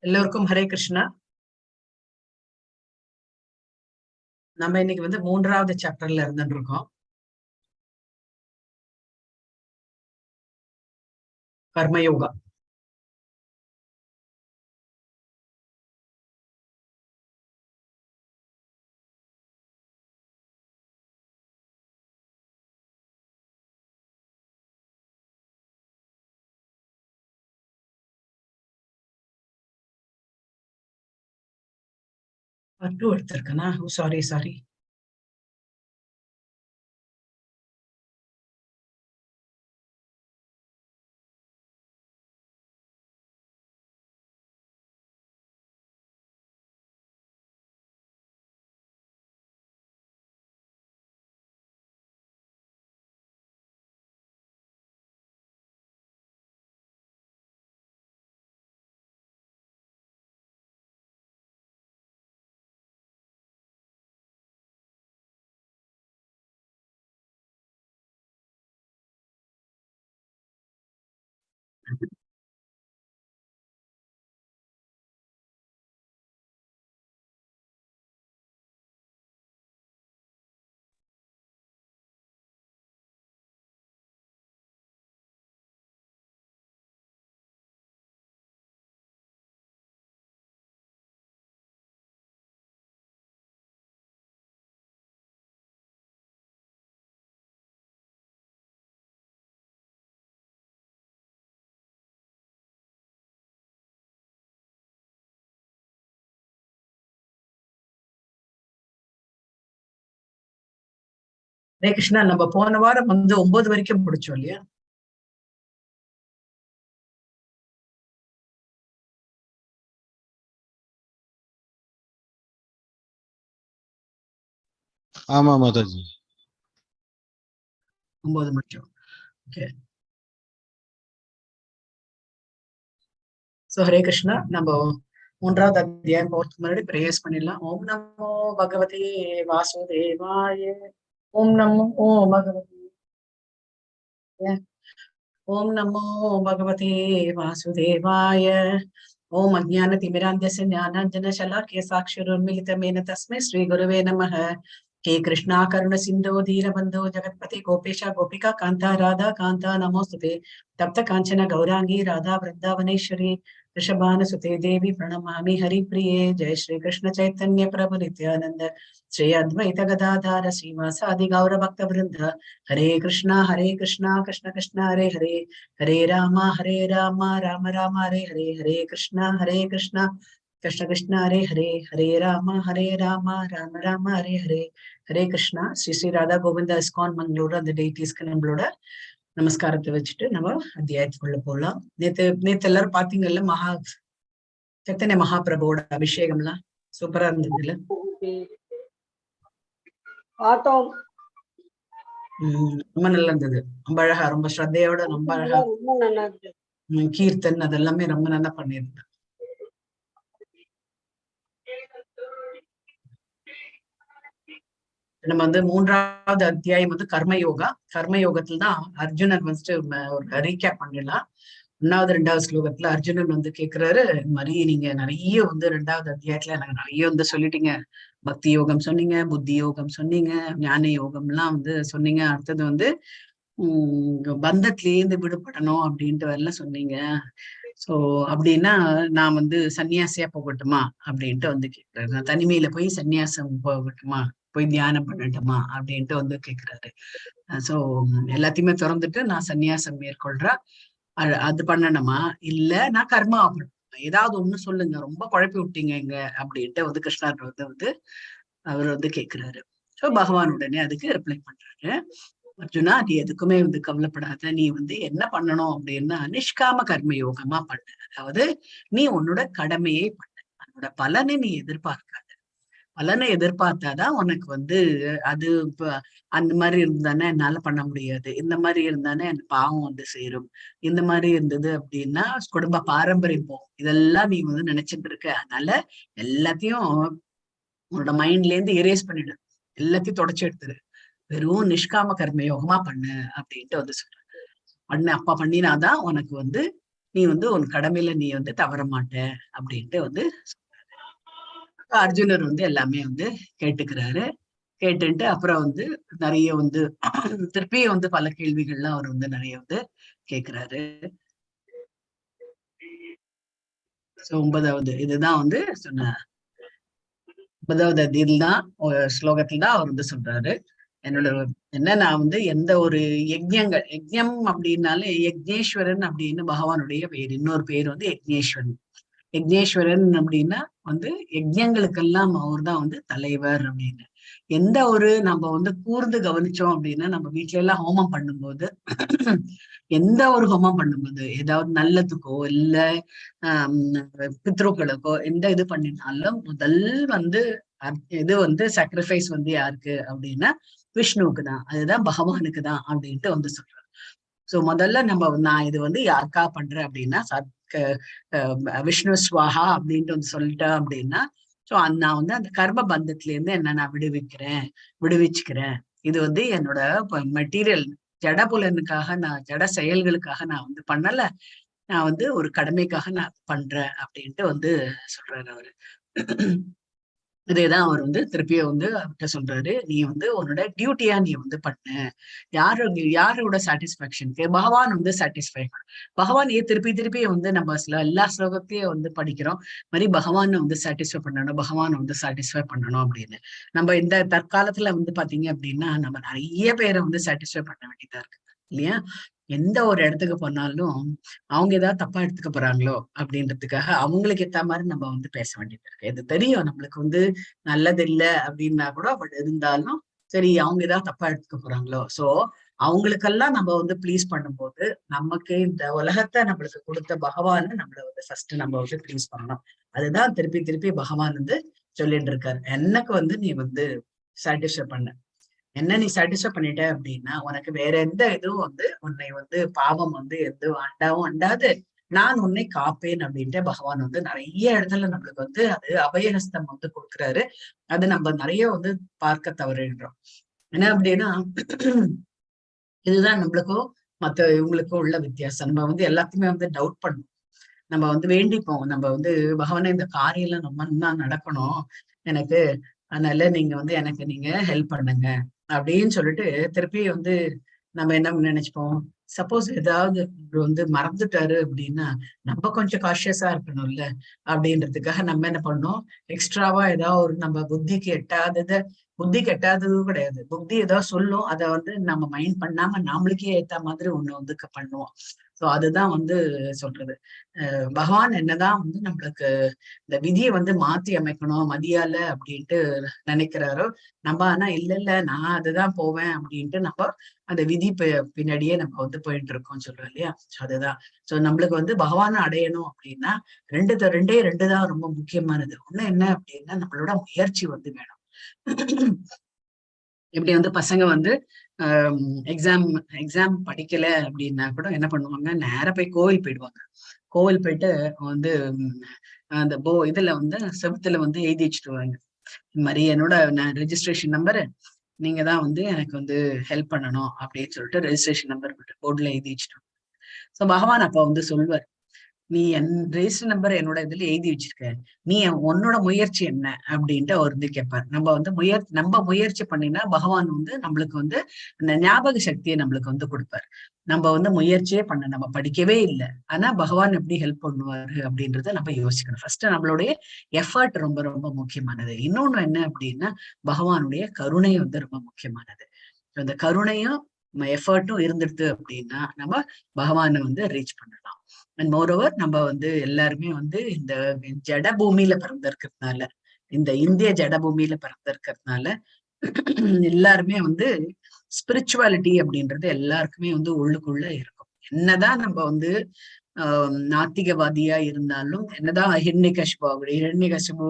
எல்லோருக்கும் ஹரே கிருஷ்ணா. நம்ம இன்னைக்கு வந்து மூன்றாவது சாப்டர்ல இருந்துட்டு இருக்கோம். Karma yoga. Part 2 எடுத்திருக்கேனா? Sorry sorry. Hare Krishna. நம்ம போன வாரம் வந்து 9 வரைக்கும் முடிச்சோம் இல்லையா? ஆமா மாதாஜி, 9 முடிச்சோம். ஓகே. சோ ஹரே கிருஷ்ணா. நம்ம மூன்றாவது அத்தியாயம் போறதுக்கு முன்னாடி பிரேயர்ஸ் பண்ணிடலாம். ஓம் நமோ பகவதே வாசுதேவாய. ஓம் நமோ பகவதே, ஓம் நமோ பகவதே வாசுதேவாய. ஓம் அஜ்ஞான திமிராந்தஸ்ய ஞானாஞ்சன சலாக்கிய சாக்ஷுருன்மிலிதமேன தஸ்மை ஸ்ரீ குருவே நமः. ஹே கிருஷ்ணா கருண சிந்தோ தீனபந்தோ ஜெகத்பதி கோபேஷா கோபிகா காந்தா ராதா காந்தா நமோஸ்துதே. தப்த காஞ்சன கௌராங்கி ராதா பிருந்தாவனேஸ்வரி ரிஷபானுசுதே தேவி பிரணமாமி ஹரிப்ரியே. ஜெய ஸ்ரீ கிருஷ்ண சைத்தன்ய பிரபு நித்யானந்த ஸ்ரீ அத்வைத கதாதார ஸ்ரீவாசாதி கௌர பக்த விருந்த. ஹரே கிருஷ்ணா ஹரே கிருஷ்ணா கிருஷ்ண கிருஷ்ண ஹரே ஹரே, ஹரே ராமா ஹரே ராமா ராம ராம ஹரே ஹரே, ஹரே கிருஷ்ணா ஹரே கிருஷ்ணா கிருஷ்ண கிருஷ்ண ஹரே ஹரே, ஹரே ராமா ஹரே ராமா ராம ராம ஹரே ஹரே. ஹரே கிருஷ்ணா. ஸ்ரீ ஸ்ரீ ராதா கோவிந்தா இஸ்கான் மங்களூர் அந்த டெய்டிஸ்க்கு நம்மளோட நமஸ்காரத்தை வச்சுட்டு நம்ம அத்தியாயத்துக்குள்ள போகலாம். நேத்து நேத்து எல்லாரும் பாத்தீங்கல்ல, மகா சைத்தன்ய மகாபிரபுவோட அபிஷேகம்லாம் சூப்பரா இருந்தது இல்ல? பார்த்தோம். ரொம்ப நல்லா இருந்தது. ரொம்ப அழகா, ரொம்ப ஸ்ரத்தையோட, ரொம்ப அழகா. ரொம்ப நல்லா இருந்தது. கீர்த்தன் அதெல்லாமே ரொம்ப நல்லா பண்ணியிருந்தேன். நம்ம வந்து மூன்றாவது அத்தியாயம் வந்து கர்மயோகா. கர்மயோகத்துல தான் அர்ஜுனன் வந்துட்டு ஒரு ரீகேப் பண்ணிடலாம். 1வது 2வது ஸ்லோகத்துல அர்ஜுனன் வந்து கேக்குறாரு, இந்த மாதிரி நீங்க நிறைய வந்து 2வது அத்தியாயத்துல எனக்கு நிறைய வந்து சொல்லிட்டீங்க. பக்தி யோகம் சொன்னீங்க, புத்தி யோகம் சொன்னீங்க, ஞான யோகம்லாம் வந்து சொன்னீங்க. அடுத்தது வந்து பந்தத்திலேருந்து விடுபடணும் அப்படின்ட்டு வரல சொன்னீங்க. சோ அப்படின்னா நான் வந்து சன்னியாசியா போகட்டுமா அப்படின்ட்டு வந்து கேக்குறாரு. நான் தனிமையில போய் சன்னியாசம் போகட்டுமா, போய் தியானம் பண்ணட்டுமா அப்படின்ட்டு வந்து கேக்குறாரு. சோ எல்லாத்தையுமே திறந்துட்டு நான் சன்னியாசம் மேற்கொள்றேன், அது பண்ணணுமா இல்ல நான் கர்மா பண்ணணுமா, ஏதாவது ஒண்ணு சொல்லுங்க, ரொம்ப குழப்பி விட்டீங்க இங்க அப்படின்ட்டு வந்து கிருஷ்ணர் வந்து வந்து அவர் வந்து கேக்குறாரு. சோ பகவான் உடனே அதுக்கு ரிப்ளை பண்றாரு. அர்ஜுனா, நீ எதுக்குமே வந்து கவலைப்படாத, நீ வந்து என்ன பண்ணணும் அப்படின்னா நிஷ்காம கர்ம யோகமா பண்ணு. அதாவது நீ உன்னோட கடமையை பண்ணு, அதோட பலனை நீ எதிர்பார்க்காத. பலனை எதிர்பார்த்தாதான் உனக்கு வந்து அது இப்ப அந்த மாதிரி இருந்தானே என்னால பண்ண முடியாது, இந்த மாதிரி இருந்தானே எனக்கு பாவம் வந்து சேரும், இந்த மாதிரி இருந்தது அப்படின்னா குடும்ப பாரம்பரியம் போகும், இதெல்லாம் நீ வந்து நினைச்சிட்டு இருக்க. அதனால எல்லாத்தையும் உன்னோட மைண்ட்ல இருந்து எரேஸ் பண்ணிடு, எல்லாத்தையும் தொடச்சு எடுத்துரு, வெறும் நிஷ்காம கர்ம யோகமா பண்ணு அப்படின்ட்டு வந்து சொல்ற. பண்ணு, அப்பா பண்ணினாதான் உனக்கு வந்து நீ வந்து உன் கடமையில நீ வந்து தவற மாட்ட அப்படின்ட்டு வந்து அர்ஜுனர் வந்து எல்லாமே வந்து கேட்டுக்கிறாரு. கேட்டுட்டு அப்புறம் வந்து நிறைய வந்து திருப்பியும் வந்து பல கேள்விகள்லாம் அவர் வந்து நிறைய வந்து கேக்குறாரு. சோ 9வது இதுதான் வந்து சொன்ன 9வது இதுதான் ஸ்லோகத்துல தான் அவர் வந்து சொல்றாரு. என்னோட என்ன நான் வந்து எந்த ஒரு யஜ்ஞங்கள், யஜ்ஞம் அப்படின்னாலே யஜ்ஞேஸ்வரன் அப்படின்னு பகவானுடைய பேர், இன்னொரு பேர் வந்து யஜ்ஞேஸ்வரன். யஜ்ஞேஸ்வரன் அப்படின்னா வந்து யஜ்ஞங்களுக்கெல்லாம் அவர் தான் வந்து தலைவர் அப்படின்னு. எந்த ஒரு நம்ம வந்து கூர்ந்து கவனிச்சோம் அப்படின்னா நம்ம வீட்டுல எல்லாம் ஹோமம் பண்ணும்போது, எந்த ஒரு ஹோமம் பண்ணும்போது ஏதாவது நல்லதுக்கோ இல்ல பித்ருக்களுக்கோ எந்த இது பண்ணினாலும் முதல் வந்து இது வந்து சாக்ரிஃபைஸ் வந்து யாருக்கு அப்படின்னா விஷ்ணுவுக்கு தான், அதுதான் பகவானுக்கு தான் அப்படின்ட்டு வந்து சொல்றாரு. சோ முதல்ல நம்ம நான் இது வந்து யாருக்கா பண்றேன் அப்படின்னா விஷ்ணு ஸ்வாஹா அப்படின்ட்டு வந்து சொல்லிட்டேன் அப்படின்னா, சோ நான் வந்து அந்த கர்ம பந்தத்துல இருந்து என்ன நான் விடுவிச்சுக்கிறேன். இது வந்து என்னோட மெட்டீரியல் ஜட புலனுக்காக நான் ஜட செயல்களுக்காக நான் வந்து பண்ணல, நான் வந்து ஒரு கடமைக்காக நான் பண்றேன் அப்படின்ட்டு வந்து சொல்றாரு அவரு. இதேதான் அவர் வந்து திருப்பியும் வந்து அவர்கிட்ட சொல்றாரு, நீ வந்து உன்னோட டியூட்டியா நீ வந்து பண்ணு. யாரோட சாட்டிஸ்பாக்சனுக்கு பகவான் வந்து சாட்டிஸ்ஃபை பண்ணு. பகவான் ஏன் திருப்பி திருப்பி வந்து நம்ம எல்லா ஸ்லோகத்தையும் வந்து படிக்கிறோம் மாதிரி பகவானை வந்து சாட்டிஸ்ஃபை பண்ணணும், பகவானை வந்து சாட்டிஸ்ஃபை பண்ணணும் அப்படின்னு. நம்ம இந்த தற்காலத்துல வந்து பாத்தீங்க அப்படின்னா நம்ம நிறைய பேரை வந்து சாட்டிஸ்ஃபை பண்ண வேண்டியதா இருக்கு இல்லையா? எந்த ஒரு இடத்துக்கு போனாலும் அவங்க ஏதாவது தப்பா எடுத்துக்க போறாங்களோ அப்படின்றதுக்காக அவங்களுக்கு ஏத்த மாதிரி நம்ம வந்து பேச வேண்டியது இருக்கு. இது தெரியும் நம்மளுக்கு வந்து நல்லது இல்லை அப்படின்னா கூட, பட் இருந்தாலும் சரி அவங்க ஏதாவது தப்பா எடுத்துக்க போறாங்களோ, சோ அவங்களுக்கெல்லாம் நம்ம வந்து ப்ளீஸ் பண்ணும்போது நமக்கு இந்த உலகத்தை நம்மளுக்கு கொடுத்த பகவானை நம்மள வந்து ஃபர்ஸ்ட் நம்ம வந்து ப்ளீஸ் பண்ணணும். அதுதான் திருப்பி திருப்பி பகவான் வந்து சொல்லிட்டு இருக்காரு, எனக்கு வந்து நீ வந்து சாட்டிஸ்ஃபை பண்ண, என்ன நீ சாட்டிஸ்ஃபை பண்ணிட்ட அப்படின்னா உனக்கு வேற எந்த இதுவும் வந்து உன்னை வந்து பாவம் வந்து எதுவும் அண்டாவும் அண்டாது, நான் உன்னை காப்பேன் அப்படின்ட்டு பகவான் வந்து நிறைய இடத்துல நம்மளுக்கு வந்து அது அபயஹஸ்தம் வந்து கொடுக்குறாரு. அது நம்ம நிறைய வந்து பார்க்க தவறுன்றோம். என்ன அப்படின்னா இதுதான் நம்மளுக்கும் மத்த இவங்களுக்கும் உள்ள வித்தியாசம். நம்ம வந்து எல்லாத்தையுமே வந்து டவுட் பண்ணுவோம், நம்ம வந்து வேண்டிப்போம், நம்ம வந்து பகவானே இந்த காரியம் எல்லாம் ரொம்ப நல்லா நடக்கணும் எனக்கு, அதனால நீங்க வந்து எனக்கு நீங்க ஹெல்ப் பண்ணுங்க அப்படின்னு சொல்லிட்டு திருப்பி வந்து நம்ம என்ன நினைச்சுப்போம், சப்போஸ் ஏதாவது வந்து மறந்துட்டாரு அப்படின்னா நம்ம கொஞ்சம் கான்சியஸா இருக்கணும்ல அப்படின்றதுக்காக நம்ம என்ன பண்ணோம், எக்ஸ்ட்ராவா ஏதாவது ஒரு நம்ம புத்திக்கு எட்டாததை, புத்திக்கு எட்டாததும் கிடையாது, புத்தி ஏதாவது சொல்லும், அதை வந்து நம்ம மைண்ட் பண்ணாம நாமளுக்கே ஏத்த மாதிரி ஒண்ணு வந்து பண்ணுவோம். சோ அதுதான் வந்து சொல்றது, பகவான் என்னதான் வந்து நம்மளுக்கு இந்த விதியை வந்து மாத்தி அமைக்கணும் மதியால அப்படின்ட்டு நினைக்கிறாரோ நம்ம, ஆனா இல்ல இல்ல நான் அதுதான் போவேன் அப்படின்ட்டு நம்ம அந்த விதி பின்னாடியே நம்ம வந்து போயிட்டு இருக்கோம்னு சொல்றோம் இல்லையா? சோ அதுதான். சோ நம்மளுக்கு வந்து பகவானை அடையணும் அப்படின்னா ரெண்டே ரெண்டு தான் ரொம்ப முக்கியமானது. ஒண்ணு என்ன அப்படின்னா நம்மளோட முயற்சி வந்து வேணும். இப்படி வந்து பசங்க வந்து எக்ஸாம் படிக்கல அப்படின்னா கூட என்ன பண்ணுவாங்க, நேரா போய் கோவில் போயிடுவாங்க. கோவில் போயிட்டு வந்து அந்த இதுல வந்து செவுத்துல வந்து எழுதி வச்சுட்டுவாங்க, இந்த மாதிரி என்னோட நான் ரெஜிஸ்ட்ரேஷன் நம்பரு, நீங்க தான் வந்து எனக்கு வந்து ஹெல்ப் பண்ணணும் அப்படின்னு சொல்லிட்டு ரெஜிஸ்ட்ரேஷன் நம்பர் போர்டுல எழுதி வச்சுட்டோம். சோ பகவான் அப்ப வந்து சொல்வார், நீ என் ரெஜிஸ்டர் நம்பர் என்னோட இதுல எழுதி வச்சிருக்க, நீ உன்னோட முயற்சி என்ன அப்படின்ட்டு அவர் வந்து கேட்பார். நம்ம வந்து நம்ம முயற்சி பண்ணினா பகவான் வந்து நம்மளுக்கு வந்து அந்த ஞாபக சக்தியை நம்மளுக்கு வந்து கொடுப்பார். நம்ம வந்து முயற்சியே பண்ண, நம்ம படிக்கவே இல்லை, ஆனா பகவான் எப்படி ஹெல்ப் பண்ணுவாரு அப்படின்றத நம்ம யோசிக்கணும். ஃபர்ஸ்ட் நம்மளுடைய எஃபர்ட் ரொம்ப ரொம்ப முக்கியமானது. இன்னொன்னு என்ன அப்படின்னா பகவானுடைய கருணை வந்து ரொம்ப முக்கியமானது. அந்த கருணையும் எஃபர்ட்டும் இருந்துடுது அப்படின்னா நம்ம பகவானை வந்து ரீச் பண்ணலாம். அண்ட் மோரோவர் நம்ம வந்து எல்லாருமே வந்து இந்த ஜட பூமியில பிறந்திருக்கிறதுனால, இந்த இந்திய ஜட பூமியில பிறந்திருக்கிறதுனால எல்லாருமே வந்து ஸ்பிரிச்சுவாலிட்டி அப்படின்றது எல்லாருக்குமே வந்து உள்ளுக்குள்ள இருக்கும். என்னதான் நம்ம வந்து நாத்திகவாதியா இருந்தாலும், என்னதான் ஹிரண்யகசிபு அப்படி ஹிரண்யகசிபு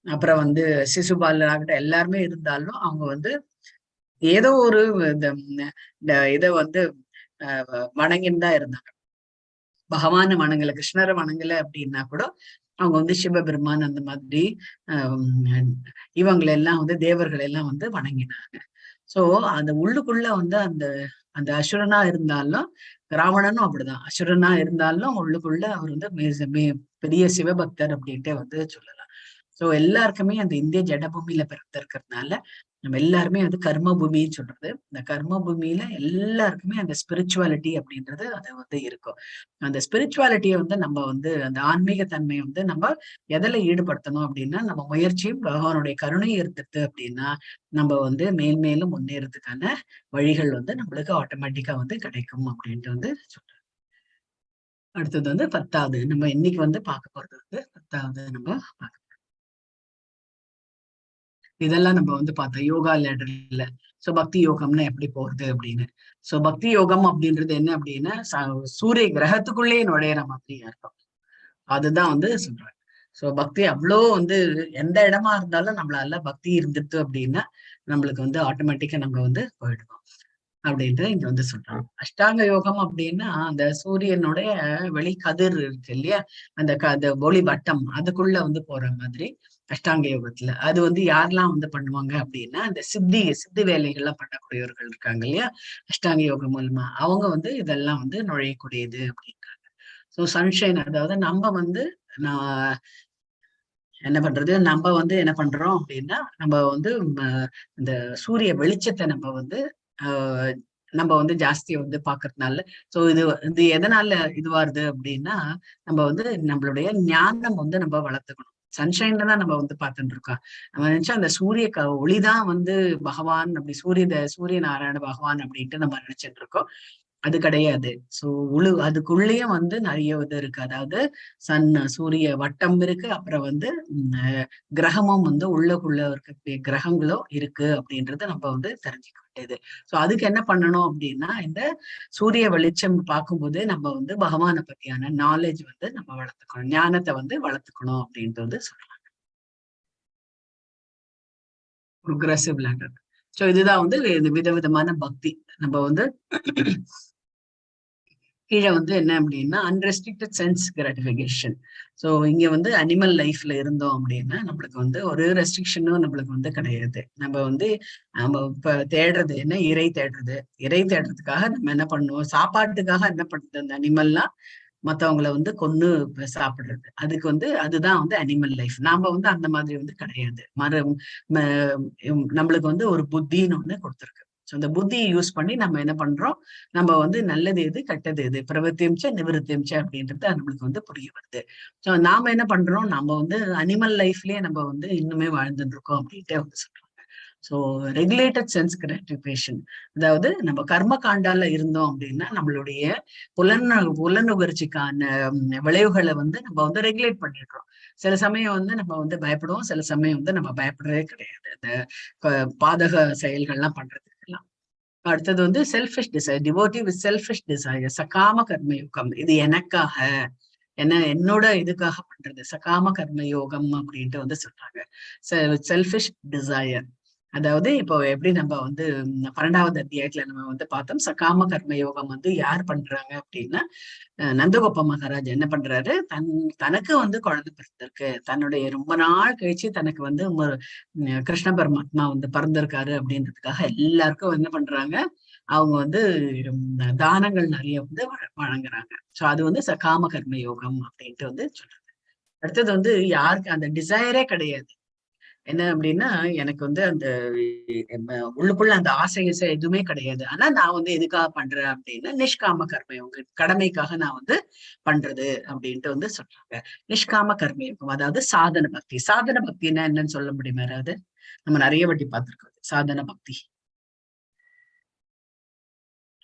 அப்புறம் வந்து சிசுபாலன் ஆகட்டும் எல்லாருமே இருந்தாலும் அவங்க வந்து ஏதோ ஒரு இந்த இதை வந்து வணங்கின்னு தான் இருந்தாங்க. பகவானை வணங்கல, கிருஷ்ணரை வணங்கல அப்படின்னா கூட அவங்க வந்து சிவபெருமான் அந்த மாதிரி இவங்களெல்லாம் வந்து தேவர்கள் எல்லாம் வந்து வணங்கினாங்க. சோ அந்த உள்ளுக்குள்ள வந்து அந்த அந்த அசுரனா இருந்தாலும், ராவணனும் அப்படிதான், அசுரனா இருந்தாலும் உள்ளுக்குள்ள அவர் வந்து பெரிய சிவபக்தர் அப்படின்ட்டு வந்து சொல்லலாம். சோ எல்லாருக்குமே அந்த இந்திய ஜடபூமியில பிறந்திருக்கிறதுனால நம்ம எல்லாருமே வந்து கர்ம பூமின்னு சொல்றது. இந்த கர்ம பூமியில எல்லாருக்குமே அந்த ஸ்பிரிச்சுவாலிட்டி அப்படின்றது அது வந்து இருக்கும். அந்த ஸ்பிரிச்சுவாலிட்டியை வந்து நம்ம வந்து அந்த ஆன்மீக தன்மையை வந்து நம்ம எதுல ஈடுபடுத்தணும் அப்படின்னா, நம்ம முயற்சியும் பகவானுடைய கருணையும் இருந்துட்டு அப்படின்னா நம்ம வந்து மேல்மேலும் முன்னேறதுக்கான வழிகள் வந்து நம்மளுக்கு ஆட்டோமேட்டிக்கா வந்து கிடைக்கும் அப்படின்ட்டு வந்து சொல்றாங்க. அடுத்தது வந்து 10வது, நம்ம இன்னைக்கு வந்து பார்க்க போறது வந்து 10வது நம்ம பார்க்க. இதெல்லாம் நம்ம வந்து பார்த்தோம் யோகா லேடர்ல. சோ பக்தி யோகம்னா எப்படி போறது அப்படின்னு. சோ பக்தி யோகம் அப்படின்றது என்ன அப்படின்னா, சூரிய கிரகத்துக்குள்ளேயே நுழையிற மாதிரி இருக்கும். அதுதான் வந்து சொல்றாங்க. சோ பக்தி அவ்வளோ வந்து எந்த இடமா இருந்தாலும் நம்மளால பக்தி இருந்துட்டு அப்படின்னா நம்மளுக்கு வந்து ஆட்டோமேட்டிக்கா நம்ம வந்து போயிடுவோம் அப்படின்ட்டு இங்க வந்து சொல்றாங்க. அஷ்டாங்க யோகம் அப்படின்னா அந்த சூரியனுடைய வெளி கதிர் இருக்கு இல்லையா, அந்த அந்த ஒளி வட்டம் அதுக்குள்ள வந்து போற மாதிரி அஷ்டாங்க யோகத்துல. அது வந்து யாரெல்லாம் வந்து பண்ணுவாங்க அப்படின்னா, அந்த சித்தி சித்தி வேலைகள்லாம் பண்ணக்கூடியவர்கள் இருக்காங்க இல்லையா, அஷ்டாங்க யோகம் மூலமா அவங்க வந்து இதெல்லாம் வந்து நுழையக்கூடியது அப்படின்றாங்க. சோ சன்ஷைன், அதாவது நம்ம வந்து நான் என்ன பண்றது, நம்ம வந்து என்ன பண்றோம் அப்படின்னா, நம்ம வந்து இந்த சூரிய வெளிச்சத்தை நம்ம வந்து நம்ம வந்து ஜாஸ்தியா வந்து பாக்குறதுனால, சோ இது இது எதனால இதுவாருது அப்படின்னா, நம்ம வந்து நம்மளுடைய ஞானம் வந்து நம்ம வளர்த்துக்கணும். சன்ஷைன்ல தான் நம்ம வந்து பார்த்துட்டு இருக்கோம். நம்ம நினைச்சா அந்த சூரிய ஒளிதான் வந்து பகவான் அப்படி சூரிய நாராயண பகவான் அப்படின்ட்டு நம்ம நினைச்சிட்டு இருக்கோம். அது கிடையாது. சோ அதுக்குள்ளேயும் வந்து நிறைய இது இருக்கு. அதாவது சூரிய வட்டம் இருக்கு, அப்புறம் வந்து கிரகமும் வந்து உள்ளக்குள்ள இருக்கக்கூடிய கிரகங்களும் இருக்கு அப்படின்றத நம்ம வந்து தெரிஞ்சுக்க வேண்டியது. சோ அதுக்கு என்ன பண்ணணும் அப்படின்னா, இந்த சூரிய வெளிச்சம் பார்க்கும்போது நம்ம வந்து பகவானை பத்தியான நாலேஜ் வந்து நம்ம வளர்த்துக்கணும், ஞானத்தை வந்து வளர்த்துக்கணும் அப்படின்ட்டு வந்து சொல்றாங்க. Progressive ladder. So இதுதான் வந்து விதவிதமான பக்தி. நம்ம வந்து கீழே வந்து என்ன அப்படின்னா அன்ரெஸ்ட்ரிக்டட் சென்ஸ் கிராட்டிஃபிகேஷன். ஸோ இங்க வந்து அனிமல் லைஃப்ல இருந்தோம் அப்படின்னா நம்மளுக்கு வந்து ஒரு ரெஸ்ட்ரிக்ஷனும் நம்மளுக்கு வந்து கிடையாது. நம்ம வந்து நம்ம இப்ப தேடுறது என்ன, இறை தேடுறது. இறை தேடுறதுக்காக நம்ம என்ன பண்ணுவோம், சாப்பாட்டுக்காக என்ன பண்றது, அந்த அனிமல்லாம் மத்தவங்களை வந்து கொன்னு சாப்பிடுறது. அதுக்கு வந்து அதுதான் வந்து அனிமல் லைஃப். நாம வந்து அந்த மாதிரி வந்து கிடையாது. நம்மளுக்கு வந்து ஒரு புத்தின்னு ஒண்ணு கொடுத்துருக்கு. ஸோ அந்த புத்தியை யூஸ் பண்ணி நம்ம என்ன பண்றோம், நம்ம வந்து நல்லது எது கெட்டது எது, பிரவர்த்தியம்ச்ச நிவர்த்தியம்ச்ச அப்படின்றது நம்மளுக்கு வந்து புரிய வருது. ஸோ நாம என்ன பண்றோம், நம்ம வந்து அனிமல் லைஃப்லயே நம்ம வந்து இன்னுமே வாழ்ந்துட்டு இருக்கோம் அப்படின்ட்டு வந்து சொல்றாங்க. ஸோ ரெகுலேட்டட் சென்ஸ் கிராட்டிஃபிகேஷன், அதாவது நம்ம கர்ம காண்டால இருந்தோம் அப்படின்னா நம்மளுடைய புலனுகர்ச்சிக்கான விளைவுகளை வந்து நம்ம வந்து ரெகுலேட் பண்ணிடுறோம். சில சமயம் வந்து நம்ம வந்து பயப்படுவோம், சில சமயம் வந்து நம்ம பயப்படுறதே கிடையாது அந்த பாதக செயல்கள்லாம் பண்றதுக்கெல்லாம். அடுத்தது வந்து selfish desire, devotee with selfish desire, சகாம கர்ம யோகம். இது எனக்காக, என்ன என்னோட இதுக்காக பண்றது சகாம கர்ம யோகம் அப்படின்ட்டு வந்து சொல்றாங்க. செல்ஃபிஷ் டிசையர், அதாவது இப்போ எப்படி நம்ம வந்து 12வது அத்தியாயத்துல நம்ம வந்து பார்த்தோம், சகாம கர்ம யோகம் வந்து யார் பண்றாங்க அப்படின்னா நந்தகோப மகாராஜ் என்ன பண்றாரு, தனக்கு வந்து குழந்தை பிறந்திருக்கு, தன்னுடைய ரொம்ப நாள் கழிச்சு தனக்கு வந்து கிருஷ்ண பரமாத்மா வந்து பிறந்திருக்காரு அப்படின்றதுக்காக எல்லாருக்கும் என்ன பண்றாங்க, அவங்க வந்து தானங்கள் நிறைய வந்து வழங்குறாங்க. சோ அது வந்து சகாம கர்ம யோகம் அப்படின்ட்டு வந்து சொல்றாங்க. அடுத்தது வந்து யாருக்கு அந்த டிசையரே கிடையாது. என்ன அப்படின்னா எனக்கு வந்து அந்த உள்ளுக்குள்ள அந்த ஆசை எதுவுமே கிடையாது, ஆனா நான் வந்து எதுக்காக பண்றேன் அப்படின்னா நிஷ்காம கர்மயோகம், கடமைக்காக நான் வந்து பண்றது அப்படின்ட்டு வந்து சொல்றாங்க. நிஷ்காம கர்மயோகம் அதாவது சாதன பக்தி. சாதன பக்தின்னா என்னன்னு சொல்ல முடியுமா யாராவது? நம்ம நிறைய வாட்டி பார்த்திருக்கோம் சாதன பக்தி.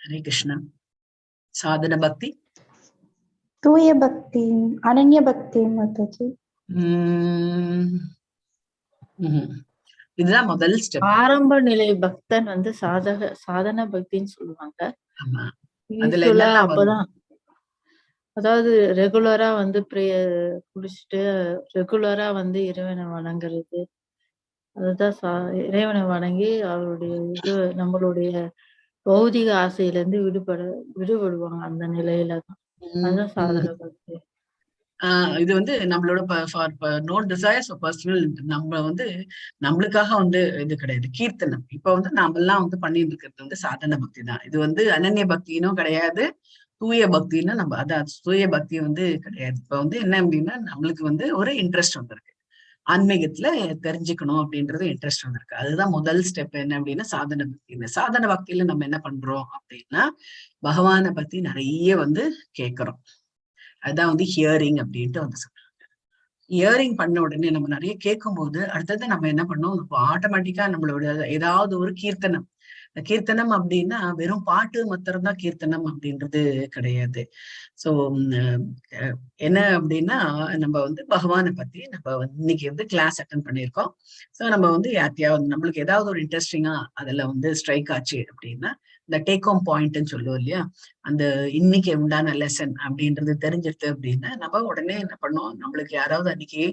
ஹரே கிருஷ்ணா. சாதன பக்தி, தூய பக்தி, அனன்ய பக்தி மாதாஜி. இதுதான் முதல் ஸ்டெப். ஆரம்ப நிலை பக்தன் வந்து சாதன பக்தின்னு சொல்லுவாங்க. ஆமா, அதுல Usual ஆ என்னெல்லாம் வரும்? அப்பதான், அதாவது ரெகுலரா வந்து பிரேயர் குடிச்சிட்டு ரெகுலரா வந்து இறைவனை வணங்குறது, அதுதான் இறைவனை வணங்கி அவருடைய இது நம்மளுடைய பௌதிக ஆசையில இருந்து விடுபடுவாங்க அந்த நிலையில தான். அதுதான் சாதன பக்தி. இது வந்து நம்மளோட ஃபார் நோ டிசைர்ஸ் பர்சனல், நம்ம வந்து நம்மளுக்காக வந்து இது கிடையாது. கீர்த்தனம் இப்ப வந்து நாமெல்லாம் வந்து பண்ணிட்டு இருக்கிறது வந்து சாதன பக்தி தான். இது வந்து அனன்ய பக்தினும் கிடையாது, தூய பக்தின்னு நம்ம அதான் தூய பக்தி வந்து கிடையாது. இப்ப வந்து என்ன அப்படின்னா நம்மளுக்கு வந்து ஒரு இன்ட்ரெஸ்ட் வந்திருக்கு, ஆன்மீகத்துல தெரிஞ்சுக்கணும் அப்படின்றது இன்ட்ரெஸ்ட் வந்திருக்கு. அதுதான் முதல் ஸ்டெப். என்ன அப்படின்னா சாதன பக்தி. இந்த சாதன பக்தியில நம்ம என்ன பண்றோம் அப்படின்னா பகவானை பத்தி நிறைய வந்து கேட்கிறோம். அதுதான் வந்து ஹியரிங் அப்படின்ட்டு வந்து சொல்றாங்க. ஹியரிங் பண்ண உடனே நம்ம நிறைய கேட்கும் போது அடுத்தது நம்ம என்ன பண்ணோம், ஆட்டோமேட்டிக்கா நம்மளோட ஏதாவது ஒரு கீர்த்தனம். கீர்த்தனம் அப்படின்னா வெறும் பாட்டு மாத்திரம்தான் கீர்த்தனம் அப்படின்றது கிடையாது. சோ என்ன அப்படின்னா நம்ம வந்து பகவானை பத்தி நம்ம வந்து இன்னைக்கு வந்து கிளாஸ் அட்டன் பண்ணியிருக்கோம். ஸோ நம்ம வந்து யார்ட்டையாவது நம்மளுக்கு ஏதாவது ஒரு இன்ட்ரெஸ்டிங்கா அதுல வந்து ஸ்ட்ரைக் ஆச்சு அப்படின்னா இந்த டேக் ஹோம் பாயிண்ட்னு சொல்லுவோம் இல்லையா, அந்த இன்னைக்கு உண்டான லெசன் அப்படின்றது தெரிஞ்சிருது அப்படின்னா நம்ம உடனே என்ன பண்ணுவோம், நம்மளுக்கு யாராவது அன்னைக்கு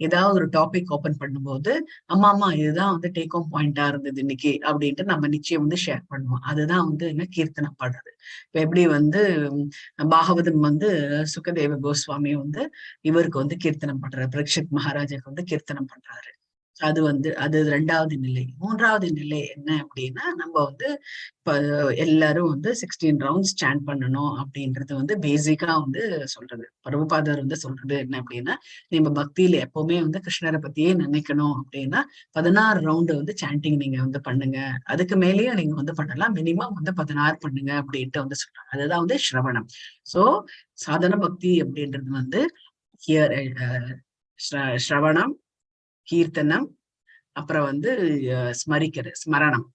ஏதாவது ஒரு டாபிக் ஓபன் பண்ணும்போது அம்மா அம்மா இதுதான் வந்து டேக் ஹோம் பாயிண்டா இருந்தது இன்னைக்கு அப்படின்ட்டு நம்ம நிச்சயம் வந்து ஷேர் பண்ணுவோம். அதுதான் வந்து என்ன கீர்த்தனம் பாடுறது. இப்ப எப்படி வந்து பாகவதம் வந்து சுகதேவ கோஸ்வாமி வந்து இவருக்கு வந்து கீர்த்தனம் பண்றாரு, பரீட்சித் மகாராஜாக்கு வந்து கீர்த்தனம் பண்றாரு. அது வந்து அது ரெண்டாவது நிலை. மூன்றாவது நிலை என்ன அப்படின்னா நம்ம வந்து இப்ப எல்லாரும் வந்து 16 ரவுண்ட்ஸ் சாண்ட் பண்ணணும் அப்படின்றது வந்து பேசிக்கா வந்து சொல்றது. பிரபுபாதர் வந்து சொல்றது என்ன அப்படின்னா நம்ம பக்தியில எப்பவுமே வந்து கிருஷ்ணரை பத்தியே நினைக்கணும் அப்படின்னா 16 ரவுண்டு வந்து சாண்டிங் நீங்க வந்து பண்ணுங்க, அதுக்கு மேலேயும் நீங்க வந்து பண்ணலாம், மினிமம் வந்து 16 பண்ணுங்க அப்படின்ட்டு வந்து சொல்றாங்க. அதுதான் வந்து ஸ்ரவணம். சோ சாதன பக்தி அப்படின்றது வந்து here ஸ்ரவணம், கீர்த்தனம், அப்புறம் வந்து ஸ்மரிக்கிறது, ஸ்மரணம்,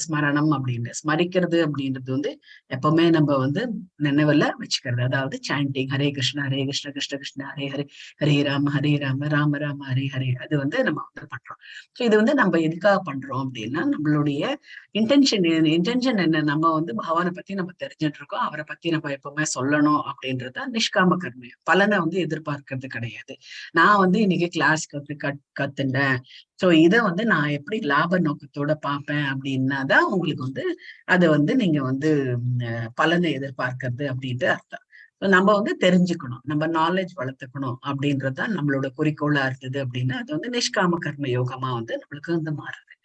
ஸ்மரணம் அப்படின்னு ஸ்மரிக்கிறது அப்படின்றது வந்து எப்பவுமே நம்ம வந்து நினைவுல வச்சுக்கிறது. அதாவது சாண்டிங் ஹரே கிருஷ்ணா ஹரே கிருஷ்ண கிருஷ்ண கிருஷ்ண ஹரே ஹரே ஹரே ராம ஹரே ராம ராம ராம ஹரே ஹரே, அது வந்து நம்ம வந்து பண்றோம். ஸோ இது வந்து நம்ம எதுக்காக பண்றோம் அப்படின்னா நம்மளுடைய இன்டென்ஷன் என்ன, நம்ம வந்து பகவானை பத்தி நம்ம தெரிஞ்சுட்டு இருக்கோம், அவரை பத்தி நம்ம எப்பவுமே சொல்லணும் அப்படின்றத நிஷ்காம கர்ம, பலனை வந்து எதிர்பார்க்கறது கிடையாது. நான் வந்து இன்னைக்கு கிளாஸ் கத்துண்டேன், சோ இதை வந்து நான் எப்படி லாப நோக்கத்தோட பார்ப்பேன் அப்படின்னா தான் உங்களுக்கு வந்து அதை வந்து நீங்க வந்து பலனை எதிர்பார்க்கறது அப்படின்ட்டு அர்த்தம். நம்ம வந்து தெரிஞ்சுக்கணும், நம்ம நாலேஜ் வளர்த்துக்கணும் அப்படின்றதுதான் நம்மளோட குறிக்கோளா இருந்தது அப்படின்னா அது வந்து நிஷ்காம கர்ம யோகமா வந்து நம்மளுக்கு வந்து மாறுது.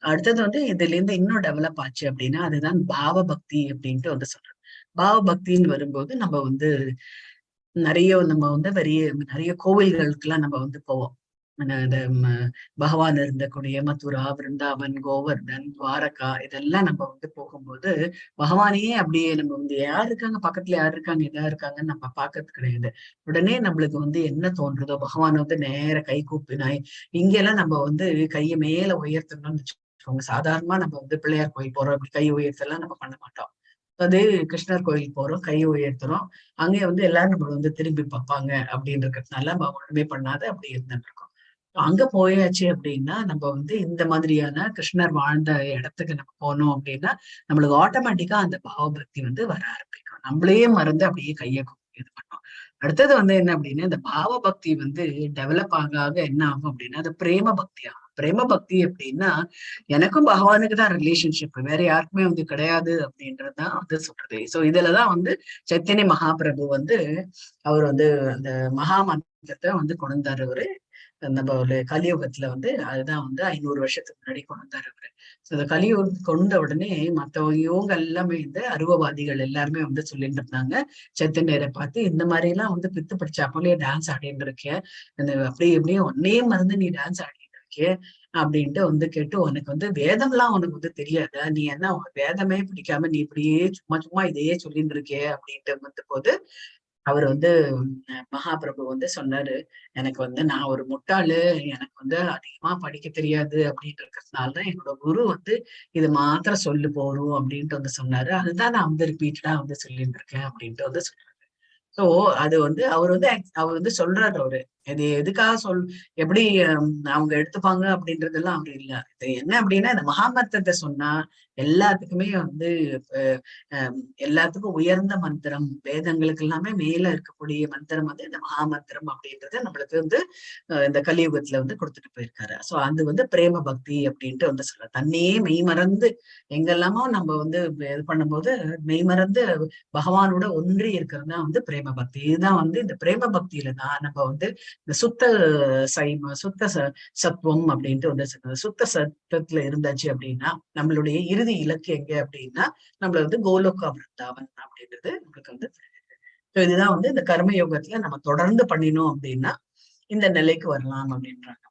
அடுத்தது வந்து இதுல இருந்து இன்னும் டெவலப் ஆச்சு அப்படின்னா அதுதான் பாவ பக்தி அப்படின்ட்டு வந்து சொல்றது. பாவ பக்தின்னு வரும்போது நம்ம வந்து நிறைய நம்ம வந்து நிறைய கோவில்களுக்கெல்லாம் நம்ம வந்து போவோம். இந்த பகவான் இருந்தக்கூடிய மதுரா, விருந்தாவன், கோவர்தன், துவாரகா இதெல்லாம் நம்ம வந்து போகும்போது பகவானையே அப்படியே நம்ம வந்து யார் இருக்காங்க பக்கத்துல, யார் இருக்காங்க எதா இருக்காங்கன்னு நம்ம பாக்குறது கிடையாது. உடனே நம்மளுக்கு வந்து என்ன தோன்றதோ பகவானை வந்து நேர கை கூப்பினாய். இங்கெல்லாம் நம்ம வந்து கையை மேல உயர்த்தணும்னு வச்சுக்கோங்க. சாதாரணமா நம்ம வந்து பிள்ளையார் கோயில் போறோம், அப்படி கை உயர்த்தெல்லாம் நம்ம பண்ண மாட்டோம். அது கிருஷ்ணர் கோயில் போறோம், கையை உயர்த்துறோம், அங்கே வந்து எல்லாரும் நம்மள வந்து திரும்பி பார்ப்பாங்க அப்படின்னு இருக்கிறதுனால நம்ம ஒண்ணுமே பண்ணாத அப்படி இருந்துட்டு இருக்கோம். அங்க போயாச்சு அப்படின்னா நம்ம வந்து இந்த மாதிரியான கிருஷ்ணர் வாழ்ந்த இடத்துக்கு நம்ம போனோம் அப்படின்னா நம்மளுக்கு ஆட்டோமேட்டிக்கா அந்த பாவபக்தி வந்து வர ஆரம்பிக்கும். நம்மளையே மறந்து அப்படியே கையை இது பண்ணோம். அடுத்தது வந்து என்ன அப்படின்னா இந்த பாவபக்தி வந்து டெவலப் ஆக ஆக என்ன ஆகும் அப்படின்னா அது பிரேம பக்தி ஆகும். பிரேம பக்தி அப்படின்னா எனக்கும் பகவானுக்கு தான் ரிலேஷன்ஷிப், வேற யாருக்குமே வந்து கிடையாது அப்படின்றதுதான் வந்து சொல்றது. சோ இதுலதான் வந்து சைத்தன்ய மகாபிரபு வந்து அவர் வந்து அந்த மகா மந்திரத்தை வந்து கொண்டு வந்தாரு அவரு. நம்ம ஒரு கலியுகத்துல வந்து அதுதான் வந்து 500 வருஷத்துக்கு முன்னாடி கொண்டு வந்தாரு அவரு. ஸோ இந்த கலியுகம் கொண்ட உடனே மத்தவங்க இவங்க எல்லாமே இந்த அருவவாதிகள் எல்லாருமே வந்து சொல்லிட்டு இருந்தாங்க சைத்தன்யரை பார்த்து, இந்த மாதிரி எல்லாம் வந்து பித்து பிடிச்சா போலயே டான்ஸ் ஆடிட்டு இருக்கேன், இந்த அப்படி எப்படியும் ஒன்னே மறந்து நீ டான்ஸ் ஆடிட்டு இருக்கே அப்படின்ட்டு வந்து கேட்டு, உனக்கு வந்து வேதம்லாம் உனக்கு வந்து தெரியாதா, நீ என்ன வேதமே பிடிக்காம நீ இப்படியே சும்மா சும்மா இதையே சொல்லிட்டு இருக்கே அப்படின்ட்டு வந்த போது அவர் வந்து மகாபிரபு வந்து சொன்னாரு, எனக்கு வந்து நான் ஒரு முட்டாளு, எனக்கு வந்து அதிகமா படிக்க தெரியாது அப்படின்ட்டு இருக்கிறதுனாலதான் என்னோட குரு வந்து இது மாத்திரம் சொல்லு போறோம் அப்படின்ட்டு வந்து சொன்னாரு, அதுதான் நான் வந்து ரிப்பீட்டடா வந்து சொல்லிட்டு இருக்கேன் அப்படின்ட்டு வந்து சொன்னாரு. சோ அது வந்து அவர் வந்து அவர் வந்து சொல்றாரு, அவரு இது எதுக்காக எப்படி அவங்க எடுத்துப்பாங்க அப்படின்றதெல்லாம் அவர் இல்ல. இது என்ன அப்படின்னா, இந்த மகாமந்திரத்தை சொன்னா எல்லாத்துக்குமே வந்து எல்லாத்துக்கும் உயர்ந்த மந்திரம், வேதங்களுக்கு எல்லாமே மேல இருக்கக்கூடிய மந்திரம் வந்து இந்த மகாமந்திரம் அப்படின்றத நம்மளுக்கு வந்து இந்த கலியுகத்துல வந்து கொடுத்துட்டு போயிருக்காரு. சோ அது வந்து பிரேம பக்தி அப்படின்ட்டு வந்து சொல்ற. தன்னையே மெய் மறந்து எங்கெல்லாமோ நம்ம வந்து இது பண்ணும்போது மெய் மறந்து பகவானோட ஒன்றி இருக்கிறது தான் வந்து பிரேம பக்தி. இதுதான் வந்து இந்த பிரேம பக்தியில தான் நம்ம வந்து இந்த சுத்த சைம சுத்த சத்துவம் அப்படின்ட்டு வந்து சொல்றது. சுத்த சத்துவத்துல இருந்தாச்சு அப்படின்னா நம்மளுடைய இறுதி இலக்கு எங்க அப்படின்னா நம்மள வந்து கோலோகா விருந்தாவன் அப்படின்றது நம்மளுக்கு வந்து. இதுதான் வந்து இந்த கர்ம யோகத்துல நம்ம தொடர்ந்து பண்ணினோம் அப்படின்னா இந்த நிலைக்கு வரலாம் அப்படின்றாங்க.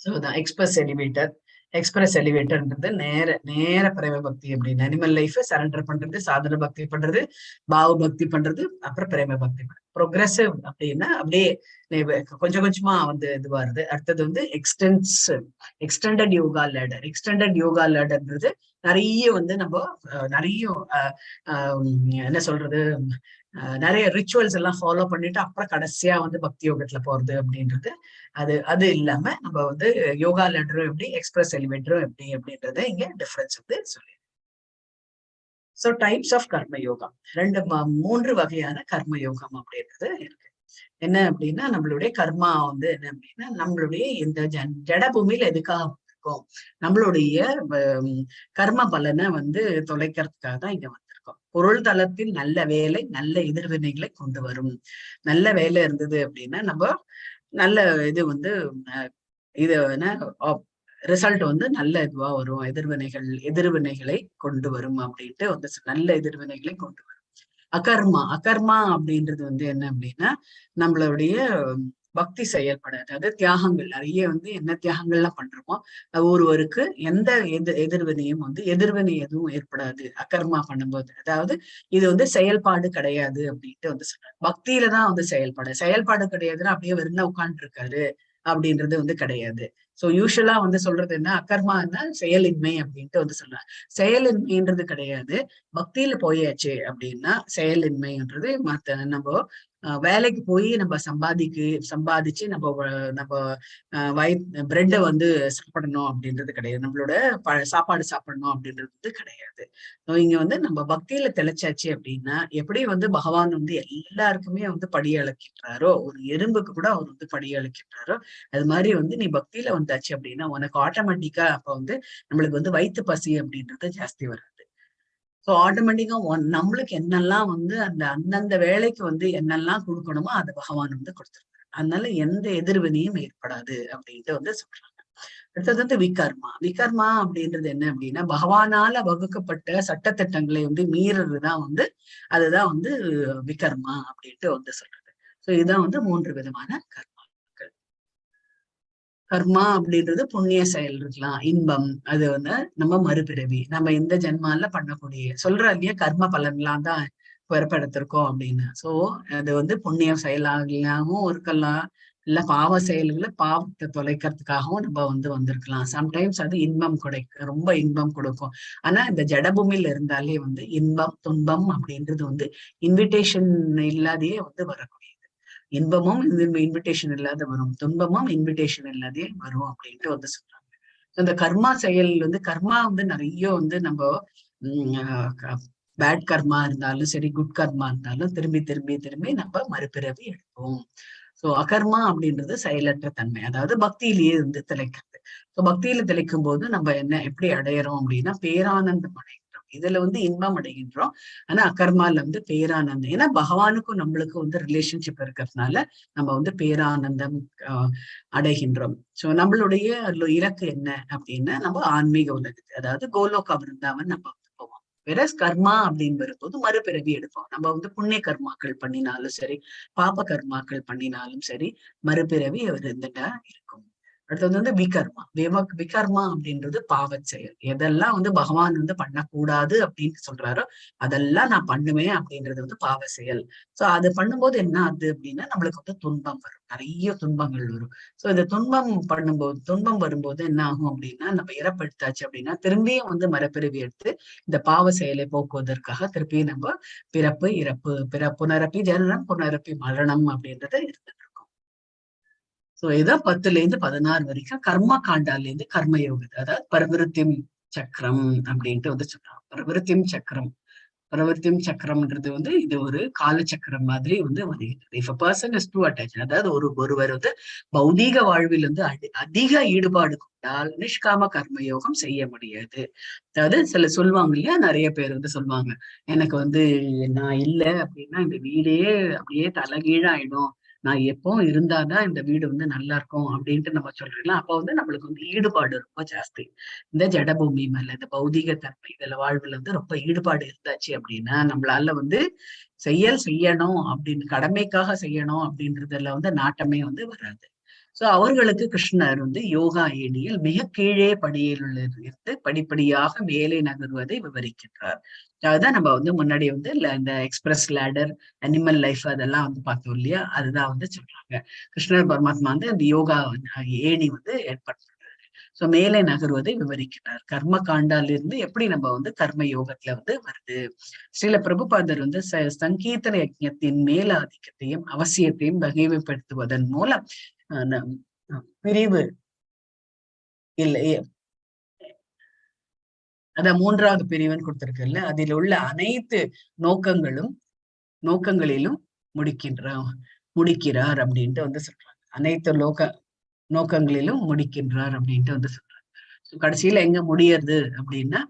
ஸோ இதான் எக்ஸ்பிரஸ் எலிவேட்டர். எக்ஸ்பிரஸ் எலிவேட்டர்ன்றது நேர நேர பிரேம பக்தி அப்படின்னு அனிமல் லைஃப் சரண்டர் பண்றது, சாதன பக்தி பண்றது, பாவ பக்தி பண்றது, அப்புறம் பிரேம பக்தி பண்றது. ப்ரொக்ரெசிவ் அப்படின்னா அப்படியே கொஞ்சம் கொஞ்சமா வந்து இதுவாருது. அடுத்தது வந்து extended yoga ladder. Extended yoga லேடர்ன்றது நிறைய வந்து நம்ம நிறைய என்ன சொல்றது, நிறைய ரிச்சுவல்ஸ் எல்லாம் ஃபாலோ பண்ணிட்டு அப்புறம் கடைசியா வந்து பக்தி யோகத்துல போறது அப்படின்றது. அது அது இல்லாம நம்ம வந்து யோகா லேடரும் எப்படி, எக்ஸ்பிரஸ் எலிவேட்டரும் எப்படி அப்படின்றத இங்க டிஃபரன்ஸ் வந்து சொல்லி. ஸோ டைப்ஸ் ஆஃப் கர்ம யோகா 3 வகையான கர்ம யோகம் அப்படின்றது இருக்கு. என்ன அப்படின்னா நம்மளுடைய கர்மா வந்து என்ன அப்படின்னா நம்மளுடைய இந்த ஜட பூமியில எதுக்காக வந்திருக்கோம், நம்மளுடைய கர்ம பலனை வந்து தொலைக்கிறதுக்காக தான் இங்க வந்திருக்கோம். பொருள் தளத்தில் நல்ல வேலை நல்ல எதிர்வினைகளை கொண்டு வரும். நல்ல வேலை இருந்தது அப்படின்னா நம்ம நல்ல இது வந்து இது என்ன ரிசல்ட் வந்து நல்ல இதுவா வரும், எதிர்வினைகளை கொண்டு வரும் அப்படின்ட்டு வந்து நல்ல எதிர்வினைகளை கொண்டு வரும். அகர்மா, அகர்மா அப்படின்றது வந்து என்ன அப்படின்னா நம்மளுடைய பக்தி செயல்பட, அதாவது தியாகங்கள் நிறைய வந்து என்ன தியாகங்கள்லாம் பண்றோமோ அது ஒருவருக்கு எந்த எதிர்வினையும் வந்து எதிர்வினை எதுவும் ஏற்படாது அகர்மா பண்ணும்போது. அதாவது இது வந்து செயல்பாடு கிடையாது அப்படின்ட்டு வந்து சொல்றாரு. பக்தியில தான் வந்து செயல்பாடு, செயல்பாடு கிடையாதுன்னா அப்படியே வெறும் உட்கார்ந்து இருக்காரு அப்படின்றது வந்து கிடையாது. சோ யூஸ்வலா வந்து சொல்றது என்ன, அகர்மான்னா செயலின்மை அப்படின்ட்டு வந்து சொல்றாங்க. செயலின்மைன்றது கிடையாது, பக்தியில போயாச்சு அப்படின்னா செயலின்மைன்றது மத்த நம்ம வேலைக்கு போய் நம்ம சம்பாதிச்சு நம்ம நம்ம பிரெட்டை வந்து சாப்பிடணும் அப்படின்றது கிடையாது, நம்மளோட சாப்பாடு சாப்பிடணும் அப்படின்றது வந்து கிடையாது. இங்க வந்து நம்ம பக்தியில தெளிச்சாச்சு அப்படின்னா எப்படி வந்து பகவான் வந்து எல்லாருக்குமே வந்து படி அளக்கின்றாரோ, ஒரு எறும்புக்கு கூட அவர் வந்து படி அளக்கின்றாரோ, அது மாதிரி வந்து நீ பக்தியில வந்தாச்சு அப்படின்னா உனக்கு ஆட்டோமேட்டிக்கா அப்ப வந்து நம்மளுக்கு வந்து வயிற்று பசி அப்படின்றது ஜாஸ்தி வராது. ஸோ ஆட்டோமேட்டிக்கா நம்மளுக்கு என்னெல்லாம் வந்து அந்த அந்தந்த வேலைக்கு வந்து என்னெல்லாம் கொடுக்கணுமோ அதை பகவான் வந்து கொடுத்துருக்காரு. அதனால எந்த எதிர்வினையும் ஏற்படாது அப்படின்ட்டு வந்து சொல்றாங்க. அடுத்தது வந்து விகர்மா. விகர்மா அப்படின்றது என்ன அப்படின்னா பகவானால வகுக்கப்பட்ட சட்டத்திட்டங்களை வந்து மீறுறதுதான் வந்து அதுதான் வந்து விகர்மா அப்படின்ட்டு வந்து சொல்றது. ஸோ இதுதான் வந்து 3 விதமான கர்மாக்கள். கர்மா அப்படின்றது புண்ணிய செயல் இருக்கலாம், இன்பம், அது வந்து நம்ம மறுபிறவி, நம்ம இந்த ஜென்மால பண்ணக்கூடிய சொல்ற இல்லையா கர்ம பலன்லாம் தான் பிறப்பெடுத்திருக்கோம் அப்படின்னு. சோ அது வந்து புண்ணிய செயலாகவும் இருக்கலாம், இல்ல பாவ செயல்களை பாவத்தை தொலைக்கிறதுக்காகவும் நம்ம வந்து வந்திருக்கலாம். சம்டைம்ஸ் அது இன்பம் கிடைக்கும், ரொம்ப இன்பம் கொடுக்கும். ஆனா இந்த ஜடபூமியில இருந்தாலே வந்து இன்பம் துன்பம் அப்படின்றது வந்து இன்விடேஷன் இல்லாதையே வந்து வரக்கூடியது. இன்பமும் இன்விடேஷன் இல்லாத வரும், துன்பமும் இன்விடேஷன் இல்லாதே வரும் அப்படின்ட்டு வந்து சொல்றாங்க. இந்த கர்மா செயல் வந்து கர்மா வந்து நிறைய வந்து நம்ம பேட் கர்மா இருந்தாலும் சரி குட் கர்மா இருந்தாலும் திரும்பி திரும்பி திரும்பி நம்ம மறுபிறவி எடுப்போம். ஸோ அகர்மா அப்படின்றது செயலற்ற தன்மை, அதாவது பக்தியிலேயே இருந்து திளைக்கிறது. ஸோ பக்தியில திளைக்கும் போது நம்ம என்ன எப்படி அடையிறோம் அப்படின்னா பேரானந்தம் அடைகின்றோம். இதுல வந்து இன்பம் அடைகின்றோம். ஆனா அகர்மால வந்து பேரானந்தம். ஏன்னா பகவானுக்கும் நம்மளுக்கும் வந்து ரிலேஷன்ஷிப் இருக்கிறதுனால நம்ம வந்து பேரானந்தம் அடைகின்றோம். ஸோ நம்மளுடைய இலக்கு என்ன அப்படின்னா நம்ம ஆன்மீக உலகத்து, அதாவது கோலோகா விருந்தாவன் நம்ம வந்து போவோம். வேற கர்மா அப்படின்னு வரும்போது மறுபிறவி எடுப்போம். நம்ம வந்து புண்ணிய கர்மாக்கள் பண்ணினாலும் சரி பாப கர்மாக்கள் பண்ணினாலும் சரி மறுபிறவி இருந்துட்டா இருக்கும். அடுத்தது வந்து விகர்மா. விகர்மா அப்படின்றது பாவச் செயல். எதெல்லாம் வந்து பகவான் வந்து பண்ணக்கூடாது அப்படின்னு சொல்றாரோ அதெல்லாம் நான் பண்ணுவேன் அப்படின்றது வந்து பாவ செயல். சோ அது பண்ணும்போது என்ன ஆகுது அப்படின்னா நம்மளுக்கு வந்து துன்பம் வரும், நிறைய துன்பங்கள் வரும். சோ இந்த துன்பம் பண்ணும்போது, துன்பம் வரும்போது என்ன ஆகும் அப்படின்னா நம்ம இறப்பெடுத்தாச்சு அப்படின்னா திரும்பியும் வந்து மறுபிறவி எடுத்து இந்த பாவ செயலை போக்குவதற்காக திருப்பியும் நம்ம பிறப்பு இறப்பு, புனரப்பி ஜனனம் புனரப்பி மரணம் அப்படின்றது இருந்துட்டு இருக்கும். சோ இதான் 10ல இருந்து 16 வரைக்கும் கர்ம காண்டால இருந்து கர்ம யோகம், அதாவது பிரவிருத்திம் சக்கரம் அப்படின்ட்டு வந்து சொல்றாங்க. பிரவிருத்திம் சக்கரம், பிரவர்த்தியம் சக்கரம்ன்றது வந்து இது ஒரு கால சக்கரம் மாதிரி வந்து வருகிறது. If a person is too attach, அதாவது ஒருவர் வந்து பௌதீக வாழ்வில் வந்து அதிக ஈடுபாடு கொண்டால் நிஷ்காம கர்மயோகம் செய்ய முடியாது. அதாவது சில சொல்லுவாங்க இல்லையா, நிறைய பேர் வந்து சொல்லுவாங்க, எனக்கு வந்து நான் இல்லை அப்படின்னா இந்த வீடே அப்படியே தலைகீழாயிடும், நான் எப்போ இருந்தாதான் இந்த வீடு வந்து நல்லா இருக்கும் அப்படின்ட்டு நம்ம சொல்றோம்ல. அப்ப வந்து நம்மளுக்கு வந்து ஈடுபாடு ரொம்ப ஜாஸ்தி இந்த ஜடபூமி மேல, இந்த பௌதீக தன்மை இதுல வாழ்வுல வந்து ரொம்ப ஈடுபாடு இருந்தாச்சு அப்படின்னா நம்மளால வந்து செயல் செய்யணும் அப்படின்னு, கடமைக்காக செய்யணும் அப்படின்றதுல வந்து நாட்டமே வந்து வராது. சோ அவர்களுக்கு கிருஷ்ணர் வந்து யோகா ஏணியில் மிக கீழே படியில் இருந்து படிப்படியாக மேலே நகர்வதை விவரிக்கின்றார். அதுதான் நம்ம வந்து முன்னாடி வந்து இந்த எக்ஸ்பிரஸ் லேடர், அனிமல் லைஃப் அதெல்லாம் வந்து பார்த்தோம் இல்லையா, அதுதான் வந்து சொல்றாங்க. கிருஷ்ணர் பரமாத்மா வந்து அந்த யோகா ஏணி வந்து ஏற்படுத்துறாரு. சோ மேலே நகர்வதை விவரிக்கிறார். கர்ம காண்டால இருந்து எப்படி நம்ம வந்து கர்ம யோகத்துல வந்து வருது. ஸ்ரீல பிரபுபாதர் வந்து சங்கீர்த்தன யஜ்ஞத்தின் மேலாதிக்கத்தையும் அவசியத்தையும் மகிமைப்படுத்துவதன் மூலம் பிரிவு இல்லை, அதான் மூன்றாவது பிரிவுன்னு கொடுத்திருக்குல்ல, அதில் உள்ள அனைத்து நோக்கங்களிலும் முடிக்கிறார் அப்படின்ட்டு வந்து சொல்றாங்க. அனைத்து நோக்கங்களிலும் முடிக்கின்றார் அப்படின்ட்டு வந்து சொல்றாங்க. ஸோ கடைசியில எங்க முடியறது அப்படின்னா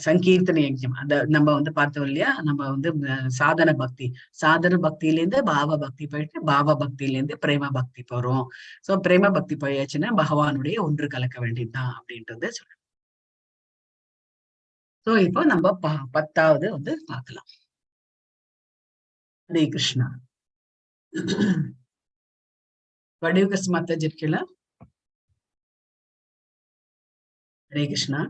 சங்கீர்த்தன யஜ்ஞம். அந்த நம்ம வந்து பார்த்தோம் இல்லையா, நம்ம வந்து சாதன பக்தி, சாதன பக்தியிலேருந்து பாவ பக்தி போயிட்டு பாவ பக்தியிலேருந்து பிரேம பக்தி போறோம். சோ பிரேம பக்தி போயாச்சுன்னா பகவானுடைய ஒன்று கலக்க வேண்டியதுதான் அப்படின்ட்டு வந்து சொல்றோம். சோ இப்போ நம்ம 10வது வந்து பார்க்கலாம். ஹரே கிருஷ்ணா. வடிவுகஸ் மாதாஜி இருக்கீங்களா? ஹரே கிருஷ்ணா.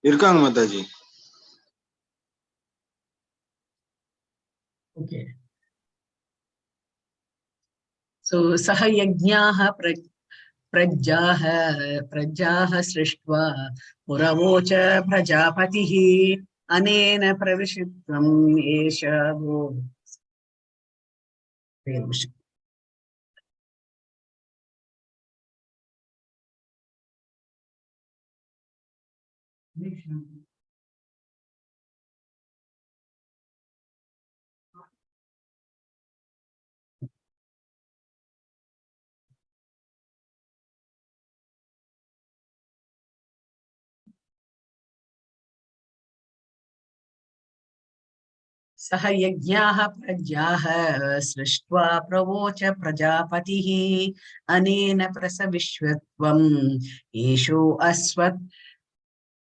இருக்காங்க மாதாஜி. ஓகே. சோ சஹ யஜ்ஞாஹ பிரஜாஹ பிரஜாஹ சிருஷ்ட்வா புரவோச்ச பிரஜாபதிஹ அனேன பிரவிஷித்வம் ஏஷ வோ. ஒரு நிமிஷம். सह यज्ञाः प्रजाः सृष्ट्वा प्रवोच प्रजापतिः अनेन प्रसविश्वत्वम् ஏஷோ அஸ்வத்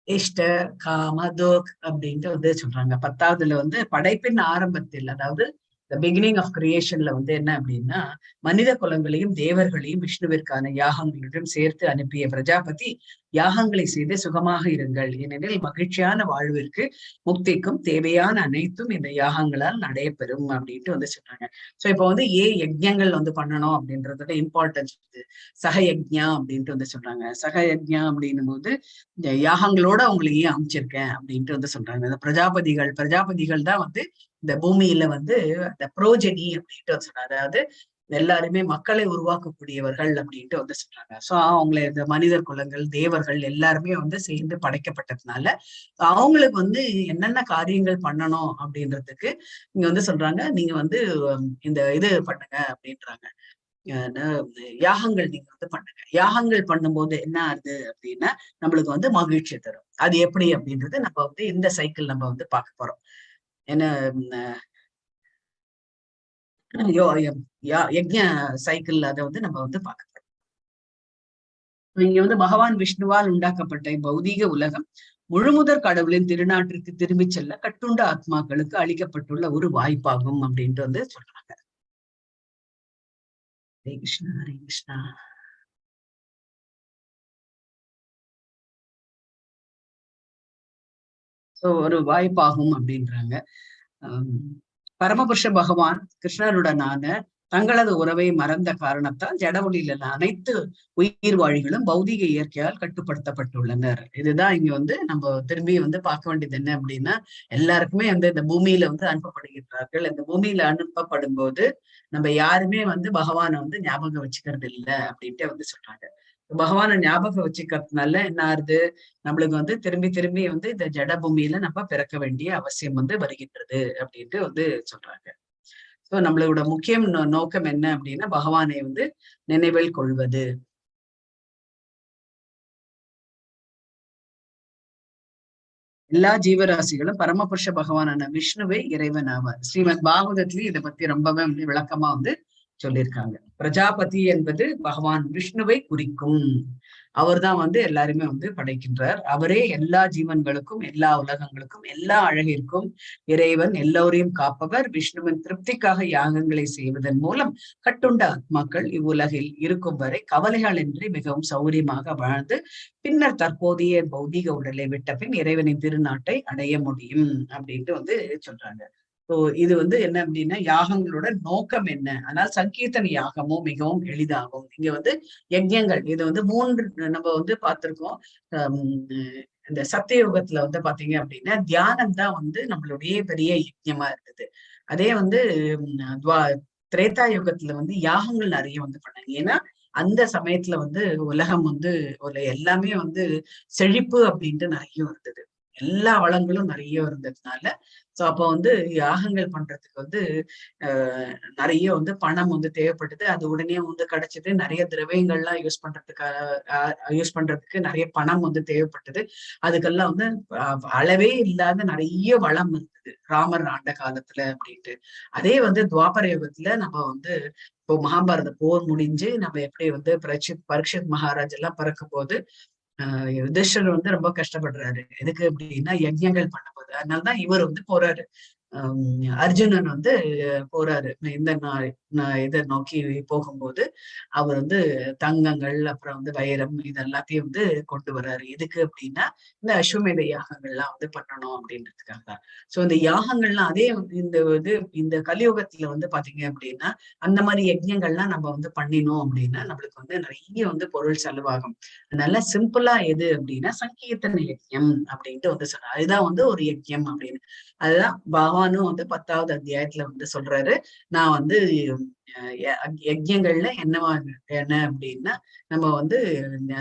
இஷ்ட காமதோக் அப்படின்ட்டு வந்து சொல்றாங்க. 10வதுல வந்து படைப்பின் ஆரம்பத்தில், அதாவது the beginning of creationல வந்து என்ன அப்படின்னா, மனித குலங்களையும் தேவர்களையும் விஷ்ணுவிற்கான யாகங்களுடன் சேர்த்து அனுப்பிய பிரஜாபதி யாகங்களை செய்து சுகமாக இருங்கள், ஏனெனில் மகிழ்ச்சியான வாழ்விற்கு முக்திக்கும் தேவையான அனைத்தும் இந்த யாகங்களால் நடைபெறும் அப்படின்ட்டு வந்து சொன்னாங்க. சோ இப்போ வந்து ஏன் யஜ்ஞங்கள் வந்து பண்ணணும் அப்படின்றதோட இம்பார்ட்டன்ஸ் வந்து சகயஜ்ஞா அப்படின்ட்டு வந்து சொல்றாங்க. சகயஜ்ஞா அப்படின்னும் போது இந்த யாகங்களோட அவங்களை ஏன் அமைச்சிருக்கேன் அப்படின்ட்டு வந்து சொல்றாங்க. இந்த பிரஜாபதிகள் தான் வந்து இந்த பூமியில வந்து அந்த புரோஜனி அப்படின்ட்டு வந்து சொல்றாங்க. அதாவது எல்லாருமே மக்களை உருவாக்கக்கூடியவர்கள் அப்படின்ட்டு வந்து சொல்றாங்க. சோ அவங்களை இந்த மனிதர் குலங்கள் தேவர்கள் எல்லாருமே வந்து சேர்ந்து படைக்கப்பட்டதுனால அவங்களுக்கு வந்து என்னென்ன காரியங்கள் பண்ணணும் அப்படின்றதுக்கு இங்க வந்து சொல்றாங்க, நீங்க வந்து இந்த இது பண்ணுங்க அப்படின்றாங்க. யாகங்கள் நீங்க வந்து பண்ணுங்க. யாகங்கள் பண்ணும்போது என்ன ஆகுது அப்படின்னா நம்மளுக்கு வந்து மகிழ்ச்சி தரும். அது எப்படி அப்படின்றது நம்ம வந்து இந்த சைக்கிள் நம்ம வந்து பார்க்க போறோம். ஏன்னா யஜ்ஞ சைக்கிள் அதை வந்து நம்ம வந்து பார்க்க போறோம். இங்க வந்து பகவான் விஷ்ணுவால் உண்டாக்கப்பட்ட பௌதீக உலகம் முழுமுதற் கடவுளின் திருநாட்டிற்கு திரும்பிச் செல்ல கட்டுண்ட ஆத்மாக்களுக்கு அளிக்கப்பட்டுள்ள ஒரு வாய்ப்பாகும் அப்படின்ட்டு வந்து சொல்றாங்க. ஹரே கிருஷ்ணா, ஹரே கிருஷ்ணா. சோ ஒரு வாய்ப்பாகும் அப்படின்றாங்க. பரமபுருஷ பகவான் கிருஷ்ணருடனான தங்களது உறவை மறந்த காரணத்தால் ஜட உடலில் அனைத்து உயிர் வாழிகளும் பௌதிக இயற்கையால் கட்டுப்படுத்தப்பட்டுள்ளனர். இதுதான் இங்க வந்து நம்ம திரும்பி வந்து பார்க்க வேண்டியது என்ன அப்படின்னா, எல்லாருக்குமே வந்து இந்த பூமியில வந்து அனுப்பப்படுகின்றார்கள். இந்த பூமியில அனுப்பப்படும் போது நம்ம யாருமே வந்து பகவானை வந்து ஞாபகம் வச்சுக்கிறது இல்லை அப்படின்ட்டு வந்து சொல்றாங்க. பகவானை ஞாபகம் வச்சுக்கிறதுனால என்ன ஆறுது, நம்மளுக்கு வந்து திரும்பி திரும்பி வந்து இந்த ஜட பூமியில நம்ம பிறக்க வேண்டிய அவசியம் வந்து வருகின்றது அப்படின்ட்டு வந்து சொல்றாங்க. சோ நம்மளோட முக்கிய நோக்கம் என்ன அப்படின்னா பகவானை வந்து நினைவில் கொள்வது. எல்லா ஜீவராசிகளும் பரமபுருஷ பகவானான விஷ்ணுவே இறைவன் ஆவார். ஸ்ரீமத் பாகவதத்திலயும் இதை பத்தி ரொம்பவே வந்து விளக்கமா வந்து சொல்லியிருக்காங்க. பிரஜாபதி என்பது பகவான் விஷ்ணுவை குறிக்கும். அவர் தான் வந்து எல்லாருமே வந்து படைக்கின்றார். அவரே எல்லா ஜீவன்களுக்கும் எல்லா உலகங்களுக்கும் எல்லா அழகிற்கும் இறைவன், எல்லோரையும் காப்பவர். விஷ்ணுவின் திருப்திக்காக யாகங்களை செய்வதன் மூலம் கட்டுண்ட ஆத்மாக்கள் இவ்வுலகில் இருக்கும் வரை கவலைகளின்றி மிகவும் சௌரியமாக வாழ்ந்து பின்னர் தற்போதைய பௌதீக உடலை விட்ட பின் இறைவனின் திருநாட்டை அடைய முடியும் அப்படின்ட்டு வந்து சொல்றாங்க. ஸோ இது வந்து என்ன அப்படின்னா யாகங்களோட நோக்கம் என்ன. ஆனால் சங்கீர்த்தன யாகமும் மிகவும் எளிதாகும். இங்க வந்து யஜ்ஞங்கள் இது வந்து 3 நம்ம வந்து பார்த்திருக்கோம். இந்த சத்தியயுகத்துல வந்து பாத்தீங்க அப்படின்னா தியானம் தான் வந்து நம்மளுடைய பெரிய யஜ்ஞமா இருந்தது. அதே வந்து திரேதா யுகத்துல வந்து யாகங்கள் நிறைய வந்து பண்ணாங்க. ஏன்னா அந்த சமயத்துல வந்து உலகம் வந்து ஒரு எல்லாமே வந்து செழிப்பு அப்படின்ட்டு நிறைய இருந்தது. எல்லா வளங்களும் நிறைய இருந்ததுனால சோ அப்போ வந்து யாகங்கள் பண்றதுக்கு வந்து நிறைய வந்து பணம் வந்து தேவைப்பட்டது. அது உடனே வந்து கிடைச்சது. நிறைய திரவியங்கள்லாம் யூஸ் பண்றதுக்கு நிறைய பணம் வந்து தேவைப்பட்டது. அதுக்கெல்லாம் வந்து அளவே இல்லாத நிறைய வளம் இருந்தது ராமர் ஆண்ட காலத்துல அப்படின்ட்டு. அதே வந்து துவாபர யுகத்துல நம்ம வந்து இப்போ மகாபாரத போர் முடிஞ்சு நம்ம எப்படி வந்து பரீட்சித் மகாராஜ் எல்லாம் பிறக்கும் போது யுதிஷ்டர் வந்து ரொம்ப கஷ்டப்படுறாரு. எதுக்கு அப்படின்னா யஜ்ஞங்கள் பண்ணும்போது. அதனாலதான் இவர் வந்து போறாரு, அர்ஜுனன் வந்து போறாரு. இந்த இதை நோக்கி போகும்போது அவர் வந்து தங்கங்கள் அப்புறம் வந்து வைரம் இது எல்லாத்தையும் வந்து கொண்டு வர்றாரு. எதுக்கு அப்படின்னா இந்த அஸ்வமேத யாகங்கள்லாம் வந்து பண்ணணும் அப்படின்றதுக்காக தான். சோ இந்த யாகங்கள்லாம் அதே இந்த இது இந்த கலியுகத்துல வந்து பாத்தீங்க அப்படின்னா அந்த மாதிரி யஜ்ஞங்கள்லாம் நம்ம வந்து பண்ணினோம் அப்படின்னா நம்மளுக்கு வந்து நிறைய வந்து பொருள் செலவாகும். அதனால சிம்பிளா எது அப்படின்னா சங்கீர்த்தன யஜ்ஞம் அப்படின்ட்டு வந்து சொல்றாரு. அதுதான் வந்து ஒரு யஜ்ஞம் அப்படின்னு. அதுதான் பகவானும் வந்து 10வது அத்தியாயத்துல வந்து சொல்றாரு. நான் வந்து யஜ்ஞங்கள்ல என்னவா என்ன அப்படின்னா நம்ம வந்து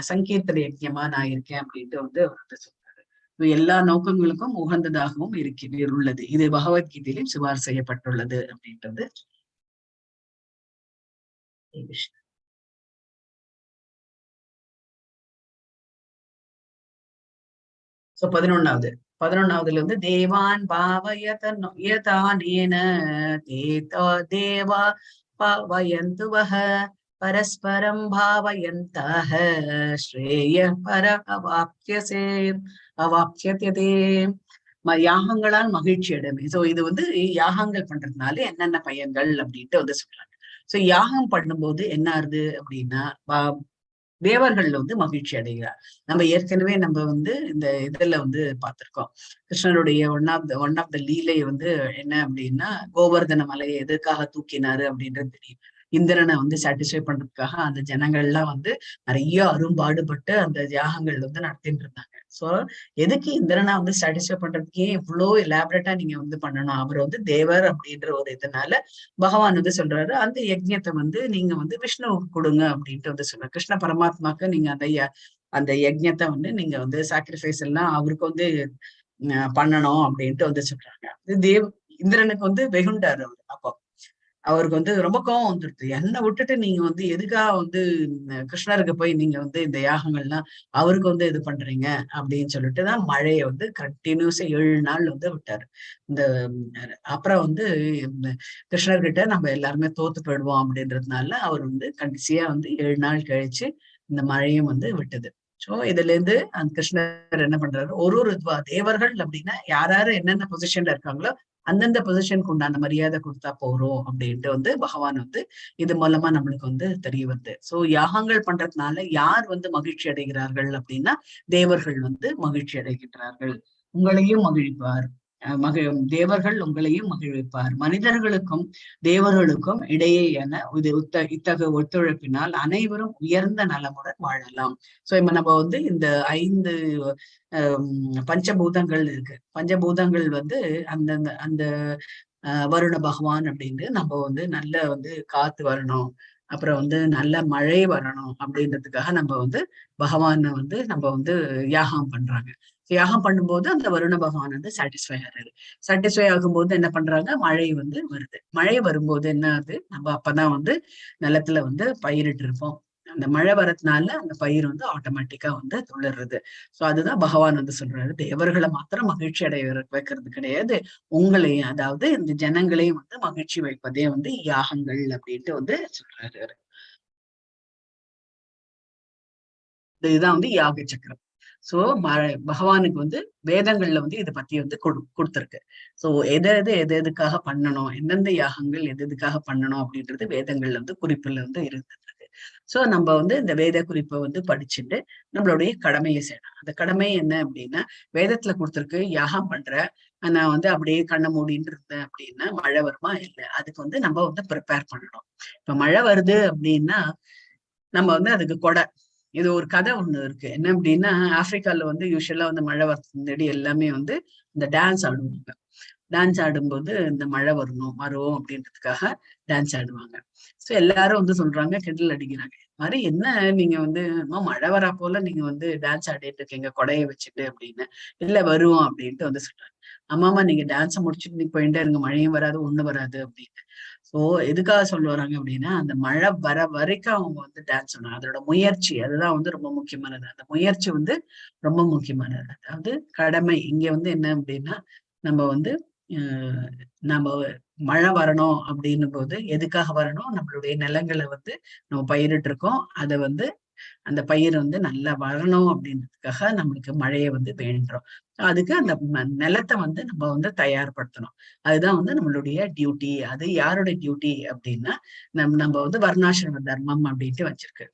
சங்கீர்த்தன யஜ்ஞமா நான் இருக்கேன் அப்படின்ட்டு வந்து அவர் வந்து சொல்றாரு. எல்லா நோக்கங்களுக்கும் உகந்ததாகவும் இருக்கிறது உள்ளது. இது பகவத்கீதையிலும் சிபாரிசு செய்யப்பட்டுள்ளது அப்படின்றது. சோ 11வதுல வந்து தேவான் பாவயதானேன தேதோ தேவா பாவயந்து வஹ பரஸ்பரம் பாவயந்தஹ ஸ்ரேய பர அவாப்யசே அவாப்யதே. யாகங்களால் மகிழ்ச்சி அடைமை. சோ இது வந்து யாகங்கள் பண்றதுனால என்னென்ன பயன்கள் அப்படின்ட்டு வந்து சொல்றாங்க. சோ யாகம் பண்ணும்போது என்ன ஆகுது அப்படின்னா தேவர்கள் வந்து மகிழ்ச்சி அடைகிறார். நம்ம ஏற்கனவே நம்ம வந்து இந்த இதுல வந்து பார்த்திருக்கோம். கிருஷ்ணருடைய ஒன் ஆஃப் the லீலை வந்து என்ன அப்படின்னா கோவர்தன மலையை எதற்காக தூக்கினாரு அப்படின்றது தெரியும். இந்திரனை வந்து சாட்டிஸ்ஃபை பண்றதுக்காக அந்த ஜனங்கள்லாம் வந்து நிறைய அரும்பாடுபட்டு அந்த யாகங்கள் வந்து நடத்திட்டு இருந்தாங்க. சோ எதுக்கு இந்திரனை வந்து சாட்டிஸ்ஃபை பண்றதுக்கே இவ்வளோ எலாபரேட்டா நீங்க வந்து பண்ணணும்? அவர் வந்து தேவர் அப்படின்ற ஒரு இதனால பகவான் வந்து சொல்றாரு, அந்த யஜ்ஞத்தை வந்து நீங்க வந்து விஷ்ணுவுக்கு கொடுங்க அப்படின்ட்டு வந்து சொல்றாரு. கிருஷ்ண பரமாத்மாக்கு நீங்க அந்த யஜ்ஞத்தை வந்து நீங்க வந்து சாக்ரிஃபைஸ் எல்லாம் அவருக்கு வந்து பண்ணணும் அப்படின்ட்டு வந்து சொல்றாங்க. இந்திரனுக்கு வந்து வெகுண்டாரு அவரு. அப்போ அவருக்கு வந்து ரொம்ப கோவம் வந்துடுது. என்னை விட்டுட்டு நீங்க வந்து எதுக்காக வந்து கிருஷ்ணருக்கு போய் நீங்க வந்து இந்த யாகங்கள்லாம் அவருக்கு வந்து இது பண்றீங்க அப்படின்னு சொல்லிட்டுதான் மழையை வந்து கண்டினியூஸா 7 நாள் வந்து விட்டாரு. இந்த அப்புறம் வந்து கிருஷ்ணர்கிட்ட நம்ம எல்லாருமே தோத்து போயிடுவோம் அப்படின்றதுனால அவர் வந்து கடைசியா வந்து 7 நாள் கழிச்சு இந்த மழையும் வந்து விட்டது. சோ இதுல இருந்து அந்த கிருஷ்ணர் என்ன பண்றாரு, ஒரு ஒரு தேவர்கள் அப்படின்னா யாராரு என்னென்ன பொசிஷன்ல இருக்காங்களோ அந்தந்த பொசிஷனுக்கு உண்டான மரியாதை கொடுத்தா போறோம் அப்படின்ட்டு வந்து பகவான் வந்து இது மூலமா நம்மளுக்கு வந்து தெரிய வருது. சோ யாகங்கள் பண்றதுனால யார் வந்து மகிழ்ச்சி அடைகிறார்கள் அப்படின்னா தேவர்கள் வந்து மகிழ்ச்சி அடைகின்றார்கள். உங்களையும் மகிழ்வார் தேவர்கள் உங்களையும் மகிழ்விப்பார். மனிதர்களுக்கும் தேவர்களுக்கும் இடையேயான இத்தகைய ஒத்துழைப்பினால் அனைவரும் உயர்ந்த நலமுடன் வாழலாம். சோ இப்ப நம்ம வந்து இந்த 5 பஞ்சபூதங்கள் இருக்கு. பஞ்சபூதங்கள் வந்து அந்தந்த அந்த வருண பகவான் அப்படின்னு நம்ம வந்து நல்ல வந்து காத்து வரணும், அப்புறம் வந்து நல்ல மழை வரணும் அப்படின்றதுக்காக நம்ம வந்து பகவானை வந்து நம்ம வந்து யாகம் பண்றாங்க. யாகம் பண்ணும்போது அந்த வருண பகவான் வந்து சாட்டிஸ்ஃபை ஆகிறாரு. சாட்டிஸ்ஃபை ஆகும்போது என்ன பண்றாங்க, மழை வந்து வருது. மழை வரும்போது என்ன ஆகுது, நம்ம அப்பதான் வந்து நிலத்துல வந்து பயிரிட்டு இருப்போம். அந்த மழை வரதுனால அந்த பயிர் வந்து ஆட்டோமேட்டிக்கா வந்து துளிர்றது. சோ அதுதான் பகவான் வந்து சொல்றாரு, தேவர்களை மாத்திரம் மகிழ்ச்சி அடைய வைக்கிறது கிடையாது, உங்களையும் அதாவது இந்த ஜனங்களையும் வந்து மகிழ்ச்சி வைப்பதே வந்து யாகங்கள் அப்படின்ட்டு வந்து சொல்றாரு. இதுதான் வந்து யாக சக்கரம். சோ பகவானுக்கு வந்து வேதங்கள்ல வந்து இதை பத்தி வந்து கொடுத்திருக்கு. சோ எது எது எது எதுக்காக பண்ணணும், எந்தெந்த யாகங்கள் எது எதுக்காக பண்ணணும் அப்படின்றது வேதங்கள்ல வந்து குறிப்புல வந்து இருந்துருக்கு. சோ நம்ம வந்து இந்த வேத குறிப்பை வந்து படிச்சுட்டு நம்மளுடைய கடமையை செய்யணும். அந்த கடமை என்ன அப்படின்னா, வேதத்துல கொடுத்திருக்கு யாகம் பண்ற, நான் வந்து அப்படியே கண்ணை மூடின்னு இருந்தேன் அப்படின்னா மழை வருமா இல்லை, அதுக்கு வந்து நம்ம வந்து ப்ரிப்பேர் பண்ணணும். இப்ப மழை வருது அப்படின்னா நம்ம வந்து அதுக்கு கொடை, இது ஒரு கதை ஒண்ணு இருக்கு. என்ன அப்படின்னா, ஆப்பிரிக்கால வந்து யூஸ்வலா வந்து மழை வரதுக்கு முன்னாடி எல்லாமே வந்து இந்த டான்ஸ் ஆடுவாங்க. டான்ஸ் ஆடும்போது இந்த மழை வரணும் வரும் அப்படின்றதுக்காக டான்ஸ் ஆடுவாங்க. சோ எல்லாரும் வந்து சொல்றாங்க, கிண்டல் அடிக்கிறாங்க, இது மாதிரி என்ன நீங்க வந்து மழை வரா போல நீங்க வந்து டான்ஸ் ஆடிட்டு இருக்கீங்க கொடையை வச்சுட்டு அப்படின்னு. இல்ல வருவோம் அப்படின்ட்டு வந்து சொல்றாங்க. ஆமாமா நீங்க டான்ஸை முடிச்சுட்டு நீங்க போயிட்டே இருங்க, மழையும் வராது ஒண்ணும் வராது அப்படின்னு. சோ எதுக்காக சொல்ல வராங்க அப்படின்னா, அந்த மழை வர வரைக்கும் அவங்க வந்து டான்ஸ் பண்ணாங்க. அதோட முயற்சி அதுதான் வந்து ரொம்ப முக்கியமானது. அந்த முயற்சி வந்து ரொம்ப முக்கியமானது. அதாவது கடமை இங்க வந்து என்ன அப்படின்னா, நம்ம வந்து நம்ம மழை வரணும் அப்படின்னும் போது எதுக்காக வரணும், நம்மளுடைய நிலங்களை வந்து நம்ம பயிரிட்டு இருக்கோம், அதை வந்து அந்த பயிர் வந்து நல்லா வரணும் அப்படின்றதுக்காக நம்மளுக்கு மழையை வந்து வேண்டுறோம். அதுக்கு அந்த நிலத்தை வந்து நம்ம வந்து தயார்படுத்தணும். அதுதான் வந்து நம்மளுடைய டியூட்டி. அது யாரோட டியூட்டி அப்படின்னா, நம்ம வந்து வர்ணாசிரம தர்மம் அப்படின்ட்டு வச்சிருக்கு.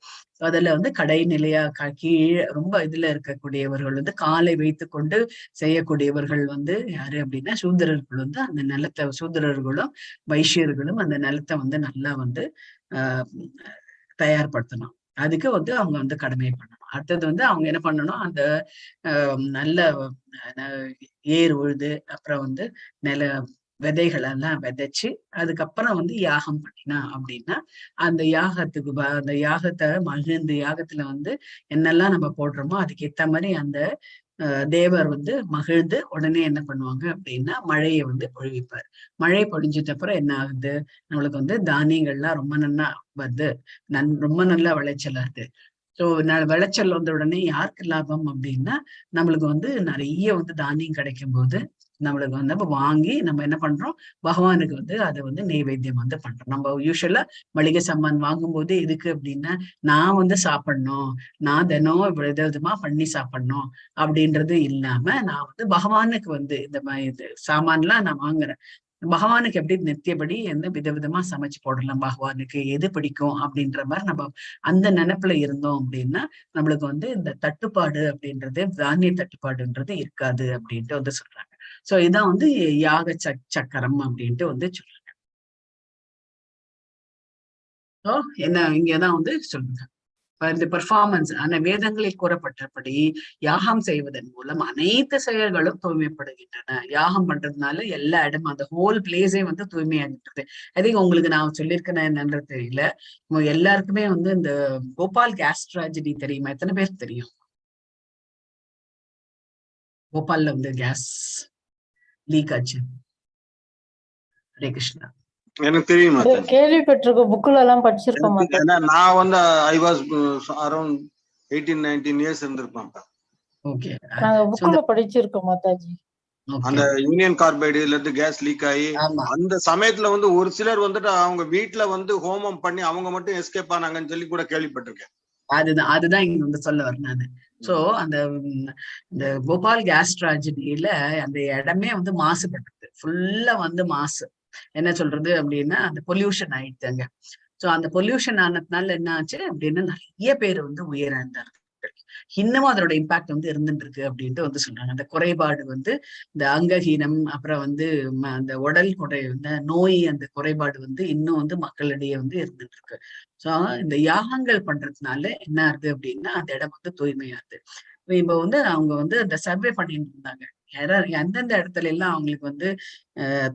அதுல வந்து கடைநிலையா கீழே ரொம்ப இதுல இருக்கக்கூடியவர்கள் வந்து காலை வைத்து கொண்டு செய்யக்கூடியவர்கள் வந்து யாரு அப்படின்னா சூத்திரர்கள் வந்து அந்த நிலத்தை, சூத்திரர்களும் வைசியர்களும் அந்த நிலத்தை வந்து நல்லா வந்து தயார்படுத்தணும். அதுக்கு வந்து அவங்க வந்து கடமை பண்ணணும். அடுத்தது வந்து அவங்க என்ன பண்ணணும், அந்த நல்ல ஏர் உழுது அப்புறம் வந்து நில விதைகளெல்லாம் விதைச்சு அதுக்கப்புறம் வந்து யாகம் பண்ணினா அப்படின்னா அந்த யாகத்துக்கு அந்த யாகத்தை மகிழ்ந்து யாகத்துல வந்து என்னெல்லாம் நம்ம போடுறோமோ அதுக்கு ஏத்த மாதிரி அந்த தேவர் வந்து மகிழ்ந்து உடனே என்ன பண்ணுவாங்க அப்படின்னா மழையை வந்து பொழிவிப்பார். மழை பொழிஞ்சது அப்புறம் என்ன ஆகுது, நம்மளுக்கு வந்து தானியங்கள்லாம் ரொம்ப நல்லா வருது, ரொம்ப நல்லா விளைச்சலா இருக்கு. ஸோ விளைச்சல் வந்த உடனே யாருக்கு லாபம் அப்படின்னா நம்மளுக்கு வந்து நிறைய வந்து தானியம் கிடைக்கும் போது நம்மளுக்கு வந்து நம்ம வாங்கி நம்ம என்ன பண்றோம், பகவானுக்கு வந்து அதை வந்து நெய்வேத்தியம் வந்து பண்றோம். நம்ம யூஸ்வலா மளிகை சாமான் வாங்கும்போது எதுக்கு அப்படின்னா நான் வந்து சாப்பிடணும், நான் தினம் இவ்வளவு விதமா பண்ணி சாப்பிடணும் அப்படின்றது இல்லாம நான் வந்து பகவானுக்கு வந்து இந்த மாதிரி இது சாமான்லாம் நான் வாங்குறேன், பகவானுக்கு எப்படி நித்தியபடி எந்த விதவிதமா சமைச்சு போடலாம், பகவானுக்கு எது பிடிக்கும் அப்படின்ற மாதிரி நம்ம அந்த நினைப்புல இருந்தோம் அப்படின்னா நம்மளுக்கு வந்து இந்த தட்டுப்பாடு அப்படின்றது, தானிய தட்டுப்பாடுன்றது இருக்காது அப்படின்ட்டு வந்து சொல்றாங்க. சோ இதான் வந்து யாக சக்கரம் அப்படின்ட்டு வந்து சொல்றாங்க. சோ என்ன இங்கதான் வந்து சொல்றாங்க இந்த பெர்ஃபார்மன்ஸ். ஆனா வேதங்களில் கூறப்பட்டபடி யாகம் செய்வதன் மூலம் அனைத்து செயல்களும் தூய்மைப்படுகின்றன. யாகம் பண்றதுனால எல்லா இடமும் அந்த ஹோல் பிளேஸே வந்து தூய்மையாகின்றது. I think உங்களுக்கு நான் சொல்லியிருக்கேன் என்னன்றது தெரியல, எல்லாருக்குமே வந்து இந்த போபால் கேஸ் ட்ராஜடி தெரியுமா? எத்தனை பேருக்கு தெரியும் போபால்ல வந்து கேஸ் லீக் ஆச்சு? ஹரே கிருஷ்ணா. எனக்கு தெரியும், கேள்விப்பட்டிருக்கோம், புக்ல எல்லாம் படிச்சிருக்கோம். நான் வந்து I was around 18-19 years இருந்திருப்பேன். ஓகே, நாங்க புக்ல படிச்சிருக்கோம் மாதாஜி. அந்த யூனியன் கார்பைடுல இருந்து கேஸ் லீக் ஆகி அந்த சமயத்துல வந்து ஒரு சிலர் வந்துட்டு அவங்க வீட்டுல வந்து ஹோமம் பண்ணி அவங்க மட்டும் எஸ்கேப் ஆனாங்கன்னு சொல்லி கூட கேள்விப்பட்டிருக்கேன். அதுதான் அதுதான் இங்க வந்து சொல்ல வரேன் நானு. சோ அந்த இந்த போபால் கேஸ் ட்ராஜடியில அந்த இடமே வந்து மாசுபட்டது, ஃபுல்லா வந்து மாசு. என்ன சொல்றது அப்படின்னா அந்த பொல்யூஷன் ஆயிடுச்சுங்க. சோ அந்த பொல்யூஷன் ஆனதுனால என்ன ஆச்சு அப்படின்னா நிறைய பேர் வந்து உயிரிழந்தார்கள். இன்னமும் அதோட இம்பாக்ட் வந்து இருந்துட்டு இருக்கு அப்படின்ட்டு வந்து சொல்றாங்க. அந்த குறைபாடு வந்து இந்த அங்கஹீனம், அப்புறம் வந்து அந்த உடல் குறை, இந்த நோய், அந்த குறைபாடு வந்து இன்னும் வந்து மக்களிடையே வந்து இருந்துட்டு இருக்கு. சோ இந்த யாகங்கள் பண்றதுனால என்ன ஆகுது அப்படின்னா அந்த இடம் வந்து தூய்மையாகுது. இப்ப வந்து அவங்க வந்து அந்த சர்வே பண்ணிட்டு இருந்தாங்க. எந்தெந்த இடத்துல எல்லாம் அவங்களுக்கு வந்து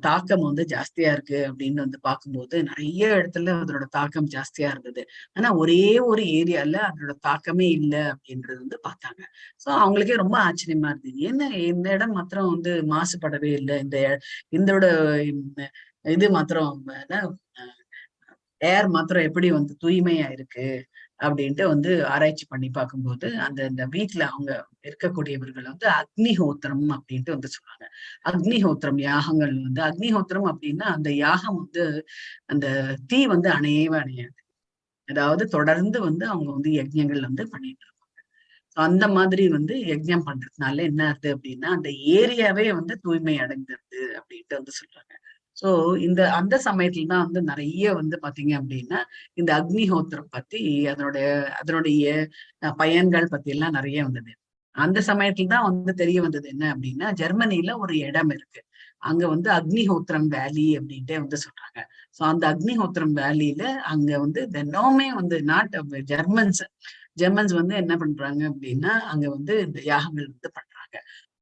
தாக்கம் வந்து ஜாஸ்தியா இருக்கு அப்படின்னு வந்து பார்க்கும்போது நிறைய இடத்துல அதனோட தாக்கம் ஜாஸ்தியா இருந்தது. ஆனா ஒரே ஒரு ஏரியால அதனோட தாக்கமே இல்லை அப்படின்றது வந்து பார்த்தாங்க. சோ அவங்களுக்கே ரொம்ப ஆச்சரியமா இருந்தது. என்ன இந்த இடம் மாத்திரம் வந்து மாசுபடவே இல்லை, இந்த இந்தோட இது மாத்திரம் ஏர் மாத்திரம் எப்படி வந்து தூய்மையா இருக்கு அப்படின்ட்டு வந்து ஆராய்ச்சி பண்ணி பார்க்கும்போது அந்த இந்த வீட்டுல அவங்க இருக்கக்கூடியவர்கள் வந்து அக்னிஹோத்திரம் அப்படின்ட்டு வந்து சொல்லுவாங்க. அக்னிஹோத்திரம் யாகங்கள் வந்து அக்னிஹோத்திரம் அப்படின்னா அந்த யாகம் வந்து அந்த தீ வந்து அணையவே அணையாது. அதாவது தொடர்ந்து வந்து அவங்க வந்து யஜ்ஞங்கள் வந்து பண்ணிட்டு இருப்பாங்க. அந்த மாதிரி வந்து யஜ்ஞம் பண்றதுனால என்ன ஆகுது அப்படின்னா அந்த ஏரியாவே வந்து தூய்மை அடைந்திருது அப்படின்ட்டு வந்து சொல்றாங்க. சோ இந்த அந்த சமயத்துலதான் வந்து நிறைய வந்து பாத்தீங்க அப்படின்னா இந்த அக்னிஹோத்திரம் பத்தி அதனுடைய அதனுடைய பயன்கள் பத்தி எல்லாம் நிறைய வந்தது. அந்த சமயத்துலதான் வந்து தெரிய வந்தது என்ன அப்படின்னா ஜெர்மனில ஒரு இடம் இருக்கு, அங்க வந்து அக்னிஹோத்திரம் வேலி அப்படின்ட்டே வந்து சொல்றாங்க. சோ அந்த அக்னிஹோத்திரம் வேலியில அங்க வந்து தினமுமே வந்து not Germans Germans வந்து என்ன பண்றாங்க அப்படின்னா அங்க வந்து இந்த யாகங்கள் வந்து பண்றாங்க.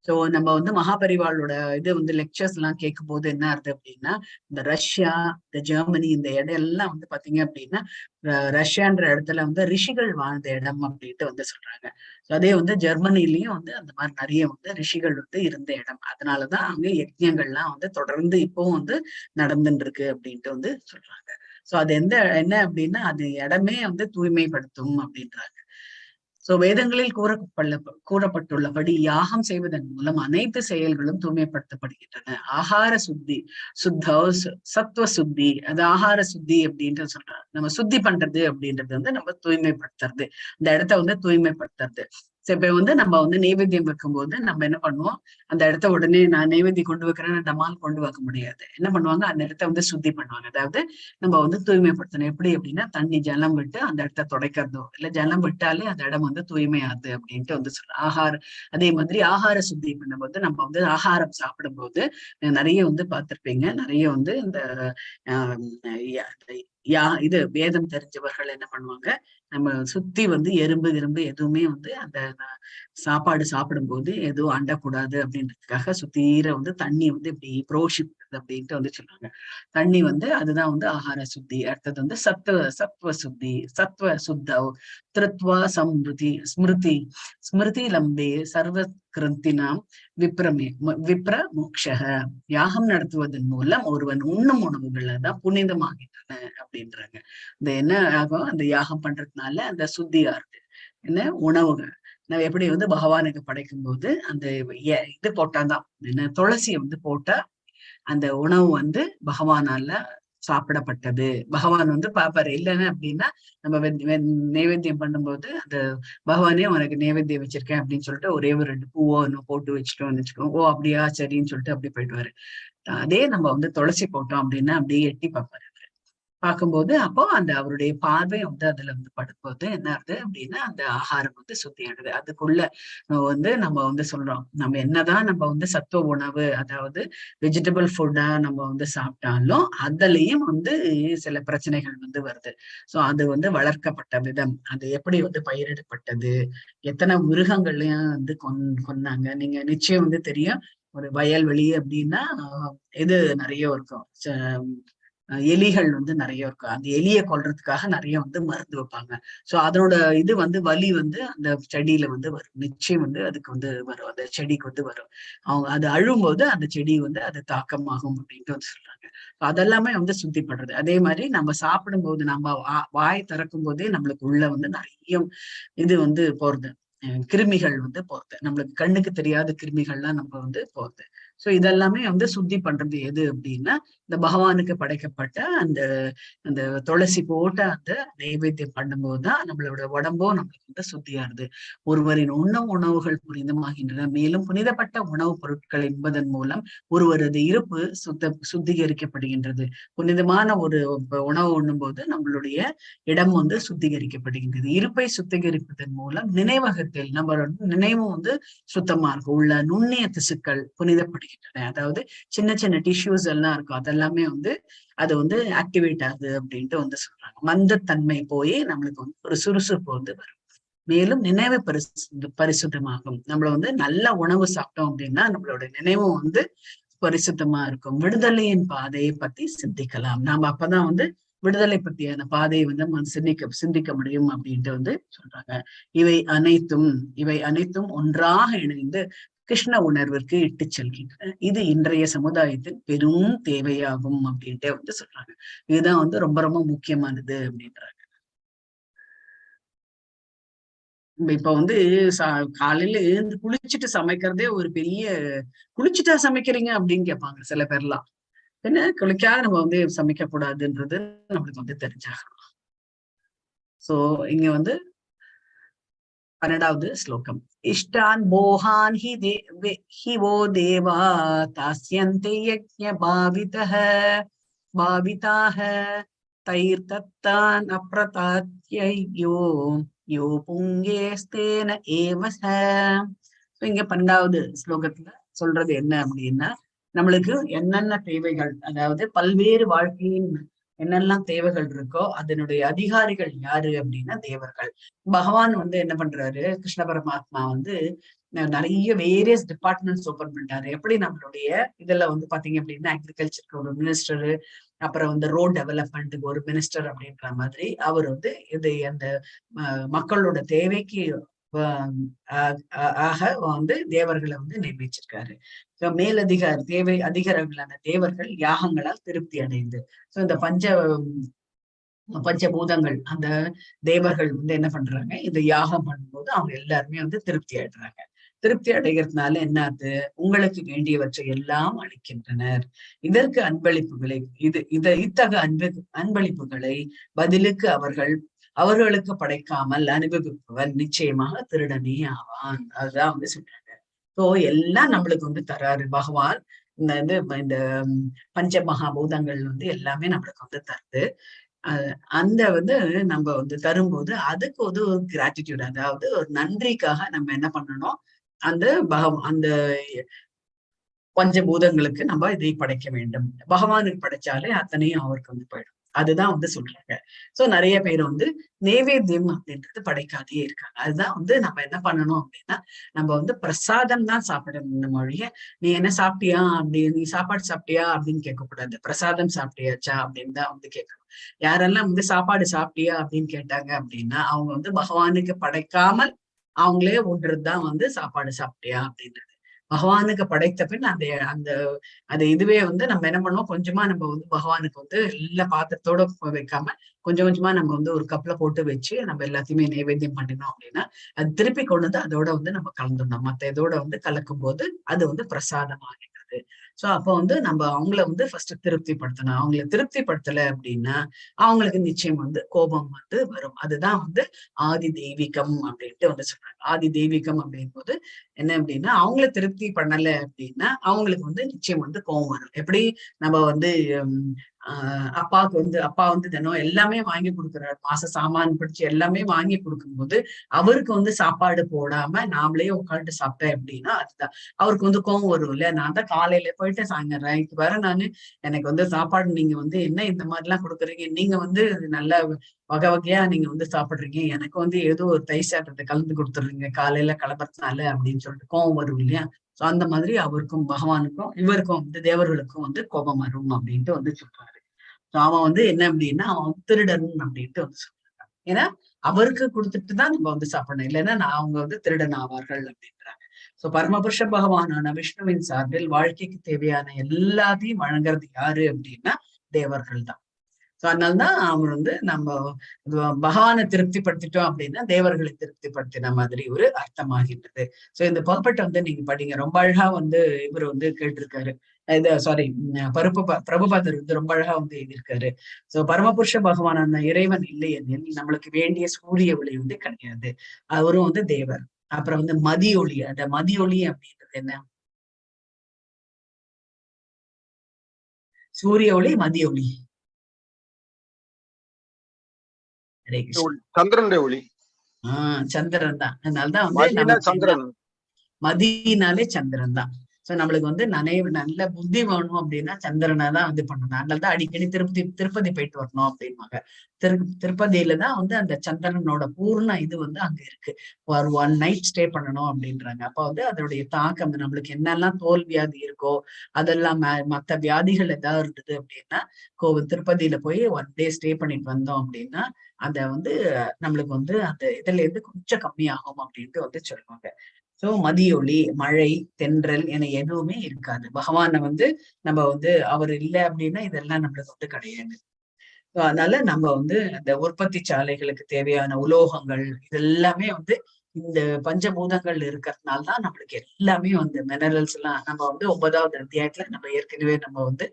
சோ நம்ம வந்து மகாபரிவாளோட இது வந்து லெக்சர்ஸ் எல்லாம் கேட்கும் போது என்ன ஆகுது அப்படின்னா இந்த ரஷ்யா, இந்த ஜெர்மனி, இந்த இடம் எல்லாம் வந்து பாத்தீங்க அப்படின்னா ரஷ்யான்ற இடத்துல வந்து ரிஷிகள் வாழ்ந்த இடம் அப்படின்ட்டு வந்து சொல்றாங்க. அதே வந்து ஜெர்மனிலையும் வந்து அந்த மாதிரி நிறைய வந்து ரிஷிகள் வந்து இருந்த இடம். அதனாலதான் அங்க யஜ்ஞங்கள்லாம் வந்து தொடர்ந்து இப்பவும் வந்து நடந்துட்டு இருக்கு அப்படின்ட்டு வந்து சொல்றாங்க. சோ அது எந்த என்ன அப்படின்னா அது இடமே வந்து தூய்மைப்படுத்தும் அப்படின்றாங்க. சோ வேதங்களில் கூறப்பட்டுள்ளபடி யாகம் செய்வதன் மூலம் அனைத்து செயல்களும் தூய்மைப்படுத்தப்படுகின்றன. ஆகார சுத்தி, சுத்த சத்துவ சுத்தி, அது ஆகார சுத்தி அப்படின்ட்டு சொல்றாங்க. நம்ம சுத்தி பண்றது அப்படின்றது வந்து நம்ம தூய்மைப்படுத்துறது, இந்த இடத்த வந்து தூய்மைப்படுத்துறது. சரி, இப்ப வந்து நம்ம வந்து நெய்வேத்தியம் வைக்கும்போது நம்ம என்ன பண்ணுவோம், அந்த இடத்த உடனே நான் நெய்வேத்தியம் கொண்டு வைக்கிறேன்னு டமால் கொண்டு வைக்க முடியாது. என்ன பண்ணுவாங்க, அந்த இடத்த வந்து சுத்தி பண்ணுவாங்க. அதாவது நம்ம வந்து தூய்மைப்படுத்தணும். எப்படி அப்படின்னா தண்ணி ஜலம் விட்டு அந்த இடத்த துடைக்கிறதோ, இல்ல ஜலம் விட்டாலே அந்த இடம் வந்து தூய்மையாகுது அப்படின்ட்டு வந்து சொல்றோம். ஆகார, அதே மாதிரி ஆகார சுத்தி பண்ணும்போது நம்ம வந்து ஆகாரம் சாப்பிடும்போது நிறைய வந்து பார்த்திருப்பீங்க, நிறைய வந்து இந்த இது வேதம் தெரிஞ்சவர்கள் என்ன பண்ணுவாங்க, நம்ம சுத்தி வந்து எறும்பு எறும்பு எதுவுமே வந்து அந்த சாப்பாடு சாப்பிடும்போது எதுவும் அண்டக்கூடாது அப்படின்றதுக்காக சுத்தீர வந்து தண்ணி வந்து இப்படி புரோஷிப்பது அப்படின்ட்டு வந்து சொல்லுவாங்க. தண்ணி வந்து அதுதான் வந்து ஆகார சுத்தி. அடுத்தது வந்து சத்துவ சத்துவ சுத்தி, சத்துவ சுத்த திருத்வா சம்ருதி ஸ்மிருதி ஸ்மிருதி லம்பே சர்வ கிரந்தினாம் விப்ரமே விப்ர மோக்ஷக. யாகம் நடத்துவதன் மூலம் ஒருவன் உண்ணும் உணவுகள் தான் புனிதமாகின்றன அப்படின்றாங்க. இந்த என்ன ஆகும், அந்த யாகம் பண்றதுனால அந்த சுத்தியா இருக்கு. என்ன உணவுகள் நம்ம எப்படி வந்து பகவானுக்கு படைக்கும் போது அந்த இது போட்டாதான் என்ன துளசியை வந்து போட்டா அந்த உணவு வந்து பகவானால சாப்பிடப்பட்டது. பகவான் வந்து பாப்பாரு. இல்லைன்னு அப்படின்னா நம்ம நைவேத்தியம் பண்ணும்போது அந்த பகவானே உனக்கு நைவேத்தியம் வச்சிருக்கேன் அப்படின்னு சொல்லிட்டு ஒரே ஒரு 2 பூவோ இன்னும் போட்டு வச்சுட்டோம்னு வச்சுக்கோங்க. ஓ அப்படியா சரின்னு சொல்லிட்டு அப்படி போயிடுவாரு. அதே நம்ம வந்து துளசி போட்டோம் அப்படின்னா அப்படியே எட்டி பார்ப்பாரு. பார்க்கும்போது அப்போ அந்த அவருடைய பார்வை வந்து அதுல வந்து படும்போது என்ன ஆகுது அப்படின்னா அந்த ஆகாரம் வந்து சுத்தியாடுது. அதுக்குள்ள வந்து நம்ம வந்து சொல்றோம், நம்ம என்னதான் நம்ம வந்து சத்துவ உணவு அதாவது வெஜிடபிள் ஃபுட்டா நம்ம வந்து சாப்பிட்டாலும் அதுலயும் வந்து சில பிரச்சனைகள் வந்து வருது. சோ அது வந்து வளர்க்கப்பட்ட விதம், அது எப்படி வந்து பயிரிடப்பட்டது, எத்தனை மிருகங்களையும் வந்து கொன்னாங்க. நீங்க நிச்சயம் வந்து தெரியும், ஒரு வயல்வெளி அப்படின்னா இது நிறைய இருக்கும், எலிகள் வந்து நிறைய இருக்கும். அந்த எலியை கொல்றதுக்காக நிறைய வந்து மருந்து வைப்பாங்க. சோ அதனோட இது வந்து வலி வந்து அந்த செடியில வந்து வரும், நிச்சயம் வந்து அதுக்கு வந்து வரும், அந்த செடிக்கு வந்து வரும். அவங்க அது அழும்போது அந்த செடி வந்து அது தாக்கமாகும் அப்படின்ட்டு வந்து சொல்றாங்க. அதெல்லாமே வந்து சுத்தி படுறது. அதே மாதிரி நம்ம சாப்பிடும்போது நம்ம வாய் திறக்கும் போதே நம்மளுக்கு உள்ள வந்து நிறைய இது வந்து போறது, கிருமிகள் வந்து போறது, நம்மளுக்கு கண்ணுக்கு தெரியாத கிருமிகள்லாம் நம்ம வந்து போறது. சோ சோ இதெல்லாமே வந்து சுத்தி பண்றது எது அப்படின்னா இந்த பகவானுக்கு படைக்கப்பட்ட அந்த அந்த துளசி போட்ட அந்த நைவேத்தியம் பண்ணும்போதுதான் நம்மளோட உடம்பும் நம்மளுக்கு வந்து சுத்தியாருது. ஒருவரின் உண்ணும் உணவுகள் புனிதமாகின்றன. மேலும் புனிதப்பட்ட உணவுப் பொருட்கள் என்பதன் மூலம் ஒருவரது இருப்பு சுத்திகரிக்கப்படுகின்றது. புனிதமான ஒரு உணவு உண்ணும்போது நம்மளுடைய இடம் வந்து சுத்திகரிக்கப்படுகின்றது. இருப்பை சுத்திகரிப்பதன் மூலம் நினைவகத்தில் நம்மளோட நினைவும் வந்து சுத்தமா இருக்கும். உள்ள நுண்ணிய திசுக்கள் புனிதப்படுகின்றன. அதாவது சின்ன சின்ன டிஷ்யூஸ் எல்லாம் இருக்கும், அதெல்லாமே வந்து அது வந்து ஆக்டிவேட் ஆகுது அப்படின்ட்டு வந்து சொல்றாங்க. மந்தத்தன்மை போய் நம்மளுக்கு வந்து ஒரு சுறுசுறுப்பு வந்து வரும். மேலும் நினைவு பரிசுத்தமாகும். நம்மள வந்து நல்ல உணவு சாப்பிட்டோம் அப்படின்னா நம்மளோட நினைவும் வந்து பரிசுத்தமா இருக்கும். விடுதலையின் பாதையை பத்தி சிந்திக்கலாம். நாம அப்பதான் வந்து விடுதலை பத்தியான பாதையை வந்து நம்ம சிந்திக்க முடியும் அப்படின்ட்டு வந்து சொல்றாங்க. இவை அனைத்தும் ஒன்றாக இணைந்து கிருஷ்ண உணர்விற்கு இட்டு செல்கின்றன. இது இன்றைய சமுதாயத்தின் பெரும் தேவையாகும் அப்படின்ட்டு வந்து சொல்றாங்க. இதுதான் வந்து ரொம்ப ரொம்ப முக்கியமானது அப்படின்றாங்க. இப்ப வந்து காலையில எழுந்து குளிச்சுட்டு சமைக்கிறதே ஒரு பெரிய, குளிச்சுட்டா சமைக்கிறீங்க அப்படின்னு கேட்பாங்க சில பேர்லாம். என்ன குளிக்காத நம்ம வந்து சமைக்க கூடாதுன்றது நம்மளுக்கு வந்து தெரிஞ்சாகணும். சோ இங்க வந்து 12வது ஸ்லோகம். இஷ்டான் போஹான் he he வோ தேவா தாஸ்யந்தே யஜ்ஞ பாவிதஹ பாவிதாஹ தைர்தத்தான் அப்ரதாத்யயோ யோ புங்கேஸ்தேன ஏவ ச. இங்க 12வது ஸ்லோகத்துல சொல்றது என்ன அப்படின்னா, நம்மளுக்கு என்னென்ன தேவைகள், அதாவது பல்வேறு வாழ்க்கையின் என்னெல்லாம் தேவைகள் இருக்கோ அதனுடைய அதிகாரிகள் யாரு அப்படின்னா தேவர்கள். பகவான் வந்து என்ன பண்றாரு, கிருஷ்ண பரமாத்மா வந்து நிறைய வேரியஸ் டிபார்ட்மெண்ட்ஸ் ஓபன் பண்ணிட்டாரு. எப்படி நம்மளுடைய இதுல வந்து பாத்தீங்க அப்படின்னா அக்ரிகல்ச்சருக்கு ஒரு மினிஸ்டரு, அப்புறம் வந்து ரோட் டெவலப்மெண்ட்டுக்கு ஒரு மினிஸ்டர் அப்படின்ற மாதிரி அவர் வந்து இது அந்த மக்களோட தேவைக்கு ஆக வந்து தேவர்களை வந்து நியமிச்சிருக்காரு. ஸோ மேலதிகார தேவை அதிகாரிகளான தேவர்கள் யாகங்களால் திருப்தி அடைந்து, ஸோ இந்த பஞ்சபூதங்கள் அந்த தேவர்கள் வந்து என்ன பண்றாங்க, இந்த யாகம் பண்ணும்போது அவங்க எல்லாருமே வந்து திருப்தி ஆயிடுறாங்க. திருப்தி அடைகிறதுனால என்ன ஆகுது, உங்களுக்கு வேண்டியவற்றை எல்லாம் அளிக்கின்றனர். இதற்கு அன்பளிப்புகளை இத்தகு அன்பளிப்புகளை பதிலுக்கு அவர்களுக்கு படைக்காமல் அனுபவிப்பவன் நிச்சயமாக திருடனே ஆவான். அதுதான் வந்து சொல்றாங்க. ஸோ எல்லாம் நம்மளுக்கு வந்து தராரு பகவான். இந்த இந்த பஞ்ச மகாபூதங்கள் வந்து எல்லாமே நம்மளுக்கு வந்து தருது. அந்த வந்து நம்ம வந்து தரும்போது அதுக்கு வந்து ஒரு கிராட்டிடியூட், அதாவது ஒரு நன்றிக்காக நம்ம என்ன பண்ணணும், அந்த அந்த பஞ்சபூதங்களுக்கு நம்ம இதை படைக்க வேண்டும். பகவானுக்கு படைச்சாலே அத்தனையும் அவருக்கு வந்து போயிடும். அதுதான் வந்து சொல்றாங்க. சோ நிறைய பேர் வந்து நைவேத்தியம் அப்படின்றது படைக்காதே இருக்காங்க. அதுதான் வந்து நம்ம என்ன பண்ணணும் அப்படின்னா, நம்ம வந்து பிரசாதம் தான் சாப்பிடணும் மொழிய, நீ என்ன சாப்பிட்டியா அப்படி, நீ சாப்பாடு சாப்பிட்டியா அப்படின்னு கேட்கக்கூடாது. பிரசாதம் சாப்பிட்டியாச்சா அப்படின்னு தான் வந்து கேட்கணும். யாரெல்லாம் வந்து சாப்பாடு சாப்பிட்டியா அப்படின்னு கேட்டாங்க அப்படின்னா அவங்க வந்து பகவானுக்கு படைக்காமல் அவங்களே ஒன்றுதான் வந்து சாப்பாடு சாப்பிட்டியா அப்படின்றது. பகவானுக்கு படைத்த பின் அந்த அந்த அது இதுவே வந்து நம்ம என்ன பண்ணுவோம், கொஞ்சமா நம்ம வந்து பகவானுக்கு வந்து எல்லா பாத்திரத்தோட வைக்காம கொஞ்சம் கொஞ்சமா நம்ம வந்து ஒரு கப்ல போட்டு வச்சு நம்ம எல்லாத்தையுமே நைவேத்தியம் பண்ணினோம் அப்படின்னா அது திருப்பி கொண்டு வந்து அதோட வந்து நம்ம கலந்துடணும். மத்த இதோட வந்து கலக்கும் போது அது வந்து பிரசாதம் ஆகின்றது. சோ அப்போ வந்து நம்ம அவங்கள வந்து ஃபர்ஸ்ட் திருப்திப்படுத்தணும். அவங்கள திருப்திப்படுத்தல அப்படின்னா அவங்களுக்கு நிச்சயம் வந்து கோபம் வந்து வரும். அதுதான் வந்து ஆதி தெய்வீகம் அப்படின்ட்டு வந்து சொல்றாங்க. ஆதி தெய்வீகம் அப்படின் போது என்ன அப்படின்னா, அவங்கள திருப்தி பண்ணல அப்படின்னா அவங்களுக்கு வந்து நிச்சயம் வந்து கோபம் வரும். எப்படி நம்ம வந்து அப்பாவுக்கு வந்து அப்பா வந்து தினம் எல்லாமே வாங்கி கொடுக்குறாரு, மாச சாமான் பிடிச்சி எல்லாமே வாங்கி கொடுக்கும்போது அவருக்கு வந்து சாப்பாடு போடாம நாமளே உட்காந்துட்டு சாப்பிட்டேன் அப்படின்னா அதுதான் அவருக்கு வந்து கோவம் வரும் இல்லையா. நான் தான் காலையில போயிட்டு சாயங்காலம் நைட்டு வர நானு எனக்கு வந்து சாப்பாடு நீங்க வந்து என்ன இந்த மாதிரி எல்லாம் கொடுக்குறீங்க, நீங்க வந்து நல்ல வகை வகையா நீங்க வந்து சாப்பிடுறீங்க, எனக்கு வந்து ஏதோ ஒரு தை சாப்பிட்டதை கலந்து கொடுத்துடுறீங்க காலையில கிளம்புறதுனால அப்படின்னு சொல்லிட்டு கோவம் வரும் இல்லையா. சோ அந்த மாதிரி அவருக்கும் பகவானுக்கும் இவருக்கும் வந்து தேவர்களுக்கும் வந்து கோபம் வரும் அப்படின்ட்டு வந்து சொல்றாரு. அவன் வந்து என்ன அப்படின்னா அவன் வந்து திருடன் அப்படின்ட்டு வந்து சொல்றாங்க. ஏன்னா அவருக்கு கொடுத்துட்டு தான் நம்ம வந்து சாப்பிடணும், இல்லைன்னா நான் அவங்க வந்து திருடன் ஆவார்கள் அப்படின்றாங்க. சோ பரமபுருஷ பகவானான விஷ்ணுவின் சார்பில் வாழ்க்கைக்கு தேவையான எல்லாத்தையும் வழங்குறது யாரு அப்படின்னா தேவர்கள் தான். ஸோ அதனாலதான் அவர் வந்து நம்ம பகவானை திருப்திப்படுத்திட்டோம் அப்படின்னா தேவர்களை திருப்திப்படுத்தின மாதிரி ஒரு அர்த்தமாகின்றது. சோ இந்த பர்பட்டை வந்து நீங்க படிங்க, ரொம்ப அழகா வந்து இவர் வந்து கேட்டிருக்காரு. இது சாரி பிரபுபாதர் வந்து ரொம்ப அழகா வந்து எழுதியிருக்காரு. சோ பரமபுருஷ பகவானான இறைவன் இல்லை எனில் நம்மளுக்கு வேண்டிய சூரிய ஒளி வந்து கிடையாது. அவரும் வந்து தேவர். அப்புறம் வந்து மதியொளி, அந்த மதியொளி அப்படின்றது என்ன? சூரிய ஒளி, மதிய ஒளி. சந்திரனுடைய ஒளி. சந்திரன் தான். அதனாலதான் வந்து சந்திரன், மதினாலே சந்திரன் தான். சோ நம்மளுக்கு வந்து நல்ல புத்தி வேணும் அப்படின்னா சந்திரனை தான் வந்து பண்ணணும். அதனாலதான் அடிக்கடி திருப்பதி போயிட்டு வரணும் அப்படின்வாங்க. திருப்பதியில தான் வந்து அந்த சந்திரனோட பூர்ண இது வந்து அங்க இருக்கு. ஒரு 1 நைட் ஸ்டே பண்ணணும் அப்படின்றாங்க. அப்ப வந்து அதனுடைய தாக்கம் நம்மளுக்கு என்னெல்லாம் தோல் வியாதி இருக்கோ அதெல்லாம் மத்த வியாதிகள் ஏதாவது இருந்தது அப்படின்னா கோவில் திருப்பதியில போய் 1 டே ஸ்டே பண்ணிட்டு வந்தோம் அப்படின்னா அத வந்து நம்மளுக்கு வந்து அந்த இதுல இருந்து கொஞ்சம் கம்மியாகும் அப்படின்ட்டு வந்து சொல்லுவாங்க. சோ மதியொளி, மழை, தென்றல் என எதுவுமே இருக்காது. பகவானை வந்து நம்ம வந்து அவர் இல்லை அப்படின்னா இதெல்லாம் நம்மளுக்கு வந்து கிடையாது. அதனால நம்ம வந்து அந்த உற்பத்தி சாலைகளுக்கு தேவையான உலோகங்கள் இதெல்லாமே வந்து இந்த பஞ்சபூதங்கள் இருக்கிறதுனால்தான் நம்மளுக்கு எல்லாமே வந்து மினரல்ஸ் எல்லாம் நம்ம வந்து 9வது அத்தியாயத்துல நம்ம ஏற்கனவே நம்ம வந்து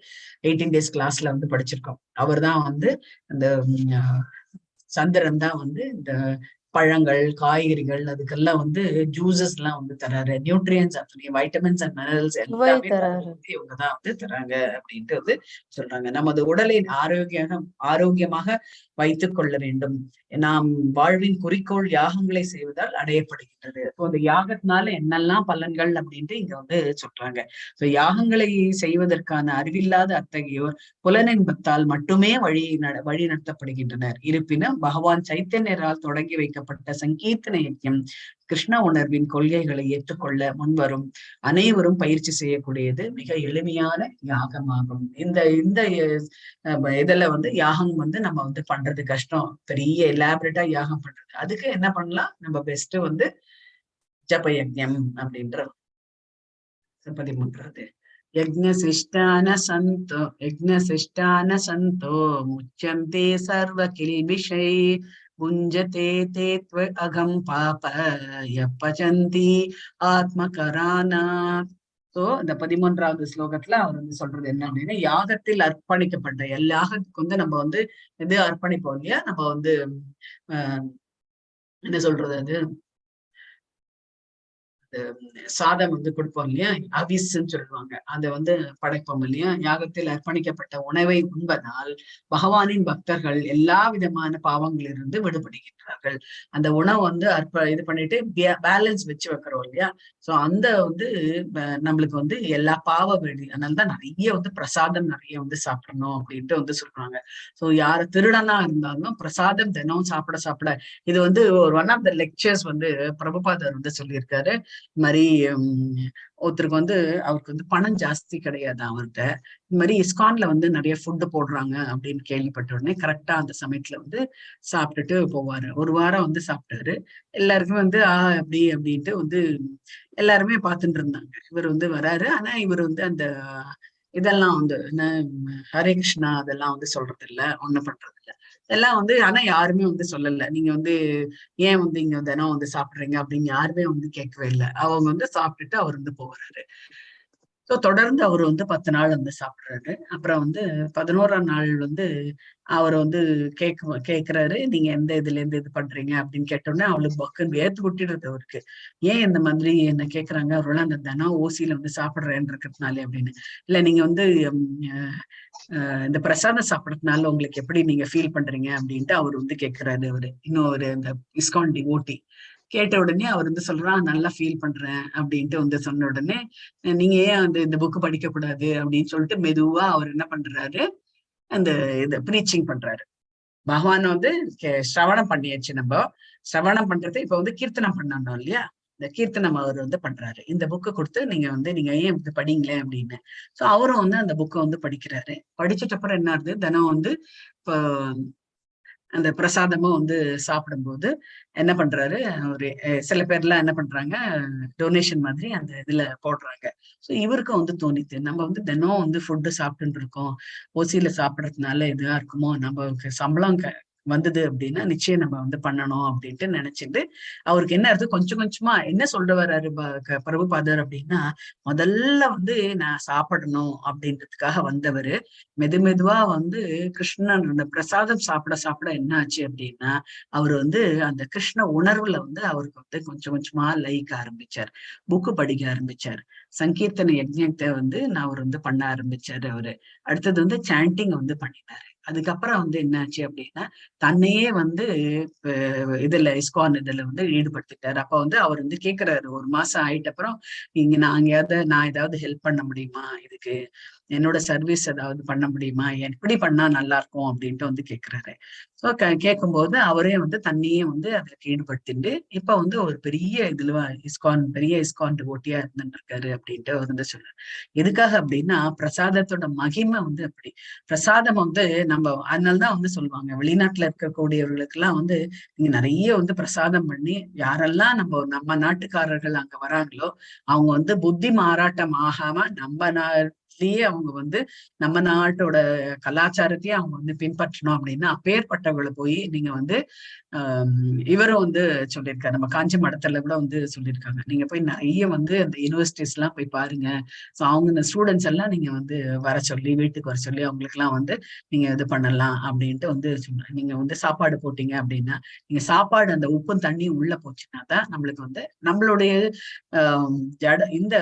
18 டேஸ் கிளாஸ்ல வந்து படிச்சிருக்கோம். அவர் தான் வந்து அந்த சந்திரன் தான் வந்து இந்த பழங்கள், காய்கறிகள் அதுக்கெல்லாம் வந்து ஜூசஸ் எல்லாம் வந்து தராரு. நியூட்ரியன்ஸ் அத்தனை வைட்டமின்ஸ் அண்ட் மினரல்ஸ் எல்லாமே இவங்கதான் வந்து தராங்க அப்படின்ட்டு வந்து சொல்றாங்க. நமது உடலை ஆரோக்கியமாக வைத்துக் கொள்ள வேண்டும். நாம் வாழ்வின் குறிக்கோள் யாகங்களை செய்வதால் அடையப்படுகின்றது. ஸோ அந்த யாகத்தினால என்னெல்லாம் பலன்கள் அப்படின்ட்டு இங்க வந்து சொல்றாங்க. ஸோ யாகங்களை செய்வதற்கான அறிவில்லாத அத்தகையோர் புலனின்பத்தால் மட்டுமே வழி நடத்தப்படுகின்றனர். இருப்பினும் பகவான் சைத்தன்யரால் தொடங்கி வைக்கப்பட்ட சங்கீர்த்தன யஜ்யம் கிருஷ்ண உணர்வின் கொள்கைகளை ஏற்றுக்கொள்ள முன்வரும் அனைவரும் பயிற்சி செய்யக்கூடியது மிக எளிமையான யாகமாகும். இந்த இந்த இதுல வந்து யாகம் வந்து நம்ம வந்து பண்றது கஷ்டம், பெரிய எலாபரேட்டா யாகம் பண்றது. அதுக்கு என்ன பண்ணலாம், நம்ம பெஸ்ட் வந்து ஜபயஜ்யம் அப்படின்ற 13வது யஜ்ஞசிஷ்டான சந்தோ யஜ்ஞசிஷ்டான சந்தோ முச்சந்தே சர்வ கில்பிஷை புஞ்சதே தே த்வ அகம் பாப யப்பசந்தி ஆத்மகரானா. சோ இந்த 13வது ஸ்லோகத்துல அவர் வந்து சொல்றது என்ன அப்படின்னா, யாகத்தில் அர்ப்பணிக்கப்பட்ட எல்லா யாகத்துக்கு வந்து நம்ம வந்து இது அர்ப்பணிப்போம் இல்லையா, நம்ம வந்து என்ன சொல்றது, அது சாதம் வந்து கொடுப்போம் இல்லையா, அவிஸ்ன்னு சொல்லுவாங்க, அதை வந்து படைப்போம் இல்லையா. யாகத்தில் அர்ப்பணிக்கப்பட்ட உணவை உண்பதால் பகவானின் பக்தர்கள் எல்லா விதமான பாவங்களிலிருந்து விடுபடுகின்றார்கள். அந்த உணவு வந்து இது பண்ணிட்டு பேலன்ஸ் வச்சு வைக்கிறோம் இல்லையா. சோ அந்த வந்து நம்மளுக்கு வந்து எல்லா பாவ வெளி, அதனாலதான் நிறைய வந்து பிரசாதம் நிறைய வந்து சாப்பிடணும் அப்படின்ட்டு வந்து சொல்றாங்க. சோ யாரு திருடனா இருந்தாலும் பிரசாதம் தினம் சாப்பிட சாப்பிட, இது வந்து ஒரு ஒன் ஆஃப் the lectures வந்து பிரபுபாதர் வந்து சொல்லியிருக்காரு. இந்த மாதிரி ஒருத்தருக்கு வந்து அவருக்கு வந்து பணம் ஜாஸ்தி கிடையாது அவர்கிட்ட, இந்த மாதிரி இஸ்கான்ல வந்து நிறைய ஃபுட்டு போடுறாங்க அப்படின்னு கேள்விப்பட்ட உடனே கரெக்டா அந்த சமயத்துல வந்து சாப்பிட்டுட்டு போவாரு. ஒரு வாரம் வந்து சாப்பிட்டாரு. எல்லாருக்குமே வந்து அப்படி அப்படின்ட்டு வந்து எல்லாருமே பார்த்துட்டு இருந்தாங்க. இவர் வந்து வராரு, ஆனா இவர் வந்து அந்த இதெல்லாம் வந்து என்ன ஹரே கிருஷ்ணா அதெல்லாம் வந்து சொல்றது இல்ல, ஒண்ணும் பண்றது இல்ல எல்லாம் வந்து. ஆனா யாருமே வந்து சொல்லல, நீங்க வந்து ஏன் வந்து இங்க தினம் வந்து சாப்பிடுறீங்க அப்படின்னு யாருமே வந்து கேட்கவே இல்லை. அவங்க வந்து சாப்பிட்டுட்டு அவர் வந்து போறாரு. ஸோ தொடர்ந்து அவர் வந்து 10 நாள் வந்து சாப்பிடுறாரு. அப்புறம் வந்து 11ஆம் நாள் வந்து அவர் வந்து கேட்கிறாரு, நீங்க எந்த இதுல இருந்து இது பண்றீங்க அப்படின்னு கேட்டோடனே அவளுக்கு பக்குன்னு வேர்த்து கொட்டிடுறது அவருக்கு. ஏன் இந்த மாதிரி என்ன கேட்கறாங்க, அவரோட அந்த தினம் ஓசியில வந்து சாப்பிடுறேன்னு இருக்கிறதுனாலே அப்படின்னு. இல்ல நீங்க வந்து இந்த பிரசாதம் சாப்பிடறதுனால உங்களுக்கு எப்படி நீங்க ஃபீல் பண்றீங்க அப்படின்ட்டு அவர் வந்து கேட்கிறாரு. அவரு இன்னொரு இந்த இஸ்கான் டிவோட்டி கேட்ட உடனே அவர் வந்து சொல்றான், நல்லா ஃபீல் பண்றேன் அப்படின்ட்டு வந்து சொன்ன உடனே, நீங்க ஏன் வந்து இந்த புக்கு படிக்க கூடாது அப்படின்னு சொல்லிட்டு மெதுவா அவர் என்ன பண்றாரு, அந்த இத ப்ரீச்சிங் பண்றாரு. பகவான் வந்து சிரவணம் பண்ணியாச்சு, நம்ம சிரவணம் பண்றது இப்ப வந்து கீர்த்தனம் பண்ணணும் இல்லையா, இந்த கீர்த்தனம் அவர் வந்து பண்றாரு. இந்த புக்கை கொடுத்து நீங்க வந்து நீங்க ஏன் இப்படி படிங்களேன் அப்படின்னு. சோ அவரும் வந்து அந்த புக்கை வந்து படிக்கிறாரு. படிச்சுட்ட அப்புறம் என்ன ஆகுது, தினம் வந்து இப்போ அந்த பிரசாதமும் வந்து சாப்பிடும்போது என்ன பண்றாரு அவரு, சில பேர்லாம் என்ன பண்றாங்க, டொனேஷன் மாதிரி அந்த இதுல போடுறாங்க. ஸோ இவருக்கும் வந்து தோணித்து, நம்ம வந்து தினம் வந்து ஃபுட்டு சாப்பிட்டுட்டு இருக்கோம், ஓசியில சாப்பிடறதுனால இதுவா இருக்குமோ, நம்ம சம்பளம் வந்தது அப்படின்னா நிச்சயம் நம்ம வந்து பண்ணணும் அப்படின்ட்டு நினைச்சிட்டு அவருக்கு என்ன இருக்கு, கொஞ்சம் கொஞ்சமா என்ன சொல்ற வர்றாரு பிரபுபாதர் அப்படின்னா, முதல்ல வந்து நான் சாப்பிடணும் அப்படின்றதுக்காக வந்தவரு மெது மெதுவா வந்து கிருஷ்ணன் அந்த பிரசாதம் சாப்பிட சாப்பிட என்ன ஆச்சு அப்படின்னா, அவர் வந்து அந்த கிருஷ்ண உணர்வுல வந்து அவருக்கு வந்து கொஞ்சம் கொஞ்சமா லயிக்க ஆரம்பிச்சார், புக்கு படிக்க ஆரம்பிச்சார், சங்கீர்த்தன யஜ்ஞத்தை வந்து நான் அவர் வந்து பண்ண ஆரம்பிச்சாரு அவரு. அடுத்தது வந்து சாண்டிங் வந்து பண்ணினாரு. அதுக்கப்புறம் வந்து என்னாச்சு அப்படின்னா, தன்னையே வந்து இதுல இஸ்கான் இதுல வந்து ஈடுபடுத்திட்டாரு. அப்ப வந்து அவர் வந்து கேக்குறாரு, ஒரு மாசம் ஆயிட்ட அப்புறம் இங்க நான் எங்கேயாவது நான் ஏதாவது ஹெல்ப் பண்ண முடியுமா, இதுக்கு என்னோட சர்வீஸ் ஏதாவது பண்ண முடியுமா, எப்படி பண்ணா நல்லா இருக்கும் அப்படின்ட்டு வந்து கேக்குறாரு. ஸோ கேட்கும்போது அவரே வந்து தன்னையே வந்து அதற்கு ஈடுபடுத்திட்டு இப்ப வந்து ஒரு பெரிய இதுல இஸ்கான், பெரிய இஸ்கான் டிவோட்டியா இருந்துட்டு இருக்காரு அப்படின்ட்டு அவர் வந்து சொல்றாரு. எதுக்காக அப்படின்னா பிரசாதத்தோட மகிமை வந்து அப்படி. பிரசாதம் வந்து நம்ம அதனாலதான் வந்து சொல்லுவாங்க, வெளிநாட்டுல இருக்கக்கூடியவர்களுக்கு எல்லாம் வந்து நீங்க நிறைய வந்து பிரசாதம் பண்ணி யாரெல்லாம் நம்ம நம்ம நாட்டுக்காரர்கள் அங்க வராங்களோ அவங்க வந்து புத்தி மாறாட்டம் ஆகாம நம்ம நாட்டிலேயே அவங்க வந்து நம்ம நாட்டோட கலாச்சாரத்தையே அவங்க வந்து பின்பற்றணும் அப்படின்னா அப்பேற்பட்டவர்களை போய் நீங்க வந்து இவரும் வந்து சொல்லியிருக்காரு, நம்ம காஞ்சி மடத்துல கூட வந்து சொல்லியிருக்காங்க, நீங்க போய் நிறைய வந்து அந்த யூனிவர்சிட்டிஸ் எல்லாம் போய் பாருங்க. ஸோ அவங்க இந்த ஸ்டூடெண்ட்ஸ் எல்லாம் நீங்க வந்து வர சொல்லி, வீட்டுக்கு வர சொல்லி அவங்களுக்கு எல்லாம் வந்து நீங்க இது பண்ணலாம் அப்படின்ட்டு வந்து சொன்னாங்க. நீங்க வந்து சாப்பாடு போட்டீங்க அப்படின்னா நீங்க சாப்பாடு அந்த உப்பும் தண்ணியும் உள்ள போச்சுன்னா தான் நம்மளுக்கு வந்து நம்மளுடைய ஜட இந்த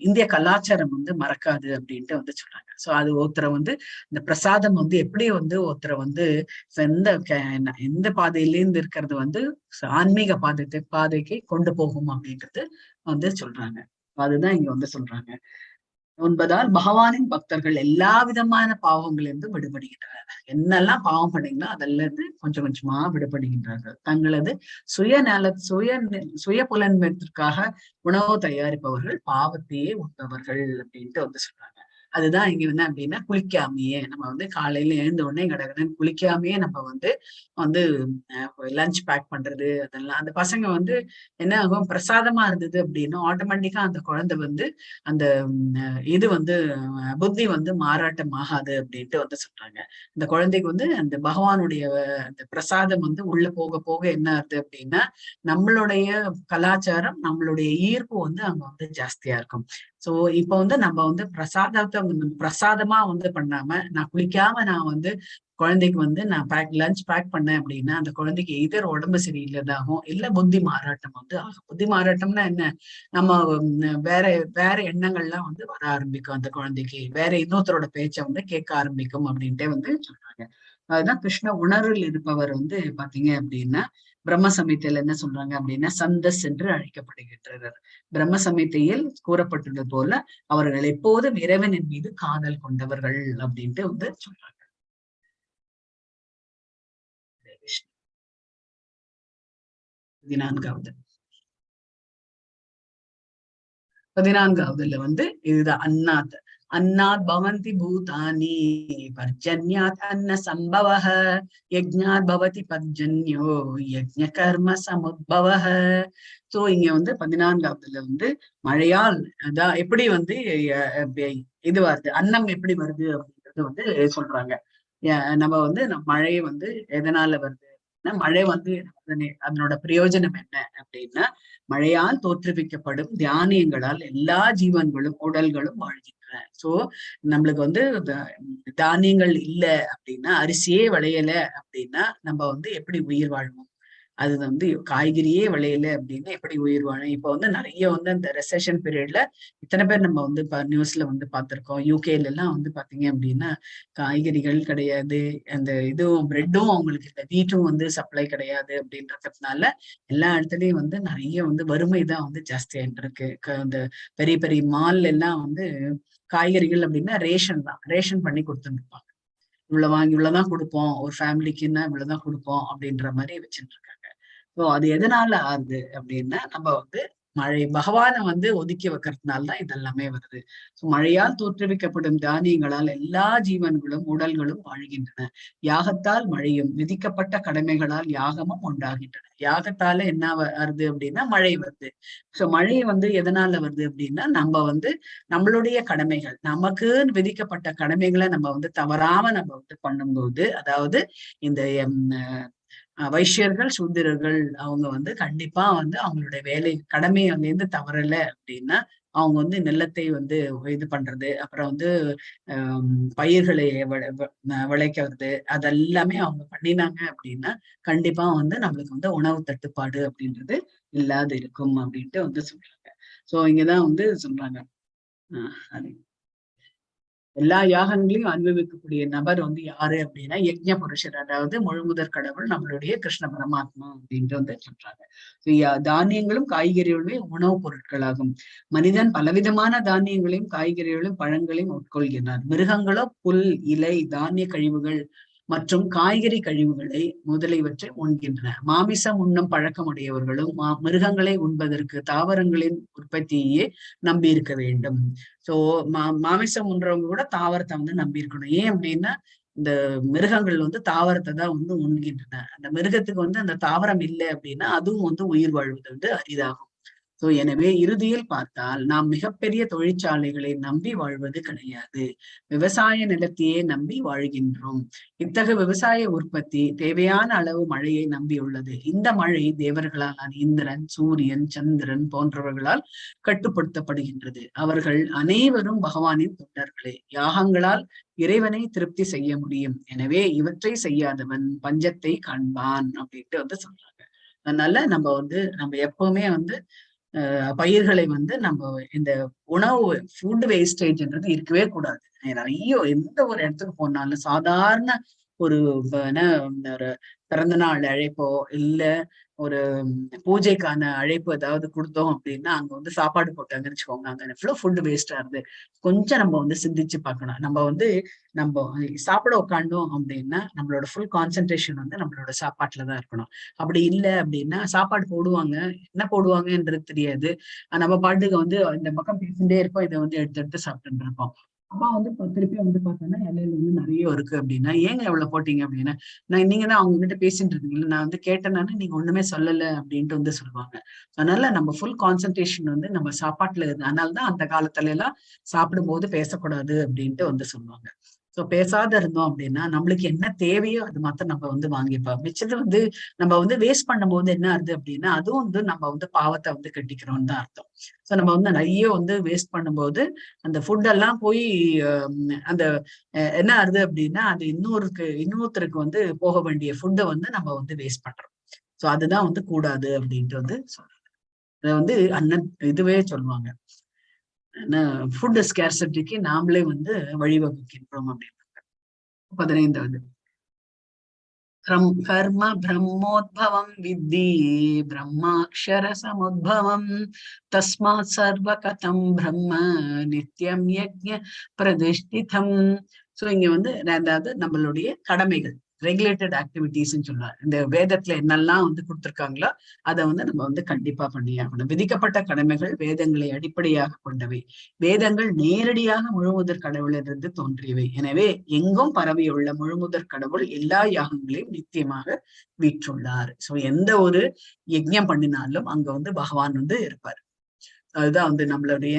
இந்திய கலாச்சாரம் வந்து மறக்காது அப்படின்ட்டு வந்து சொல்றாங்க. சோ அது ஒருத்தரை வந்து இந்த பிரசாதம் வந்து எப்படி வந்து ஒருத்தரை வந்து எந்த எந்த பாதையிலேருந்து இருக்கிறது வந்து ஆன்மீக பாதைக்கு கொண்டு போகும் அப்படின்றது வந்து சொல்றாங்க. அதுதான் இங்க வந்து சொல்றாங்க. ஒன்பதால் பகவானின் பக்தர்கள் எல்லா விதமான பாவங்களிலிருந்தும் விடுபடுகின்றனர். என்னெல்லாம் பாவம் பண்ணீங்களோ அதெல்லாம் இருந்து கொஞ்சம் கொஞ்சமா விடுபடுகின்றார்கள். தங்களது சுய புலன்மைத்திற்காக உணவு தயாரிப்பவர்கள் பாவத்தையே உண்பவர்கள் அப்படின்ட்டு வந்து சொல்றாங்க. அதுதான் இங்க என்ன அப்படின்னா, குளிக்காமையே நம்ம வந்து காலையில எழுந்த உடனே கடகடன்னு குளிக்காமையே நம்ம வந்து வந்து லஞ்ச் பேக் பண்றது அதெல்லாம் அந்த பசங்க வந்து என்ன ஆகும், பிரசாதமா இருந்தது அப்படின்னா ஆட்டோமேட்டிக்கா அந்த குழந்தை வந்து அந்த இது வந்து புத்தி வந்து மாறாட்டம் ஆகாது அப்படின்ட்டு வந்து சொல்றாங்க. அந்த குழந்தைக்கு வந்து அந்த பகவானுடைய அந்த பிரசாதம் வந்து உள்ள போக போக என்ன ஆகுது அப்படின்னா, நம்மளுடைய கலாச்சாரம் நம்மளுடைய ஈர்ப்பு வந்து அங்க வந்து ஜாஸ்தியா இருக்கும். சோ இப்ப வந்து நம்ம வந்து பிரசாதத்தை பிரசாதமா வந்து பண்ணாம, நான் குளிக்காம நான் வந்து குழந்தைக்கு வந்து நான் லஞ்ச் பேக் பண்ணேன் அப்படின்னா அந்த குழந்தைக்கு எதர் உடம்பு சரியில்லைதாகும், இல்ல புத்தி மாறாட்டம் வந்து ஆகும். புத்தி மாறாட்டம்னா என்ன, நம்ம வேற வேற எண்ணங்கள்லாம் வந்து வர ஆரம்பிக்கும் அந்த குழந்தைக்கு, வேற இன்னொருத்தரோட பேச்சை வந்து கேட்க ஆரம்பிக்கும் அப்படின்ட்டே வந்து சொல்றாங்க. அதுதான் கிருஷ்ண உணர்வில் இருப்பவர் வந்து பாத்தீங்க அப்படின்னா பிரம்ம சமயத்துல என்ன சொல்றாங்க அப்படின்னா சந்தஸ் என்று அழைக்கப்படுகின்றனர். பிரம்ம சமயத்தையில் கூறப்பட்டுள்ளது போல அவர்கள் எப்போதும் இறைவனின் மீது காதல் கொண்டவர்கள் அப்படின்ட்டு வந்து சொல்றாங்க. 14வது 14வதுல வந்து இதுதான் அன்னாத். அன்னாத் பவந்தி பூதானி பர்ஜன்யாத் அன்ன சம்பவஹ யஜ்ஞாத் பவதி பர்ஜன்யோ யஜ்ஞ கர்ம சமுத்பவஹ. சோ இங்க வந்து 14வதுல வந்து மழையால் அதான் எப்படி வந்து இது வருது, அன்னம் எப்படி வருது அப்படின்றது வந்து சொல்றாங்க. நம்ம வந்து மழை வந்து எதனால வருது, மழை வந்து அதனோட பிரயோஜனம் என்ன அப்படின்னா, மழையால் தோற்றுவிக்கப்படும் தானியங்களால் எல்லா ஜீவன்களும் உடல்களும் வாழ்கின்றன. சோ நம்மளுக்கு வந்து தானியங்கள் இல்லை அப்படின்னா, அரிசியே விளையல அப்படின்னா நம்ம வந்து எப்படி உயிர் வாழ்வோம்? அது வந்து காய்கறியே விளையல அப்படின்னா எப்படி உயிர் வாழும்? இப்ப வந்து நிறைய வந்து அந்த ரெசெஷன் பீரியட்ல இத்தனை பேர் நம்ம வந்து நியூஸ்ல வந்து பாத்திருக்கோம். யூகேல எல்லாம் வந்து பாத்தீங்க அப்படின்னா காய்கறிகள் கிடையாது, அந்த இதுவும் பிரெட்டும் அவங்களுக்கு இல்லை, வீட்டும் வந்து சப்ளை கிடையாது அப்படின்றதுனால எல்லா இடத்துலயும் வந்து நிறைய வந்து வறுமை தான் வந்து ஜாஸ்தியாயிட்டு இருக்கு. அந்த பெரிய பெரிய மால் எல்லாம் வந்து காய்கறிகள் அப்படின்னா ரேஷன் தான், ரேஷன் பண்ணி கொடுத்துருப்பாங்க. இவ்வளவு வாங்கி இவ்வளவுதான் கொடுப்போம், ஒரு ஃபேமிலிக்குன்னா இவ்வளவுதான் கொடுப்போம் அப்படின்ற மாதிரி வச்சுட்டு இருக்காங்க. ஸோ அது எதனால ஆகுது அப்படின்னா, நம்ம வந்து மழை பகவானை வந்து ஒதுக்கி வைக்கிறதுனால தான் இதெல்லாமே வருது. ஸோ மழையால் தோற்றுவிக்கப்படும் தானியங்களால் எல்லா ஜீவன்களும் உடல்களும் வாழ்கின்றன. யாகத்தால் மழையும் விதிக்கப்பட்ட கடமைகளால் யாகமும் உண்டாகின்றன. யாகத்தால என்ன வருது அப்படின்னா மழை வருது. சோ மழை வந்து எதனால வருது அப்படின்னா நம்ம வந்து நம்மளுடைய கடமைகள், நமக்குன்னு விதிக்கப்பட்ட கடமைகளை நம்ம வந்து தவறாம நம்ம வந்து பண்ணும்போது, அதாவது இந்த வைஷ்யர்கள் சூத்திரர்கள் அவங்க வந்து கண்டிப்பா வந்து அவங்களுடைய வேலை கடமையை வந்து தவறல அப்படின்னா அவங்க வந்து நிலத்தை வந்து இது பண்றது, அப்புறம் வந்து பயிர்களை விளைக்கிறது, அதெல்லாமே அவங்க பண்ணினாங்க அப்படின்னா கண்டிப்பா வந்து நம்மளுக்கு வந்து உணவு தட்டுப்பாடு அப்படின்றது இல்லாது இருக்கும் அப்படின்ட்டு வந்து சொல்றாங்க. சோ இங்கதான் வந்து சொல்றாங்க, அது எல்லா யாகங்களையும் அனுபவிக்கக்கூடிய நபர் வந்து யாரு அப்படின்னா யஜ்ஞ புருஷர், அதாவது முழுமுதற் கடவுள் நம்மளுடைய கிருஷ்ண பரமாத்மா அப்படின்ட்டு வந்து சொல்றாங்க. தானியங்களும் காய்கறிகளுமே உணவுப் பொருட்களாகும். மனிதன் பலவிதமான தானியங்களையும் காய்கறிகளையும் பழங்களையும் உட்கொள்கிறார். மிருகங்களோ புல், இலை, தானிய கழிவுகள் மற்றும் காய்கறி கழிவுகளை முதலியவற்றை உண்கின்றன. மாமிசம் உண்ணும் பழக்கமுடையவர்களும் மிருகங்களை உண்பதற்கு தாவரங்களின் உற்பத்தியையே நம்பியிருக்க வேண்டும். சோ மாமிசம் உண்றவங்க கூட தாவரத்தை வந்து நம்பி இருக்கணும். ஏன் அப்படின்னா இந்த மிருகங்கள் வந்து தாவரத்தை தான் வந்து உண்கின்றன. அந்த மிருகத்துக்கு வந்து அந்த தாவரம் இல்லை அப்படின்னா அதுவும் வந்து உயிர் வாழ்வது வந்து அரிதாகும். சோ எனவே இறுதியில் பார்த்தால் நாம் மிகப்பெரிய தொழிற்சாலைகளை நம்பி வாழ்வது கிடையாது, விவசாய நிலத்தையே நம்பி வாழ்கின்றோம். இத்தகு விவசாய உற்பத்தி தேவையான அளவு மழையை நம்பியுள்ளது. இந்த மழை தேவர்களான இந்திரன், சூரியன், சந்திரன் போன்றவர்களால் கட்டுப்படுத்தப்படுகின்றது. அவர்கள் அனைவரும் பகவானின் தொண்டர்களே. யாகங்களால் இறைவனை திருப்தி செய்ய முடியும். எனவே இவற்றை செய்யாதவன் பஞ்சத்தை காண்பான் அப்படின்ட்டு வந்து சொல்றாங்க. அதனால நம்ம வந்து நம்ம எப்பவுமே வந்து பயிர்களை வந்து நம்ம இந்த உணவு ஃபுட் வேஸ்டேஜ்ன்றது இருக்கவே கூடாது. நிறைய எந்த ஒரு இடத்துக்கு போனாலும் சாதாரண ஒரு என்ன ஒரு பிறந்த நாள் அழைப்போ இல்ல ஒரு பூஜைக்கான அழைப்பு ஏதாவது கொடுத்தோம் அப்படின்னா அங்க வந்து சாப்பாடு போட்டாங்கன்னு வச்சுக்கோங்க, அங்க எவ்வளவு ஃபுட் வேஸ்ட் ஆகுது. கொஞ்சம் நம்ம வந்து சிந்திச்சு பார்க்கணும். நம்ம வந்து நம்ம சாப்பிட உட்காண்டோம் அப்படின்னா நம்மளோட ஃபுல் கான்சென்ட்ரேஷன் வந்து நம்மளோட சாப்பாட்டுலதான் இருக்கணும். அப்படி இல்லை அப்படின்னா சாப்பாடு போடுவாங்க, என்ன போடுவாங்கன்றது தெரியாது. நம்ம பாட்டுக்கு வந்து இந்த பக்கம் பேசிட்டே இருப்போம், இதை வந்து எடுத்து எடுத்து சாப்பிட்டுட்டு இருப்போம். அப்பா வந்து திருப்பி வந்து பார்த்தோன்னா இலையில வந்து நிறைய இருக்கு அப்படின்னா, ஏங்க எவ்வளவு போட்டீங்க அப்படின்னா, நான் நீங்க தான் அவங்க கிட்ட பேசிட்டு இருக்கீங்களா, நான் வந்து கேட்டேனானு நீங்க ஒண்ணுமே சொல்லல அப்படின்ட்டு வந்து சொல்லுவாங்க. அதனால நம்ம ஃபுல் கான்சென்ட்ரேஷன் வந்து நம்ம சாப்பாட்டுல இருக்கு. அதனாலதான் அந்த காலத்துல எல்லாம் சாப்பிடும் போது பேசக்கூடாது அப்படின்ட்டு வந்து சொல்லுவாங்க. சோ பேசாத இருந்தோம் அப்படின்னா நம்மளுக்கு என்ன தேவையோ அது மாத்திரம் நம்ம வந்து வாங்கிப்போம். மிச்சது வந்து நம்ம வந்து வேஸ்ட் பண்ணும்போது என்ன ஆகுது அப்படின்னா அதுவும் வந்து நம்ம வந்து பாவத்தை வந்து கட்டிக்கிறோம்னு தான் அர்த்தம். சோ நம்ம வந்து நிறைய வந்து வேஸ்ட் பண்ணும்போது அந்த ஃபுட் எல்லாம் போய் அந்த என்ன ஆகுது அப்படின்னா அது இன்னொருத்தருக்கு வந்து போக வேண்டிய ஃபுட்டை வந்து நம்ம வந்து வேஸ்ட் பண்றோம். சோ அதுதான் வந்து கூடாது அப்படின்ட்டு வந்து சொல்றாங்க. அதை வந்து அண்ணன் இதுவே சொல்லுவாங்க, என்ன ஃபுட் ஸ்கேர்சிட்டிக்கு நாமளே வந்து வழிவகுக்கின்றோம் அப்படின்னு. 15வது கர்ம பிரம்மோத்பவம் வித்தி பிரம்மாக்ஷர சமுத்பவம் தஸ்மாத் சர்வகதம் பிரம்ம நித்யம் யஜ்ஞ பிரதிஷ்டிதம். சோ இங்க வந்து அதாவது நம்மளுடைய கடமைகள், ரெகுலேட்டட் ஆக்டிவிட்டிஸ்ன்னு சொல்லுவாங்க. இந்த வேதத்துல என்னெல்லாம் வந்து கொடுத்துருக்காங்களோ அதை வந்து நம்ம வந்து கண்டிப்பா பண்ணியாகணும். விதிக்கப்பட்ட கடமைகள் வேதங்களை அடிப்படையாக கொண்டவை. வேதங்கள் நேரடியாக முழுமுதற் கடவுளிலிருந்து தோன்றியவை. எனவே எங்கும் பரவியுள்ள முழுமுதற் கடவுள் எல்லா யாகங்களையும் நித்தியமாக வீற்றுள்ளார். சோ எந்த ஒரு யஜ்ஞம் பண்ணினாலும் அங்க வந்து பகவான் வந்து இருப்பார். அதுதான் வந்து நம்மளுடைய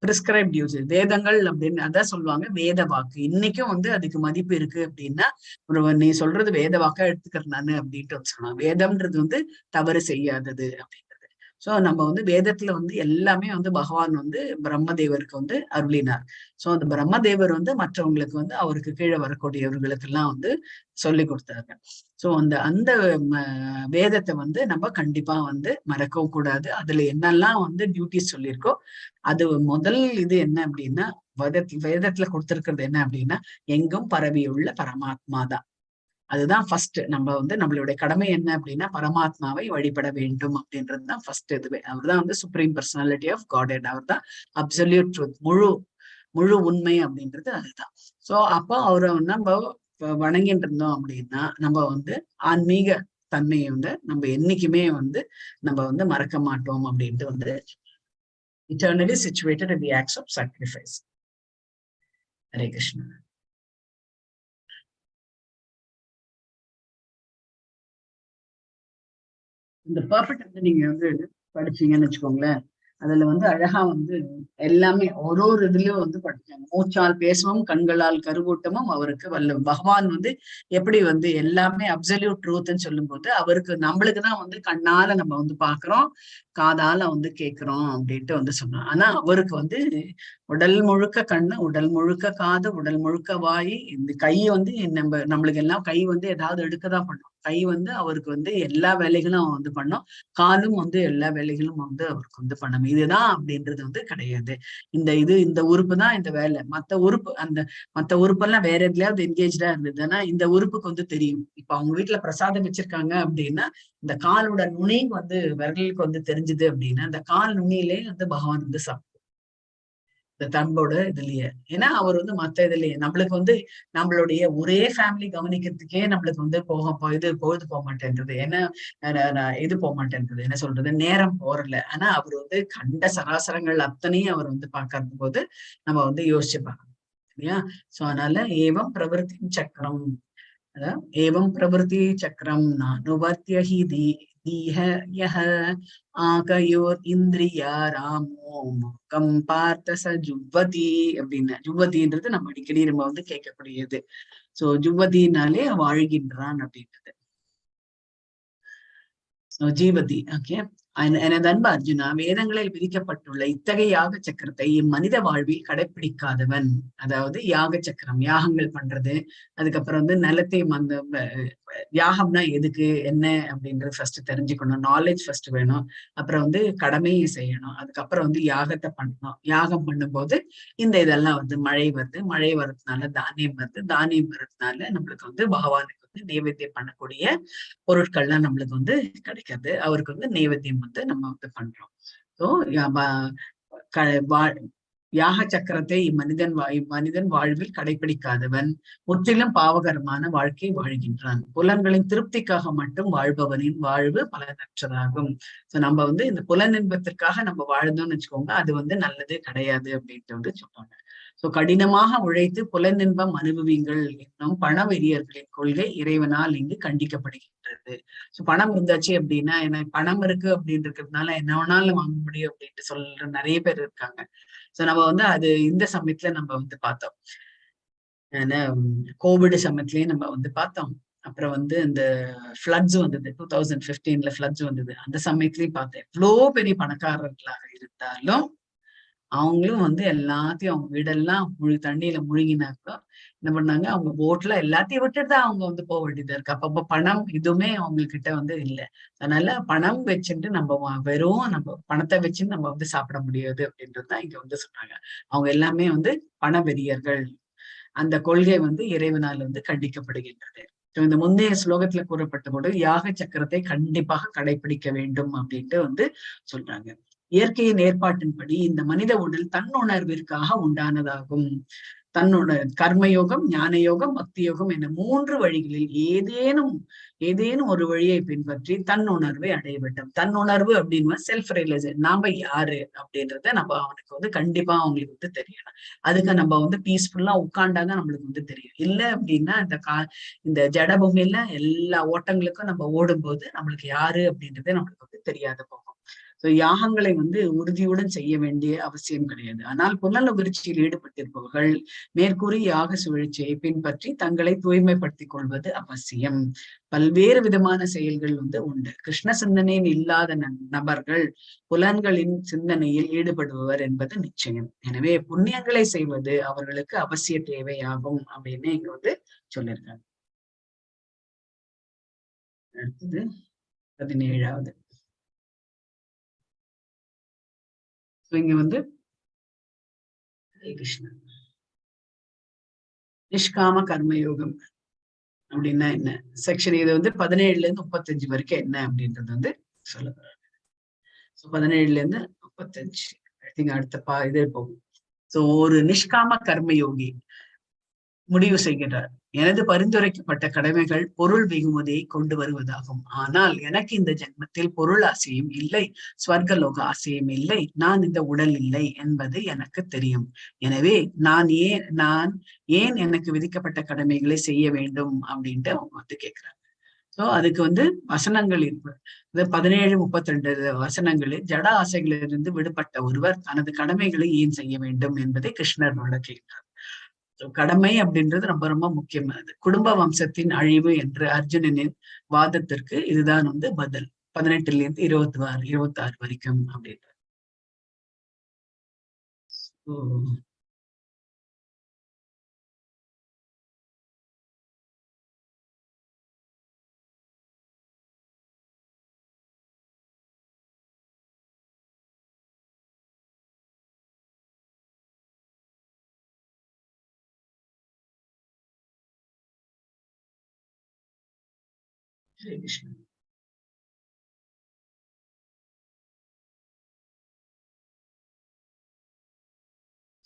பிரிஸ்கிரைப்ட் யூஸ். வேதங்கள் அப்படின்னு அதான் சொல்லுவாங்க, வேத வாக்கு. இன்னைக்கும் வந்து அதுக்கு மதிப்பு இருக்கு அப்படின்னா ஒரு நீ சொல்றது வேத வாக்கா எடுத்துக்கிறேன் நானு அப்படின்ட்டு வந்து சொல்லுவாங்க. வேதம்ன்றது வந்து தவறு செய்யாதது அப்படின்றது. சோ நம்ம வந்து வேதத்துல வந்து எல்லாமே வந்து பகவான் வந்து பிரம்மதேவருக்கு வந்து அருளினார். சோ அந்த பிரம்மதேவர் வந்து மற்றவங்களுக்கு வந்து அவருக்கு கீழே வரக்கூடியவர்களுக்கு எல்லாம் வந்து சொல்லி கொடுத்தாங்க. சோ அந்த அந்த வேதத்தை வந்து நம்ம கண்டிப்பா வந்து மறக்கவும் கூடாது. அதுல என்னெல்லாம் வந்து டியூட்டிஸ் சொல்லியிருக்கோ அது முதல் இது என்ன அப்படின்னா வேதத்துல கொடுத்திருக்கிறது என்ன அப்படின்னா எங்கும் பரவியுள்ள பரமாத்மா தான். அதுதான் ஃபர்ஸ்ட். நம்ம வந்து நம்மளுடைய கடமை என்ன அப்படின்னா பரமாத்மாவை வழிபட வேண்டும் அப்படின்றதுதான் ஃபர்ஸ்ட் இதுவே. அவர் தான் வந்து சுப்ரீம் பர்சனாலிட்டி ஆஃப் காட், அவர் தான் அப்சல்யூட் ட்ரூத், முழு முழு உண்மை அப்படின்றது அதுதான். சோ அப்போ அவரை நம்ம வணங்கிட்டு இருந்தோம் அப்படின்னா நம்ம வந்து ஆன்மீக தன்மையை வந்து நம்ம என்னைக்குமே வந்து நம்ம வந்து மறக்க மாட்டோம் அப்படின்ட்டு வந்து eternally situated in the acts of sacrifice. Hare Krishna. இந்த பர்ஃபெக்ட் வந்து நீங்க வந்து படிச்சீங்கன்னு வச்சுக்கோங்களேன், அதுல வந்து அழகா வந்து எல்லாமே ஒரு ஒரு இதுலயும் வந்து படிச்சாங்க. மூச்சால் பேசவும் கண்களால் கருவூட்டமும் அவருக்கு வல்ல. பகவான் வந்து எப்படி வந்து எல்லாமே அப்சல்யூட் ட்ரூத்ன்னு சொல்லும் போது அவருக்கு நம்மளுக்குதான் வந்து கண்ணால நம்ம வந்து பாக்குறோம், காதால வந்து கேக்குறோம் அப்படின்ட்டு வந்து சொன்னோம். ஆனா அவருக்கு வந்து உடல் முழுக்க கண்ணு, உடல் முழுக்க காது, உடல் முழுக்க வாய், இந்த கை வந்து நம்ம நம்மளுக்கு எல்லாம் கை வந்து ஏதாவது எடுக்கதான் பண்ணும். கை வந்து அவருக்கு வந்து எல்லா வேலைகளும் அவன் வந்து பண்ணும், காலும் வந்து எல்லா வேலைகளும் வந்து அவருக்கு வந்து பண்ணும். இதுதான் அப்படின்றது வந்து கிடையாது. இந்த இது இந்த உறுப்பு தான் இந்த வேலை, மத்த உறுப்பு அந்த மத்த உறுப்பெல்லாம் வேற எதுலயாவது என்கேஜ்டா இருந்ததுன்னா இந்த உறுப்புக்கு வந்து தெரியும். இப்ப அவங்க வீட்டுல பிரசாதம் வச்சிருக்காங்க அப்படின்னா இந்த காலோட நுனி வந்து விரலுக்கு வந்து தெரிஞ்சுது அப்படின்னா அந்த கால் நுனியிலே வந்து பகவான் வந்து சாப்பிடும் இந்த தம்போட இதுலயே. ஏன்னா அவர் வந்து மத்த இதுலயே நம்மளுக்கு வந்து நம்மளுடைய ஒரே ஃபேமிலி கவனிக்கிறதுக்கே நம்மளுக்கு வந்து போக இது பொழுது போக மாட்டேன்றது, ஏன்னா இது போக மாட்டேன்றது, என்ன சொல்றது, நேரம் போறல. ஆனா அவர் வந்து கண்ட சராசரங்கள் அத்தனையும் அவர் வந்து பாக்காத போது நம்ம வந்து யோசிச்சு பார்க்கணும் இல்லையா? சோ அதனால ஏவம் பிரவருத்தி சக்கரம், அதான் ஏவம் பிரவருத்தி சக்கரம் நானுவர்த்திய he தீஹ யஹ ஆகயோர் இந்திரியா ராமோ முகம் பார்த்த ச ஜுவ்வதி அப்படின்னு. ஜுவ்வதின்றது நம்ம அடிக்கடி நம்ம வந்து கேட்கக்கூடியது. சோ ஜுவ்வதினாலே வாழ்கின்றான் அப்படின்றது. சோ ஜீவதி. ஓகே, எனது அன்பு அர்ஜுனா, வேதங்களில் விதிக்கப்பட்டுள்ள இத்தகைய யாக சக்கரத்தை இம்மனித வாழ்வில் கடைபிடிக்காதவன், அதாவது யாக சக்கரம், யாகங்கள் பண்றது, அதுக்கப்புறம் வந்து நிலத்தை அந்த யாகம்னா எதுக்கு என்ன அப்படின்றது ஃபர்ஸ்ட் தெரிஞ்சுக்கணும், நாலேஜ் ஃபர்ஸ்ட் வேணும், அப்புறம் வந்து கடமையை செய்யணும், அதுக்கப்புறம் வந்து யாகத்தை பண்ணணும். யாகம் பண்ணும்போது இந்த இதெல்லாம் வந்து மழை வருது, மழை வர்றதுனால தானியம் வருது, தானியம் வர்றதுனால நம்மளுக்கு வந்து பகவானுக்கு வந்து நைவேத்தியம் பண்ணக்கூடிய பொருட்கள்லாம் நம்மளுக்கு வந்து கிடைக்காது, அவருக்கு வந்து நைவேத்தியம் வந்து நம்ம வந்து பண்றோம். ஸோ யாக சக்கரத்தை இம்மனிதன் வாழ்வில் கடைபிடிக்காதவன் முற்றிலும் பாவகரமான வாழ்க்கை வாழ்கின்றான். புலன்களின் திருப்திக்காக மட்டும் வாழ்பவனின் வாழ்வு பலனற்றதாகும். சோ நம்ம வந்து இந்த புலன் இன்பத்திற்காக நம்ம வாழ்ந்தோம்னு வச்சுக்கோங்க, அது வந்து நல்லது கிடையாது அப்படின்ட்டு வந்து சொல்றாங்க. சோ கடினமாக உழைத்து புலனின்பம் அனுபவிங்கள் என்னும் பண வெறியர்களின் கொள்கை இறைவனால் இங்கு கண்டிக்கப்படுகின்றது. சோ பணம் இருந்தாச்சு அப்படின்னா என்ன, பணம் இருக்கு அப்படின்னு இருக்கிறதுனால என்ன வேணாலும் வாங்க முடியும் அப்படின்ட்டு சொல்ற நிறைய பேர் இருக்காங்க. சோ நம்ம வந்து அது இந்த சமயத்துல நம்ம வந்து பார்த்தோம், ஏன்னா கோவிட் சமயத்துலயும் நம்ம வந்து பார்த்தோம். அப்புறம் வந்து இந்த ஃபிளட்ஸ் வந்தது, 2015 ஃபிளட்ஸ் வந்தது, அந்த சமயத்துலயும் பார்த்தேன். எவ்வளோ பெரிய பணக்காரர்களாக இருந்தாலும் அவங்களும் வந்து எல்லாத்தையும் அவங்க வீடெல்லாம் தண்ணியில முழுகினாக்கோ என்ன பண்ணாங்க, அவங்க போட்ல எல்லாத்தையும் விட்டுட்டு தான் அவங்க வந்து போக வேண்டியதா இருக்கு. அப்பப்ப பணம் எதுவுமே அவங்ககிட்ட வந்து இல்லை. அதனால பணம் வச்சுட்டு நம்ம வெறும் நம்ம பணத்தை வச்சுன்னு நம்ம வந்து சாப்பிட முடியாது அப்படின்றதுதான் இங்க வந்து சொன்னாங்க. அவங்க எல்லாமே வந்து பண வெறியர்கள், அந்த கொள்கை வந்து இறைவனால் வந்து கண்டிக்கப்படுகின்றது. இந்த முந்தைய ஸ்லோகத்துல கூறப்பட்ட போது யாக சக்கரத்தை கண்டிப்பாக கடைபிடிக்க வேண்டும் அப்படின்ட்டு வந்து சொல்றாங்க. இயற்கையின் ஏற்பாட்டின்படி இந்த மனித உடல் தன்னுணர்விற்காக உண்டானதாகும். தன்னோட கர்மயோகம், ஞான யோகம், பக்தி யோகம் என 3 வழிகளில் ஏதேனும் ஒரு வழியை பின்பற்றி தன்னுணர்வை அடைய வேண்டும். தன்னுணர்வு அப்படின்னு செல்ஃப் ரியலைசேஷன், நாம யாரு அப்படின்றத நம்ம அவனுக்கு வந்து கண்டிப்பா அவங்களுக்கு வந்து தெரியணும். அதுக்கு நம்ம வந்து பீஸ்ஃபுல்லா உட்காண்டாதான் நம்மளுக்கு வந்து தெரியும். இல்லை அப்படின்னா இந்த இந்த ஜட பூமியில எல்லா ஓட்டங்களுக்கும் நம்ம ஓடும்போது நம்மளுக்கு யாரு அப்படின்றதே நம்மளுக்கு வந்து தெரியாத போகும். ஸோ யாகங்களை வந்து உறுதியுடன் செய்ய வேண்டிய அவசியம் கிடையாது. ஆனால் புலனுணர்ச்சியில் ஈடுபட்டிருப்பவர்கள் மேற்கூறிய யாக சுழற்சியை பின்பற்றி தங்களை தூய்மைப்படுத்திக் கொள்வது அவசியம். பல்வேறு விதமான செயல்கள் வந்து உண்டு. கிருஷ்ண சிந்தனையின் இல்லாத நபர்கள் புலன்களின் சிந்தனையில் ஈடுபடுபவர் என்பது நிச்சயம். எனவே புண்ணியங்களை செய்வது அவர்களுக்கு அவசிய தேவையாகும் அப்படின்னு இங்க வந்து சொல்லியிருக்காங்க. அடுத்தது 17வது. இங்க வந்து ஹரே கிருஷ்ணா, நிஷ்காம கர்மயோகம் அப்படின்னா என்ன செக்ஷன், இது வந்து 17ல இருந்து 35 வரைக்கும் என்ன அப்படின்றது வந்து சொல்ல போறாங்க. ஸோ 17ல இருந்து 35 I think அடுத்த இதே போகும். ஸோ ஒரு நிஷ்காம கர்மயோகி முடிவு செய்கின்றார். எனது பரிந்துரைக்கப்பட்ட கடமைகள் பொருள் வெகுமதியை கொண்டு வருவதாகும். ஆனால் எனக்கு இந்த ஜென்மத்தில் பொருள் ஆசையும் இல்லை, ஸ்வர்கலோக ஆசையும் இல்லை, நான் இந்த உடல் இல்லை என்பது எனக்கு தெரியும். எனவே நான் ஏன் எனக்கு விதிக்கப்பட்ட கடமைகளை செய்ய வேண்டும் அப்படின்ட்டு அவங்க வந்து கேட்கிறாங்க. சோ அதுக்கு வந்து வசனங்கள் இருக்கு. 17-32 வசனங்களில் ஜட ஆசைகளிலிருந்து விடுபட்ட ஒருவர் தனது கடமைகளை ஏன் செய்ய வேண்டும் என்பதை கிருஷ்ணர் விளக்குகிறார். கடமை அப்படின்றது ரொம்ப ரொம்ப முக்கியமானது. குடும்ப வம்சத்தின் அழிவு என்று அர்ஜுனனின் வாதத்திற்கு இதுதான் வந்து பதில். 18ல இருந்து 26 வரைக்கும் அப்படின்றது. Hare Krishna.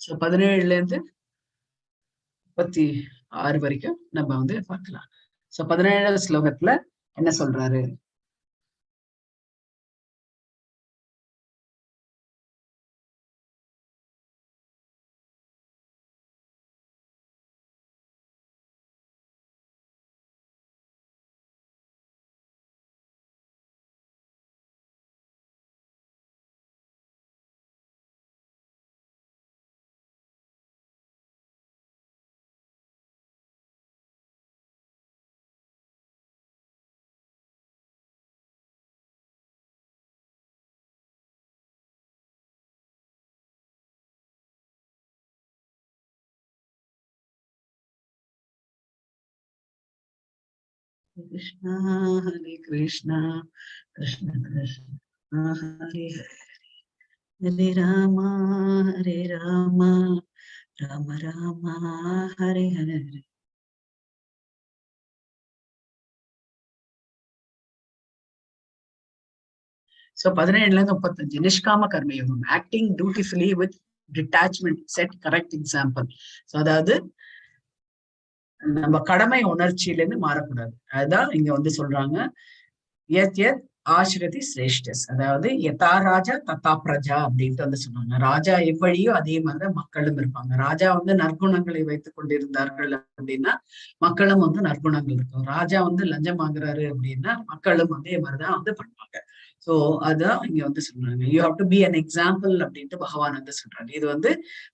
So 17ல இருந்து 36 வரைக்கும் நம்ம வந்து பார்க்கலாம். சோ 17வது ஸ்லோகத்துல என்ன சொல்றாரு? Krishna Hare Krishna Krishna Krishna Hare Hare Hare Rama Hare Rama Rama Rama Hare Hare. So 17ல இருந்து 35 nishkama karmayogam, acting dutifully with detachment, set correct example. So அதாவது நம்ம கடமை உணர்ச்சியில இருந்து மாறக்கூடாது. அதுதான் இங்க வந்து சொல்றாங்க. யத் யத் ஆசிரதி சிரேஷ்டஸ், அதாவது யதா ராஜா ததா பிரஜா அப்படின்ட்டு வந்து சொன்னாங்க. ராஜா எவ்வழியோ அதே மாதிரிதான் மக்களும் இருப்பாங்க. ராஜா வந்து நற்குணங்களை வைத்துக் கொண்டிருந்தார்கள் அப்படின்னா மக்களும் வந்து நற்குணங்கள் இருக்கும். ராஜா வந்து லஞ்சம் வாங்குறாரு அப்படின்னா மக்களும் அதே மாதிரிதான் வந்து பண்ணுவாங்க. சோ அதான் இங்க வந்து சொல்றாங்க, you have to be an example அப்படின்ட்டு பகவான் வந்து சொல்றாரு. இது வந்து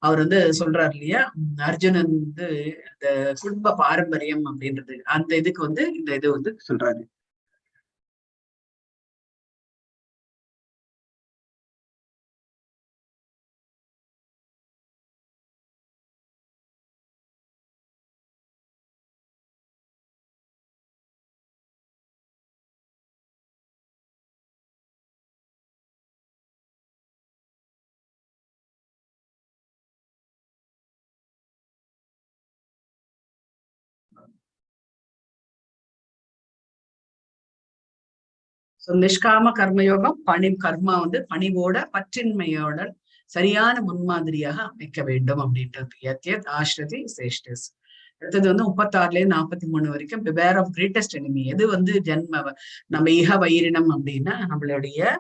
அவர் வந்து சொல்றாரு இல்லையா, அர்ஜுனன் வந்து இந்த குடும்ப பாரம்பரியம் அப்படின்றது அந்த இதுக்கு வந்து இந்த இது வந்து சொல்றாரு. ஸோ நிஷ்காம கர்மயோகம், பணி கர்மா வந்து பணிவோட பற்றின்மையோட சரியான முன்மாதிரியாக அமைக்க வேண்டும் அப்படின்றது. யத் யத் ஆஸ்ரதி சிரேஷ்டஸ். அடுத்தது வந்து 36ல இருந்து 43 வரைக்கும் பிவேர் ஆஃப் கிரேட்டஸ்ட் எனிமி. எது வந்து ஜென்ம நம்ம இக வைரினம் அப்படின்னா நம்மளுடைய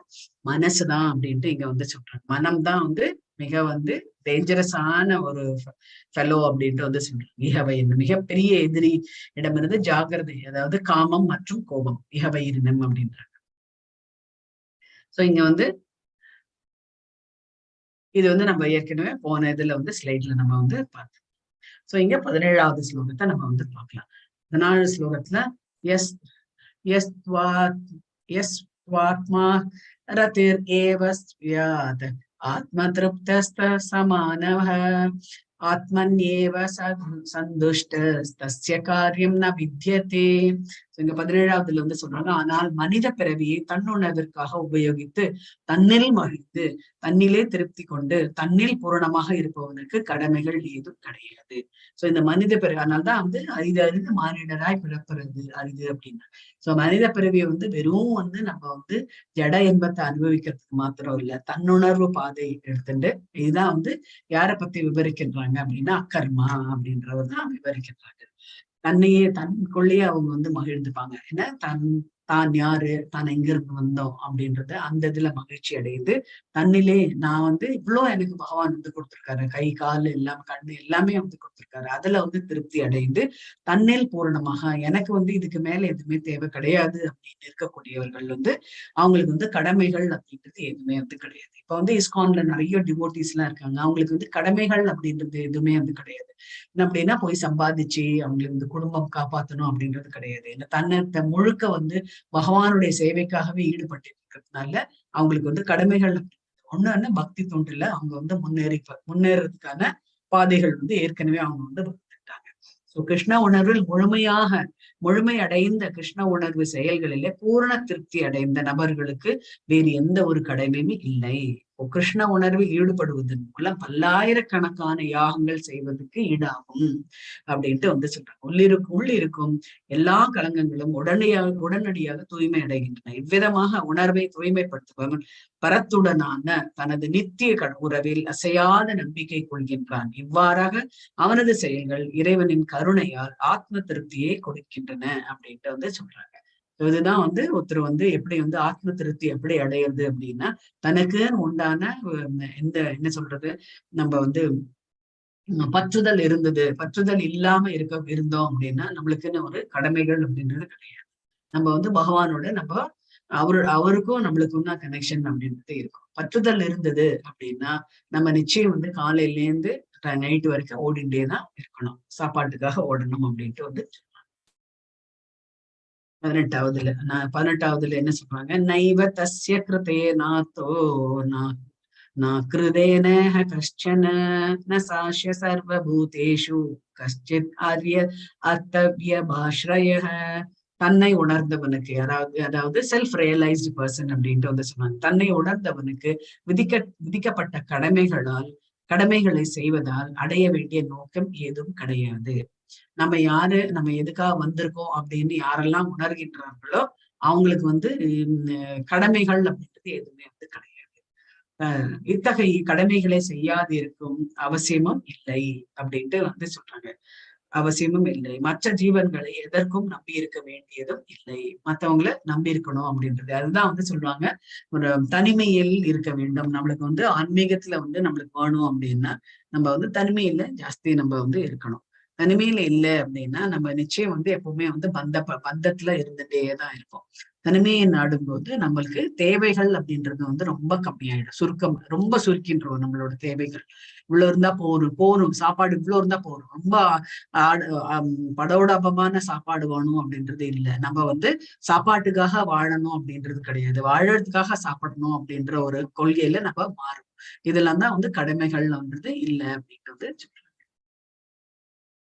மனசுதான் அப்படின்ட்டு இங்க வந்து சொல்றாங்க. மனம்தான் வந்து மிக வந்து டேஞ்சரஸான ஒரு ஃபெலோ அப்படின்ட்டு வந்து சொல்றாங்க. இக வைரினம் மிகப்பெரிய எதிரி இடமிருந்து ஜாகிரதை, அதாவது காமம் மற்றும் கோபம், இக வைரினம் அப்படின்றாங்க. சோ இங்க வந்து இது வந்து நம்ம ஏற்கனவே போன இதுல வந்து ஸ்லைட்ல நம்ம வந்து பார்த்தோம். சோ இங்க 17வது ஸ்லோகத்தை நம்ம வந்து பார்க்கலாம். 14 ஸ்லோகத்துல எஸ் எஸ் எஸ் துவாத்மா ரதிர் ஏவ ஸ்யாத் ஆத்ம திருப்தஸ்த சமானவ ஆத்மன்யேவ சந்துஷ்டஸ்தஸ்ய காரியம் ந வித்யதே. ஸோ இங்க 17வதுல வந்து சொல்றாங்க, ஆனால் மனித பிறவியை தன்னுணர்விற்காக உபயோகித்து தன்னில் மகிழ்ந்து தன்னிலே திருப்தி கொண்டு தன்னில் பூரணமாக இருப்பவனுக்கு கடமைகள் ஏதும் கிடையாது. சோ இந்த மனித பிறவி அதனால்தான் வந்து அரிது அரிது மானிடராய் பிறப்புறது அரிது அப்படின்னா. சோ மனித பிறவியை வந்து வெறும் வந்து நம்ம வந்து ஜட இன்பத்தை அனுபவிக்கிறதுக்கு மாத்திரம் இல்ல, தன்னுணர்வு பாதை எடுத்துட்டு இதுதான் வந்து யாரை பத்தி விவரிக்கின்றாங்க அப்படின்னா அக்கர்மா அப்படின்றவர் தான் விவரிக்கின்றாங்க. தன்னையே தன்குள்ளேயே அவங்க வந்து மகிழ்ந்துப்பாங்க. ஏன்னா தான் யாரு, தான் எங்க இருந்து வந்தோம் அப்படின்றத அந்த இதுல மகிழ்ச்சி அடைந்து தன்னிலே நான் வந்து இவ்வளோ எனக்கு பகவான் வந்து கொடுத்திருக்காரு, கை கால் எல்லாம் கண்ணு எல்லாமே வந்து கொடுத்திருக்காரு, அதுல வந்து திருப்தி அடைந்து தன்னில் பூரணமாக எனக்கு வந்து இதுக்கு மேல எதுவுமே தேவை கிடையாது அப்படின்னு இருக்கக்கூடியவர்கள் வந்து அவங்களுக்கு வந்து கடமைகள் அப்படின்றது எதுவுமே வந்து கிடையாது. இப்ப வந்து இஸ்கான்ல நிறைய டிவோட்டிஸ் எல்லாம் இருக்காங்க, அவங்களுக்கு வந்து கடமைகள் அப்படின்றது எதுவுமே வந்து கிடையாது. என்ன அப்படின்னா போய் சம்பாதிச்சு அவங்களுக்கு வந்து குடும்பம் காப்பாத்தணும் அப்படின்றது கிடையாது. இல்லை தன்னை முழுக்க வந்து பகவானுடைய சேவைக்காகவே ஈடுபட்டு இருக்கிறதுனால அவங்களுக்கு வந்து கடமைகள் ஒண்ணு என்ன பக்தி தொண்டுல அவங்க வந்து முன்னேறதுக்கான பாதைகள் வந்து ஏற்கனவே அவங்க வந்து வகுத்துட்டாங்க. சோ கிருஷ்ண உணர்வில் முழுமை அடைந்த கிருஷ்ண உணர்வு செயல்களிலே பூரண திருப்தி அடைந்த நபர்களுக்கு வேறு எந்த ஒரு கடமையுமே இல்லை. கிருஷ்ண உணர்வில் ஈடுபடுவதன் மூலம் பல்லாயிரக்கணக்கான யாகங்கள் செய்வதற்கு ஈடாகும் அப்படின்ட்டு வந்து சொல்றாங்க. உள்ளிருக்கும் எல்லா களங்கங்களும் உடனடியாக தூய்மை அடைகின்றன. இவ்விதமாக உணர்வை தூய்மைப்படுத்துபவன் பரத்துடனான தனது நித்திய உறவில் அசையாத நம்பிக்கை கொள்கின்றான். இவ்வாறாக அவனது செயல்கள் இறைவனின் கருணையால் ஆத்ம திருப்தியை கொடுக்கின்றன அப்படின்ட்டு வந்து சொல்றாங்க. இதுதான் வந்து ஒருத்தர் வந்து எப்படி வந்து ஆத்ம திருப்தி எப்படி அடையிறது அப்படின்னா தனக்கு உண்டான இந்த என்ன சொல்றது நம்ம வந்து பற்றுதல் இருந்தது, பற்றுதல் இல்லாம இருந்தோம் அப்படின்னா நம்மளுக்குன்னு ஒரு கடமைகள் அப்படின்றது கிடையாது. நம்ம வந்து பகவானோட நம்ம அவருக்கும் நம்மளுக்கும் தான் கனெக்ஷன் அப்படின்றது இருக்கும். பற்றுதல் இருந்தது அப்படின்னா நம்ம நிச்சயம் வந்து காலையில இருந்து நைட்டு வரைக்கும் ஓடிண்டே தான் இருக்கணும், சாப்பாட்டுக்காக ஓடணும் அப்படின்ட்டு வந்து 18வதுல 18வதுல என்ன சொல்றாங்க, நைவ தஸ்ய கிருதே நாத்தோ நா கிருதேன கஷ்சன ந சாஷ்ய சர்வபூதேஷு கஷ்சித் ஆர்ய அர்த்தவ்ய பாஷ்ரய. தன்னை உணர்ந்தவனுக்கு, அதாவது செல்ஃப் ரியலைஸ்டு பர்சன் அப்படின்ட்டு வந்து சொன்னாங்க. தன்னை உணர்ந்தவனுக்கு விதிக்கப்பட்ட கடமைகளை செய்வதால் அடைய வேண்டிய நோக்கம் ஏதும் கிடையாது. நம்ம யாரு, நம்ம எதுக்காக வந்திருக்கோம் அப்படின்னு யாரெல்லாம் உணர்கின்றார்களோ அவங்களுக்கு வந்து கடமைகள் அப்படின்றது எதுவுமே வந்து கிடையாது. இத்தகைய கடமைகளை செய்யாது இருக்கும் அவசியமும் இல்லை அப்படின்ட்டு வந்து சொல்றாங்க. அவசியமும் இல்லை. மற்ற ஜீவன்களை எதற்கும் நம்பி இருக்க வேண்டியதும் இல்லை. மற்றவங்களை நம்பி இருக்கணும் அப்படின்றது அதுதான் வந்து சொல்லுவாங்க. ஒரு தனிமையில் இருக்க வேண்டும். நம்மளுக்கு வந்து ஆன்மீகத்துல வந்து நம்மளுக்கு வேணும் அப்படின்னா நம்ம வந்து தனிமையில ஜாஸ்தி நம்ம வந்து இருக்கணும். தனிமையில இல்லை அப்படின்னா நம்ம நிச்சயம் வந்து எப்பவுமே வந்து பந்தத்துல இருந்துட்டே தான் இருப்போம். தனிமையை நாடும்போது நம்மளுக்கு தேவைகள் அப்படின்றது வந்து ரொம்ப கம்மியாயிடும். சுருக்கம் ரொம்ப சுருக்கின்றோம் நம்மளோட தேவைகள். இவ்வளவு இருந்தா போரும் சாப்பாடு, இவ்வளவு இருந்தா போரும், ரொம்ப படோடபமான சாப்பாடு வேணும் அப்படின்றது இல்லை. நம்ம வந்து சாப்பாட்டுக்காக வாழணும் அப்படின்றது கிடையாது, வாழறதுக்காக சாப்பிடணும் அப்படின்ற ஒரு கொள்கையில நம்ம மாறும். இதெல்லாம் தான் வந்து கடமைகள்ன்றது இல்லை அப்படின்றது சொல்றாங்க.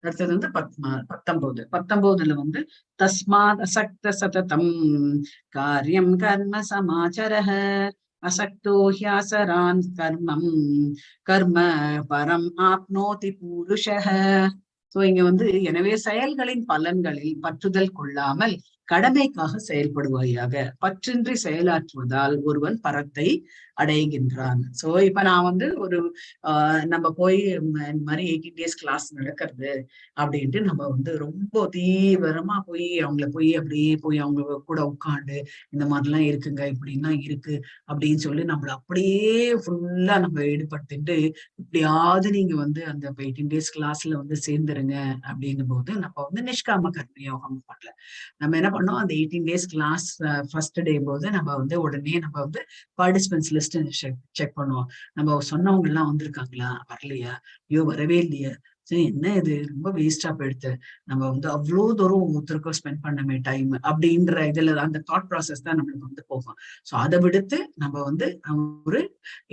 அடுத்தது வந்து 19. 19ல வந்து தஸ்மாத் அசக்த சததம் காரியம் கர்ம சமாச்சரஹ அசக்தோ ஹ்யாசரான் கர்மம் கர்ம பரம் ஆப்னோதி புருஷஹ. சோ இங்க வந்து எனவே செயல்களின் பலன்களில் பற்றுதல் கொள்ளாமல் கடமைக்காக செயல்படுவாயாக, பற்றின்றி செயலாற்றுவதால் ஒருவன் பரத்தை அடைகின்றான். சோ இப்ப நான் வந்து ஒரு நம்ம போய் இந்த மாதிரி 18 days class நடக்கிறது அப்படின்ட்டு நம்ம வந்து ரொம்ப தீவிரமா போய் அவங்கள போய் அப்படியே போய் அவங்க கூட உட்காந்து இந்த மாதிரிலாம் இருக்குங்க, இப்படின்னா இருக்கு அப்படின்னு சொல்லி நம்மள அப்படியே ஃபுல்லா நம்ம ஈடுபடுத்திட்டு இப்படியாவது நீங்க வந்து அந்த 18 days கிளாஸ்ல வந்து சேர்ந்துருங்க அப்படின்னும் போது நம்ம வந்து நிஷ்காம கர்மயோகம் பண்ணல. நம்ம என்ன பண்ணோம், அந்த 18 days class first day போது நம்ம வந்து உடனே நம்ம வந்து பார்ட்டிசிபென்ட்ஸ் லிஸ்ட் செக் பண்ணுவோம். நம்ம சொன்னவங்க எல்லாம் வந்திருக்காங்களா, வரலையா, ஐயோ வரவே இல்லையா, சரி என்ன இது ரொம்ப வேஸ்டா போயிடுத்து, நம்ம வந்து அவ்வளோ தூரம் ஒருத்தருக்கும் ஸ்பெண்ட் பண்ணமே டைம் அப்படின்ற இதுல அந்த தாட் ப்ராசஸ் தான் நம்மளுக்கு வந்து போகும். ஸோ அதை விடுத்து நம்ம வந்து ஒரு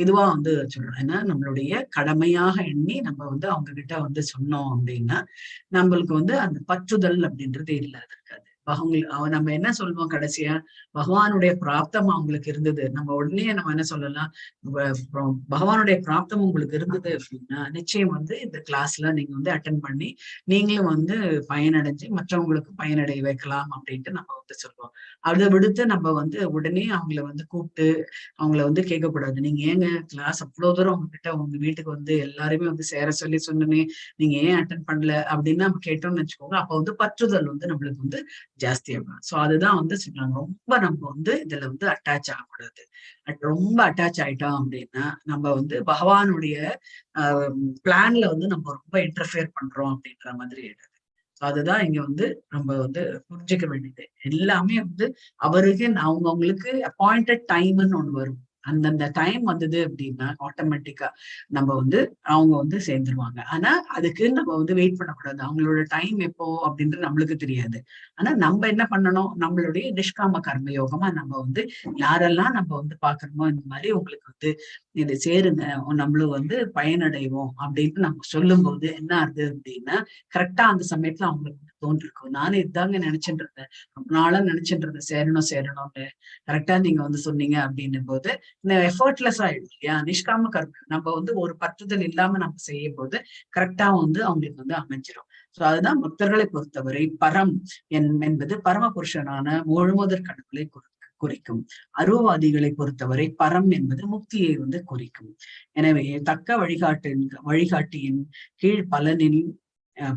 இதுவா வந்து சொல்லணும். ஏன்னா நம்மளுடைய கடமையாக எண்ணி நம்ம வந்து அவங்க கிட்ட வந்து சொன்னோம் அப்படின்னா நம்மளுக்கு வந்து அந்த பற்றுதல் அப்படின்றது இல்லாத இருக்காது. அவங்க நம்ம என்ன சொல்லுவோம் கடைசியா, பகவானுடைய பிராப்தம் அவங்களுக்கு இருந்தது. நம்ம உடனே நம்ம என்ன சொல்லலாம், பகவானுடைய பிராப்தம் உங்களுக்கு இருந்தது அப்படின்னா நிச்சயம் வந்து இந்த கிளாஸ்ல நீங்க வந்து அட்டன் பண்ணி நீங்களும் வந்து பயனடைஞ்சு மற்றவங்களுக்கும் பயனடைய வைக்கலாம் அப்படின்ட்டு நம்ம வந்து சொல்லுவோம். அதை விடுத்து நம்ம வந்து உடனே அவங்கள வந்து கூப்பிட்டு அவங்கள வந்து கேட்கக்கூடாது. நீங்க ஏங்க கிளாஸ் அவ்வளவு தூரம் உங்ககிட்ட உங்க வீட்டுக்கு வந்து எல்லாருமே வந்து சேர சொல்லி சொன்னனே, நீங்க ஏன் அட்டன் பண்ணல அப்படின்னு நம்ம கேட்டோம்னு வச்சுக்கோங்க. அப்ப வந்து பற்றுதல் வந்து நம்மளுக்கு வந்து ஜாஸ்தியாகும். சோ அதுதான் வந்து சொல்றாங்க, ரொம்ப நம்ம வந்து இதுல வந்து அட்டாச் ஆகக்கூடாது. ரொம்ப அட்டாச் ஆயிட்டோம் அப்படின்னா நம்ம வந்து பகவானுடைய பிளான்ல வந்து நம்ம ரொம்ப இன்டர்ஃபியர் பண்றோம் அப்படின்ற மாதிரி ஆயிடுது. ஸோ அதுதான் இங்க வந்து நம்ம வந்து புரிஞ்சுக்க வேண்டியது. எல்லாமே வந்து அவருக்கு அவங்கவுங்களுக்கு அப்பாயிண்டட் டைம்னு ஒண்ணு வரும். அந்தந்த டைம் வந்தது அப்படின்னா ஆட்டோமேட்டிக்கா நம்ம வந்து அவங்க வந்து சேர்ந்துருவாங்க. ஆனா அதுக்கு நம்ம வந்து வெயிட் பண்ணக்கூடாது. அவங்களோட டைம் எப்போ அப்படின்றது நம்மளுக்கு தெரியாது. ஆனா நம்ம என்ன பண்ணணும், நம்மளுடைய நிஷ்காம கர்ம யோகமா நம்ம வந்து யாரெல்லாம் நம்ம வந்து பாக்குறோமோ இந்த மாதிரி உங்களுக்கு வந்து இது சேருங்க, நம்மளும் வந்து பயனடைவோம் அப்படின்னு நம்ம சொல்லும் போது என்ன ஆகுது அப்படின்னா கரெக்டா அந்த சமயத்துல அவங்களுக்கு வந்து தோன்றிருக்கும். நானும் இதாங்க நினைச்சிட்டு இருந்தேன், ரொம்ப நாளா நினைச்சிட்டு இருந்தேன் சேரணும் சேரணும்னு, கரெக்டா நீங்க வந்து சொன்னீங்க அப்படின்னும் போது இந்த எஃபர்ட்லெஸ் ஆயிடும் இல்லையா. நிஷ்காம கர்ம நம்ம வந்து ஒரு பற்றுதல் இல்லாம நம்ம செய்யும் போது கரெக்டா வந்து அவங்களுக்கு வந்து அமைஞ்சிரும். சோ அதுதான் பக்தர்களை பொறுத்தவரை பரம் என்பது பரமபுருஷனான முழுமுதற் கடவுளை குறிக்கும். அருவவாதிகளை பொறுத்தவரை பரம் என்பது முக்தியை வந்து குறிக்கும். எனவே தக்க வழிகாட்டியின் கீழ் பலனில்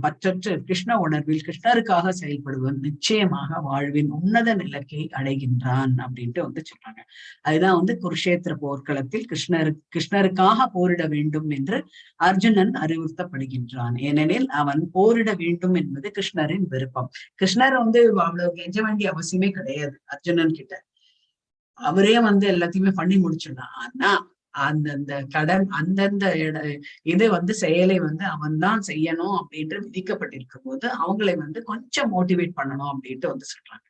பற்றற்ற கிருஷ்ண உணர்வில் கிருஷ்ணருக்காக செயல்படுவன் நிச்சயமாக வாழ்வின் உன்னத நிலைக்கை அடைகின்றான் அப்படின்ட்டு வந்து சொல்றாங்க. அதுதான் வந்து குருஷேத்திர போர்க்களத்தில் கிருஷ்ணருக்காக போரிட வேண்டும் என்று அர்ஜுனன் அறிவுறுத்தப்படுகின்றான். ஏனெனில் அவன் போரிட வேண்டும் என்பது கிருஷ்ணரின் விருப்பம். கிருஷ்ணர் வந்து அவ்வளவு கெஞ்ச வேண்டிய அவசியமே கிடையாது அர்ஜுனன் கிட்ட, அவரே வந்து எல்லாத்தையுமே பண்ணி முடிச்சிடலாம். ஆனா அந்தந்த கடன் அந்தந்த இது வந்து செயலை வந்து அவன் தான் செய்யணும் அப்படின்ட்டு விதிக்கப்பட்டிருக்கும் போது அவங்களை வந்து கொஞ்சம் மோட்டிவேட் பண்ணணும் அப்படின்ட்டு வந்து சொல்றாங்க.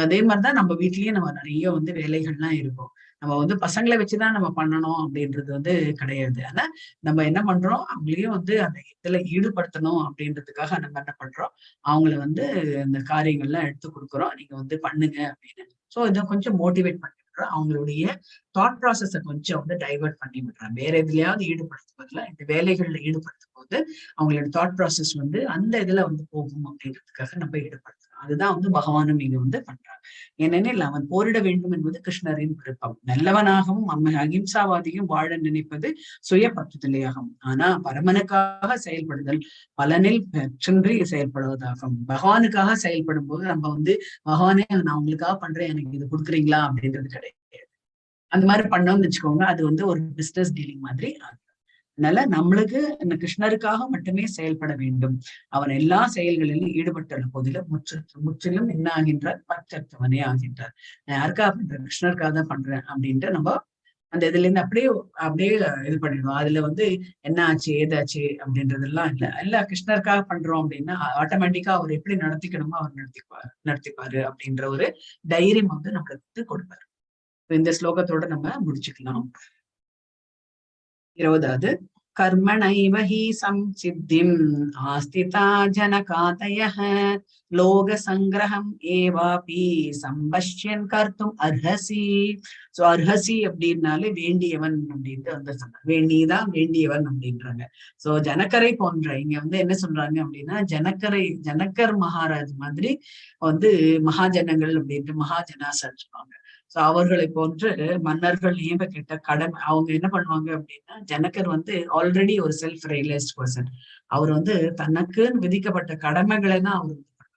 அதே மாதிரிதான் நம்ம வீட்லயே நம்ம நிறைய வந்து வேலைகள்லாம் இருக்கும். நம்ம வந்து பசங்களை வச்சுதான் நம்ம பண்ணணும் அப்படின்றது வந்து கிடையாது. ஆனா நம்ம என்ன பண்றோம், அவங்களையும் வந்து அந்த இதுல ஈடுபடுத்தணும் அப்படின்றதுக்காக நம்ம என்ன பண்றோம், அவங்களை வந்து அந்த காரியங்கள்லாம் எடுத்து கொடுக்குறோம், நீங்க வந்து பண்ணுங்க அப்படின்னு. சோ இதை கொஞ்சம் மோட்டிவேட் பண்ணி விடுறோம், அவங்களுடைய தாட் ப்ராசஸை கொஞ்சம் வந்து டைவர்ட் பண்ணி விடுறாங்க. வேற எதுலயாவது ஈடுபடுத்துவதில் இந்த வேலைகள்ல ஈடுபடுத்தும் போது அவங்களோட தாட் ப்ராசஸ் வந்து அந்த இதுல வந்து போகும் அப்படின்றதுக்காக நம்ம ஈடுபடுத்துறோம். அதுதான் வந்து பகவானும் இங்க வந்து பண்றாங்க. ஏனெனில் அவன் போரிட வேண்டும் என்பது கிருஷ்ணரின் விருப்பம். நல்லவனாகவும் அகிம்சாவாதியும் வாழ நினைப்பது சுய பற்றுதலையாகும். ஆனா பரமனுக்காக செயல்படுதல் பலனில் பற்றின்றி செயல்படுவதாகும். பகவானுக்காக செயல்படும் போது நம்ம வந்து பகவானே நான் உங்களுக்காக பண்றேன், எனக்கு இது கொடுக்குறீங்களா அப்படின்றது கிடையாது. அந்த மாதிரி பண்ணோம்னு வச்சுக்கோங்க, அது வந்து ஒரு பிசினஸ் டீலிங் மாதிரி ஆகும். அதனால நம்மளுக்கு இந்த கிருஷ்ணருக்காக மட்டுமே செயல்பட வேண்டும். அவன் எல்லா செயல்களிலும் ஈடுபட்டுள்ள போதிலும் முற்றிலும் என்ன ஆகின்றார், பற்றற்றவனே ஆகின்றார். நான் யாருக்காக பண்றேன், கிருஷ்ணருக்காக தான் பண்றேன் அப்படின்ட்டு நம்ம அந்த இதுல இருந்து அப்படியே அப்படியே இது பண்ணிடுவோம். அதுல வந்து என்ன ஆச்சு ஏதாச்சு அப்படின்றதெல்லாம் இல்லை. இல்ல கிருஷ்ணருக்காக பண்றோம் அப்படின்னா ஆட்டோமேட்டிக்கா அவர் எப்படி நடத்திக்கணுமோ அவர் நடத்திப்பாரு அப்படின்ற ஒரு தைரியம் வந்து நம்மளுக்கு வந்து கொடுப்பாரு. இந்த ஸ்லோகத்தோட நம்ம முடிச்சுக்கலாம். 20வது கர்மணைவ he சம்சித்திம் ஆஸ்திதா ஜனகாதயः லோக சங்கிரகம் ஏவாபி சம்பஷ்யன் கர்த்தும் அர்ஹசி. சோ அர்ஹசி அப்படின்னாலே வேண்டியவன் அப்படின்ட்டு வந்து சொன்னாங்க. வேண்டிதான் வேண்டியவன் அப்படின்றாங்க. சோ ஜனகரை போன்ற இங்க வந்து என்ன சொல்றாங்க அப்படின்னா ஜனகர் மகாராஜ் மாதிரி வந்து மகாஜனங்கள் அப்படின்ட்டு மகாஜனாசன் சொல்லுவாங்க. சோ அவர்களை போன்று மன்னர்கள் நியமிக்கிட்ட கடமை அவங்க என்ன பண்ணுவாங்க அப்படின்னா, ஜனகர் வந்து ஆல்ரெடி ஒரு செல்ஃப் ரியலைஸ்ட் பர்சன். அவர் வந்து தனக்குன்னு விதிக்கப்பட்ட கடமைகளை தான் அவர் வந்து பண்ணுவார்.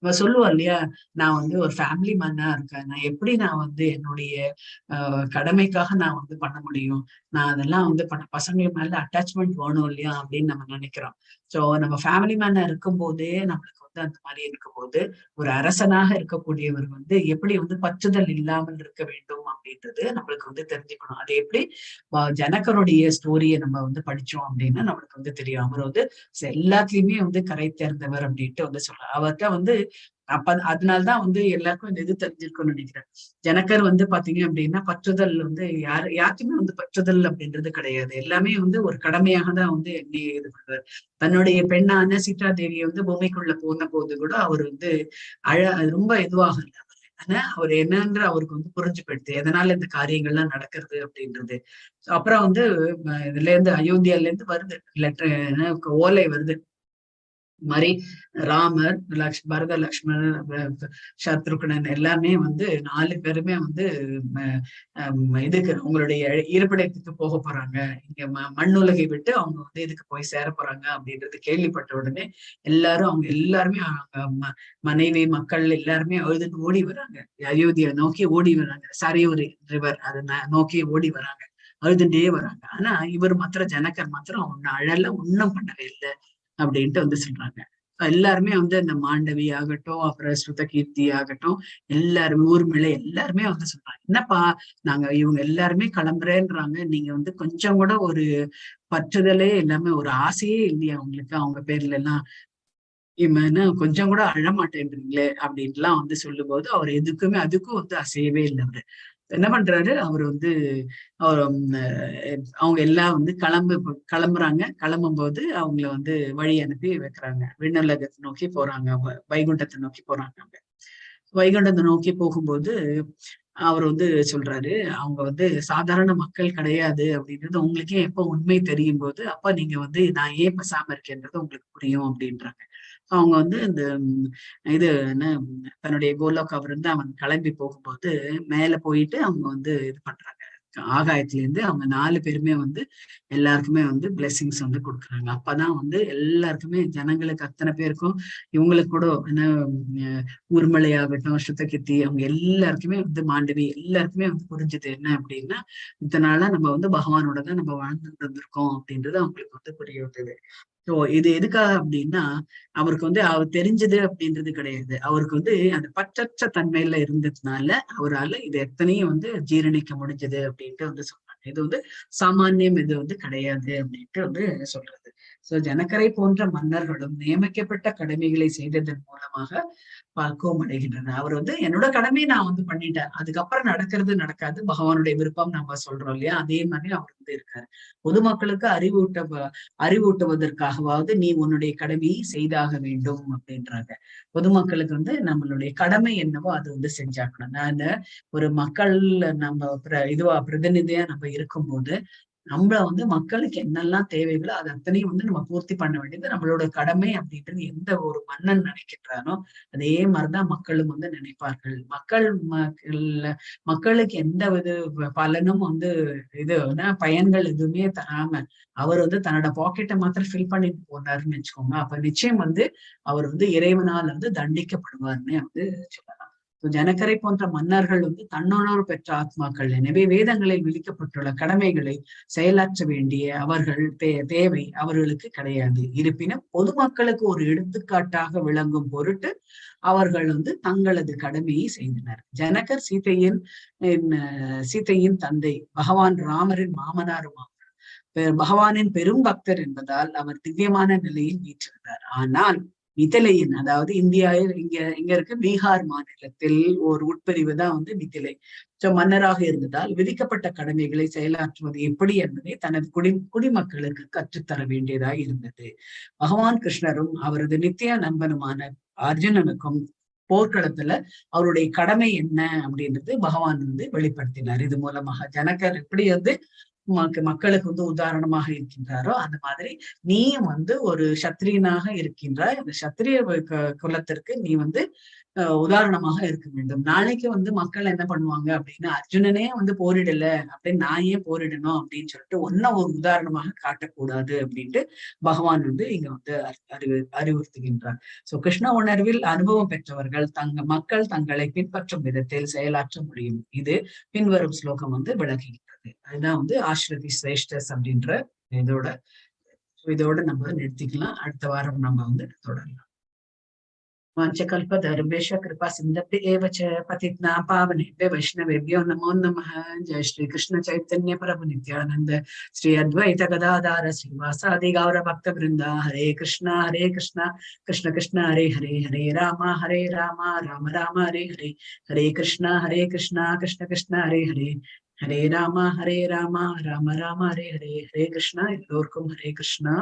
நம்ம சொல்லுவோம் இல்லையா, நான் வந்து ஒரு ஃபேமிலி மேனா இருக்கேன், நான் எப்படி நான் வந்து என்னுடைய கடமைக்காக நான் வந்து பண்ண முடியும், நான் அதெல்லாம் வந்து பண்ண பசங்களுக்கு மேல அட்டாச்மெண்ட் வேணும் இல்லையா அப்படின்னு நம்ம நினைக்கிறோம். சோ நம்ம ஃபேமிலி மேனா இருக்கும் போதே நம்மளுக்கு வந்து அந்த மாதிரி இருக்கும்போது ஒரு அரசனாக இருக்கக்கூடியவர் வந்து எப்படி வந்து பற்றுதல் இல்லாமல் இருக்க வேண்டும் அப்படின்றது நம்மளுக்கு வந்து தெரிஞ்சுக்கணும். அது எப்படி ஜனகருடைய ஸ்டோரியை நம்ம வந்து படிச்சோம் அப்படின்னா நம்மளுக்கு வந்து தெரியும். அவர் வந்து எல்லாத்துலயுமே வந்து கரை தேர்ந்தவர் அப்படின்ட்டு வந்து சொல்றாரு. அவர்கிட்ட வந்து அப்ப அதனாலதான் வந்து எல்லாருக்கும் இந்த இது தெரிஞ்சிருக்கும்னு நினைக்கிறேன். ஜனகர் வந்து பாத்தீங்க அப்படின்னா பற்றுதல் வந்து யாருக்குமே வந்து பற்றுதல் அப்படின்றது கிடையாது. எல்லாமே வந்து ஒரு கடமையாக தான் வந்து எண்ணி இது பண்றாரு. தன்னுடைய பெண்ணான சீதா தேவியை வந்து பூமிக்குள்ள போன போது கூட அவர் வந்து ரொம்ப இதுவாக இல்லை. ஆனா அவர் என்னன்ற அவருக்கு வந்து புரிஞ்சு போயிடுது, எதனால இந்த காரியங்கள்லாம் நடக்கிறது அப்படின்றது. அப்புறம் வந்து இதுல இருந்து அயோத்தியால இருந்து வருது லெட்டர், ஓலை வருது. இந்த மாதிரி ராமர், பரத, லக்ஷ்மணர், சத்ருக்னன் எல்லாமே வந்து 4 பேருமே வந்து இதுக்கு அவங்களுடைய இருப்பிடத்துக்கு போக போறாங்க, இங்க மண்ணுலகை விட்டு அவங்க வந்து இதுக்கு போய் சேர போறாங்க அப்படின்றது கேள்விப்பட்ட உடனே எல்லாரும் அவங்க எல்லாருமே அவங்க மனைவி மக்கள் எல்லாருமே அழுதுட்டு ஓடி வராங்க, அயோத்தியா நோக்கி ஓடி வராங்க, சரையூர் ரிவர் அதை நோக்கி ஓடி வராங்க, அழுதுண்டே வராங்க. ஆனா இவர் மாத்திரம் ஜனகர் மாத்திரம் ஒன்னும் அழல, ஒன்னும் பண்ணவே இல்லை அப்படின்ட்டு வந்து சொல்றாங்க. எல்லாருமே வந்து அந்த மாண்டவி ஆகட்டும், அப்புறம் ஸ்ருத கீர்த்தி ஆகட்டும், எல்லாருமே ஊர்மிளை எல்லாருமே வந்து சொல்றாங்க, என்னப்பா நாங்க இவங்க எல்லாருமே கிளம்புறேன்றாங்க, நீங்க வந்து கொஞ்சம் கூட ஒரு பற்றுதலே இல்லாம ஒரு ஆசையே இல்லையா அவங்களுக்கு, அவங்க பேர்ல எல்லாம் இவன்னு கொஞ்சம் கூட அழமாட்டேன்றீங்களே அப்படின்ட்டுலாம் வந்து சொல்லும் போது அவர் எதுக்குமே அதுக்கும் வந்து அசையவே இல்லை. அவரு என்ன பண்றாரு, அவர் வந்து அவர் அவங்க எல்லாம் வந்து கிளம்புறாங்க. கிளம்பும் போது அவங்கள வந்து வழி அனுப்பி வைக்கிறாங்க, விண்ணுலகத்தை நோக்கி போறாங்க, அவங்க வைகுண்டத்தை நோக்கி போறாங்க. அவங்க வைகுண்டத்தை நோக்கி போகும்போது அவர் வந்து சொல்றாரு, அவங்க வந்து சாதாரண மக்கள் கிடையாது அப்படின்றது உங்களுக்கே எப்ப உண்மை தெரியும் போது அப்ப நீங்க வந்து நான் ஏன் பேசாம இருக்கேன்றது உங்களுக்கு புரியும் அப்படின்றாங்க. அவங்க வந்து இந்த இது என்ன தன்னுடைய கோலோக் அவர் வந்து அவன் கிளம்பி போகும்போது மேல போயிட்டு அவங்க வந்து இது பண்றாங்க, ஆகாயத்துல இருந்து அவங்க 4 பேருமே வந்து எல்லாருக்குமே வந்து பிளெஸிங்ஸ் வந்து கொடுக்குறாங்க. அப்பதான் வந்து எல்லாருக்குமே ஜனங்களுக்கு அத்தனை பேருக்கும் இவங்களுக்கு கூட என்ன ஊர்மலையாகட்டும், ஸ்ருதகீர்த்தி அவங்க எல்லாருக்குமே வந்து மாண்டவி எல்லாருக்குமே வந்து புரிஞ்சுது என்ன அப்படின்னா இத்தனால நம்ம வந்து பகவானோட தான் நம்ம வாழ்ந்துட்டு இருந்திருக்கோம் அப்படின்றது அவங்களுக்கு வந்து புரிய வந்தது. ஸோ இது எதுக்காக அப்படின்னா அவருக்கு வந்து அவர் தெரிஞ்சது அப்படின்றது கிடையாது, அவருக்கு வந்து அந்த பற்றற்ற தன்மையில இருந்ததுனால அவரால் இது எத்தனையும் வந்து ஜீரணிக்க முடிஞ்சது அப்படின்ட்டு வந்து சொல்றாங்க. இது வந்து சாமானியம் இது வந்து கிடையாது அப்படின்ட்டு வந்து சொல்றது. சோ ஜனகரை போன்ற மன்னர்களும் நியமிக்கப்பட்ட கடமைகளை செய்ததன் மூலமாக பக்குவம் அடைகின்றனர். அவர் வந்து என்னோட கடமையை நான் வந்து பண்ணிட்டேன், அதுக்கப்புறம் நடக்கிறது நடக்காது பகவானுடைய விருப்பம் நம்ம சொல்றோம் இல்லையா, அதே மாதிரி அவர் வந்து இருக்காரு. பொதுமக்களுக்கு அறிவூட்டுவதற்காகவாவது நீ உன்னுடைய கடமையை செய்தாக வேண்டும் அப்படின்றாங்க. பொதுமக்களுக்கு வந்து நம்மளுடைய கடமை என்னவோ அது வந்து செஞ்சாக்கணும். நான் ஒரு மக்கள் நம்ம இதுவா பிரதிநிதியா நம்ம இருக்கும்போது நம்மள வந்து மக்களுக்கு என்னெல்லாம் தேவைகளோ அது அத்தனையும் வந்து நம்ம பூர்த்தி பண்ண வேண்டியது நம்மளோட கடமை அப்படின்றது எந்த ஒரு மன்னன் நினைக்கின்றானோ அதே மாதிரிதான் மக்களும் வந்து நினைப்பார்கள். மக்களுக்கு எந்த வித பலனும் வந்து இது பயன்கள் எதுவுமே தராம அவர் வந்து தன்னோட பாக்கெட்டை மாத்திரம் ஃபில் பண்ணிட்டு போனாருன்னு வச்சுக்கோங்க, அப்ப நிச்சயம் வந்து அவர் வந்து இறைவனால் வந்து தண்டிக்கப்படுவார்னு வந்து சொல்லலாம். ஜனகரை போன்ற மன்னர்கள் வந்து தன்னுணர்வு பெற்ற ஆத்மாக்கள். எனவே வேதங்களில் விதிக்கப்பட்டுள்ள கடமைகளை செயலாற்ற வேண்டிய அவர்கள் தேவை அவர்களுக்கு கிடையாது. இருப்பினும் பொதுமக்களுக்கு ஒரு எடுத்துக்காட்டாக விளங்கும் பொருட்டு அவர்கள் வந்து தங்களது கடமையை செய்தனர். ஜனகர் சீதையின் தந்தை பகவான் ராமரின் மாமனாரும் பகவானின் பெரும் பக்தர் என்பதால் அவர் திவ்யமான நிலையில் வீற்றிருந்தார். ஆனால் மிதிலையின், அதாவது இந்தியாவில் இங்க இங்க இருக்க பீகார் மாநிலத்தில் ஒரு உட்பிரிவு தான் வந்து மிதிலை. சோ மன்னராக இருந்ததால் விதிக்கப்பட்ட கடமைகளை செயலாற்றுவது எப்படி என்பதை தனது குடிமக்களுக்கு கற்றுத்தர வேண்டியதாய் இருந்தது. பகவான் கிருஷ்ணரும் அவரது நித்திய நண்பனுமான அர்ஜுனனுக்கும் போர்க்களத்துல அவருடைய கடமை என்ன அப்படின்றது பகவான் வந்து வெளிப்படுத்தினார். இது மூலமாக ஜனகர் எப்படி வந்து மக்களுக்கு வந்து உதாரணமாக இருக்கின்றாரோ அந்த மாதிரி நீயும் வந்து ஒரு சத்திரியனாக இருக்கின்றாய், அந்த சத்திரிய குலத்திற்கு நீ வந்து உதாரணமாக இருக்க வேண்டும். நாளைக்கு வந்து மக்கள் என்ன பண்ணுவாங்க அப்படின்னா, அர்ஜுனனே வந்து போரிடல அப்படின்னு நான் ஏன் போரிடணும் அப்படின்னு சொல்லிட்டு ஒன்ன ஒரு உதாரணமாக காட்டக்கூடாது அப்படின்ட்டு பகவான் வந்து இங்க வந்து அறிவுறுத்துகின்றார். சோ கிருஷ்ண உணர்வில் அனுபவம் பெற்றவர்கள் மக்கள் தங்களை பின்பற்றும் விதத்தில் செயலாற்ற முடியும். இது பின்வரும் ஸ்லோகம் வந்து விளக்குகின்றது. அதுதான் வந்து ஆஸ்ரதி சிரேஷ்டஸ் அப்படின்ற இதோட நம்ம நிறுத்திக்கலாம். அடுத்த வாரம் நம்ம வந்து தொடரலாம். वाञ्छकल्पतरुभ्यश्च कृपा सिन्धुभ्य एव च पतितानां पावनेभ्यो वैष्णवेभ्यो नमो नमः। जय श्री कृष्ण चैतन्य प्रभु नित्यानंद श्री अद्वैत गदाधार श्रीवासादि गौर भक्त वृंद। हरे कृष्णा कृष्ण कृष्ण हरे हरे, हरे राम राम राम हरे हरे, हरे कृष्णा कृष्ण कृष्ण हरे हरे, हरे राम राम राम हरे हरे। हरे कृष्णा। எல்லோருக்கும் ஹரே கிருஷ்ணா.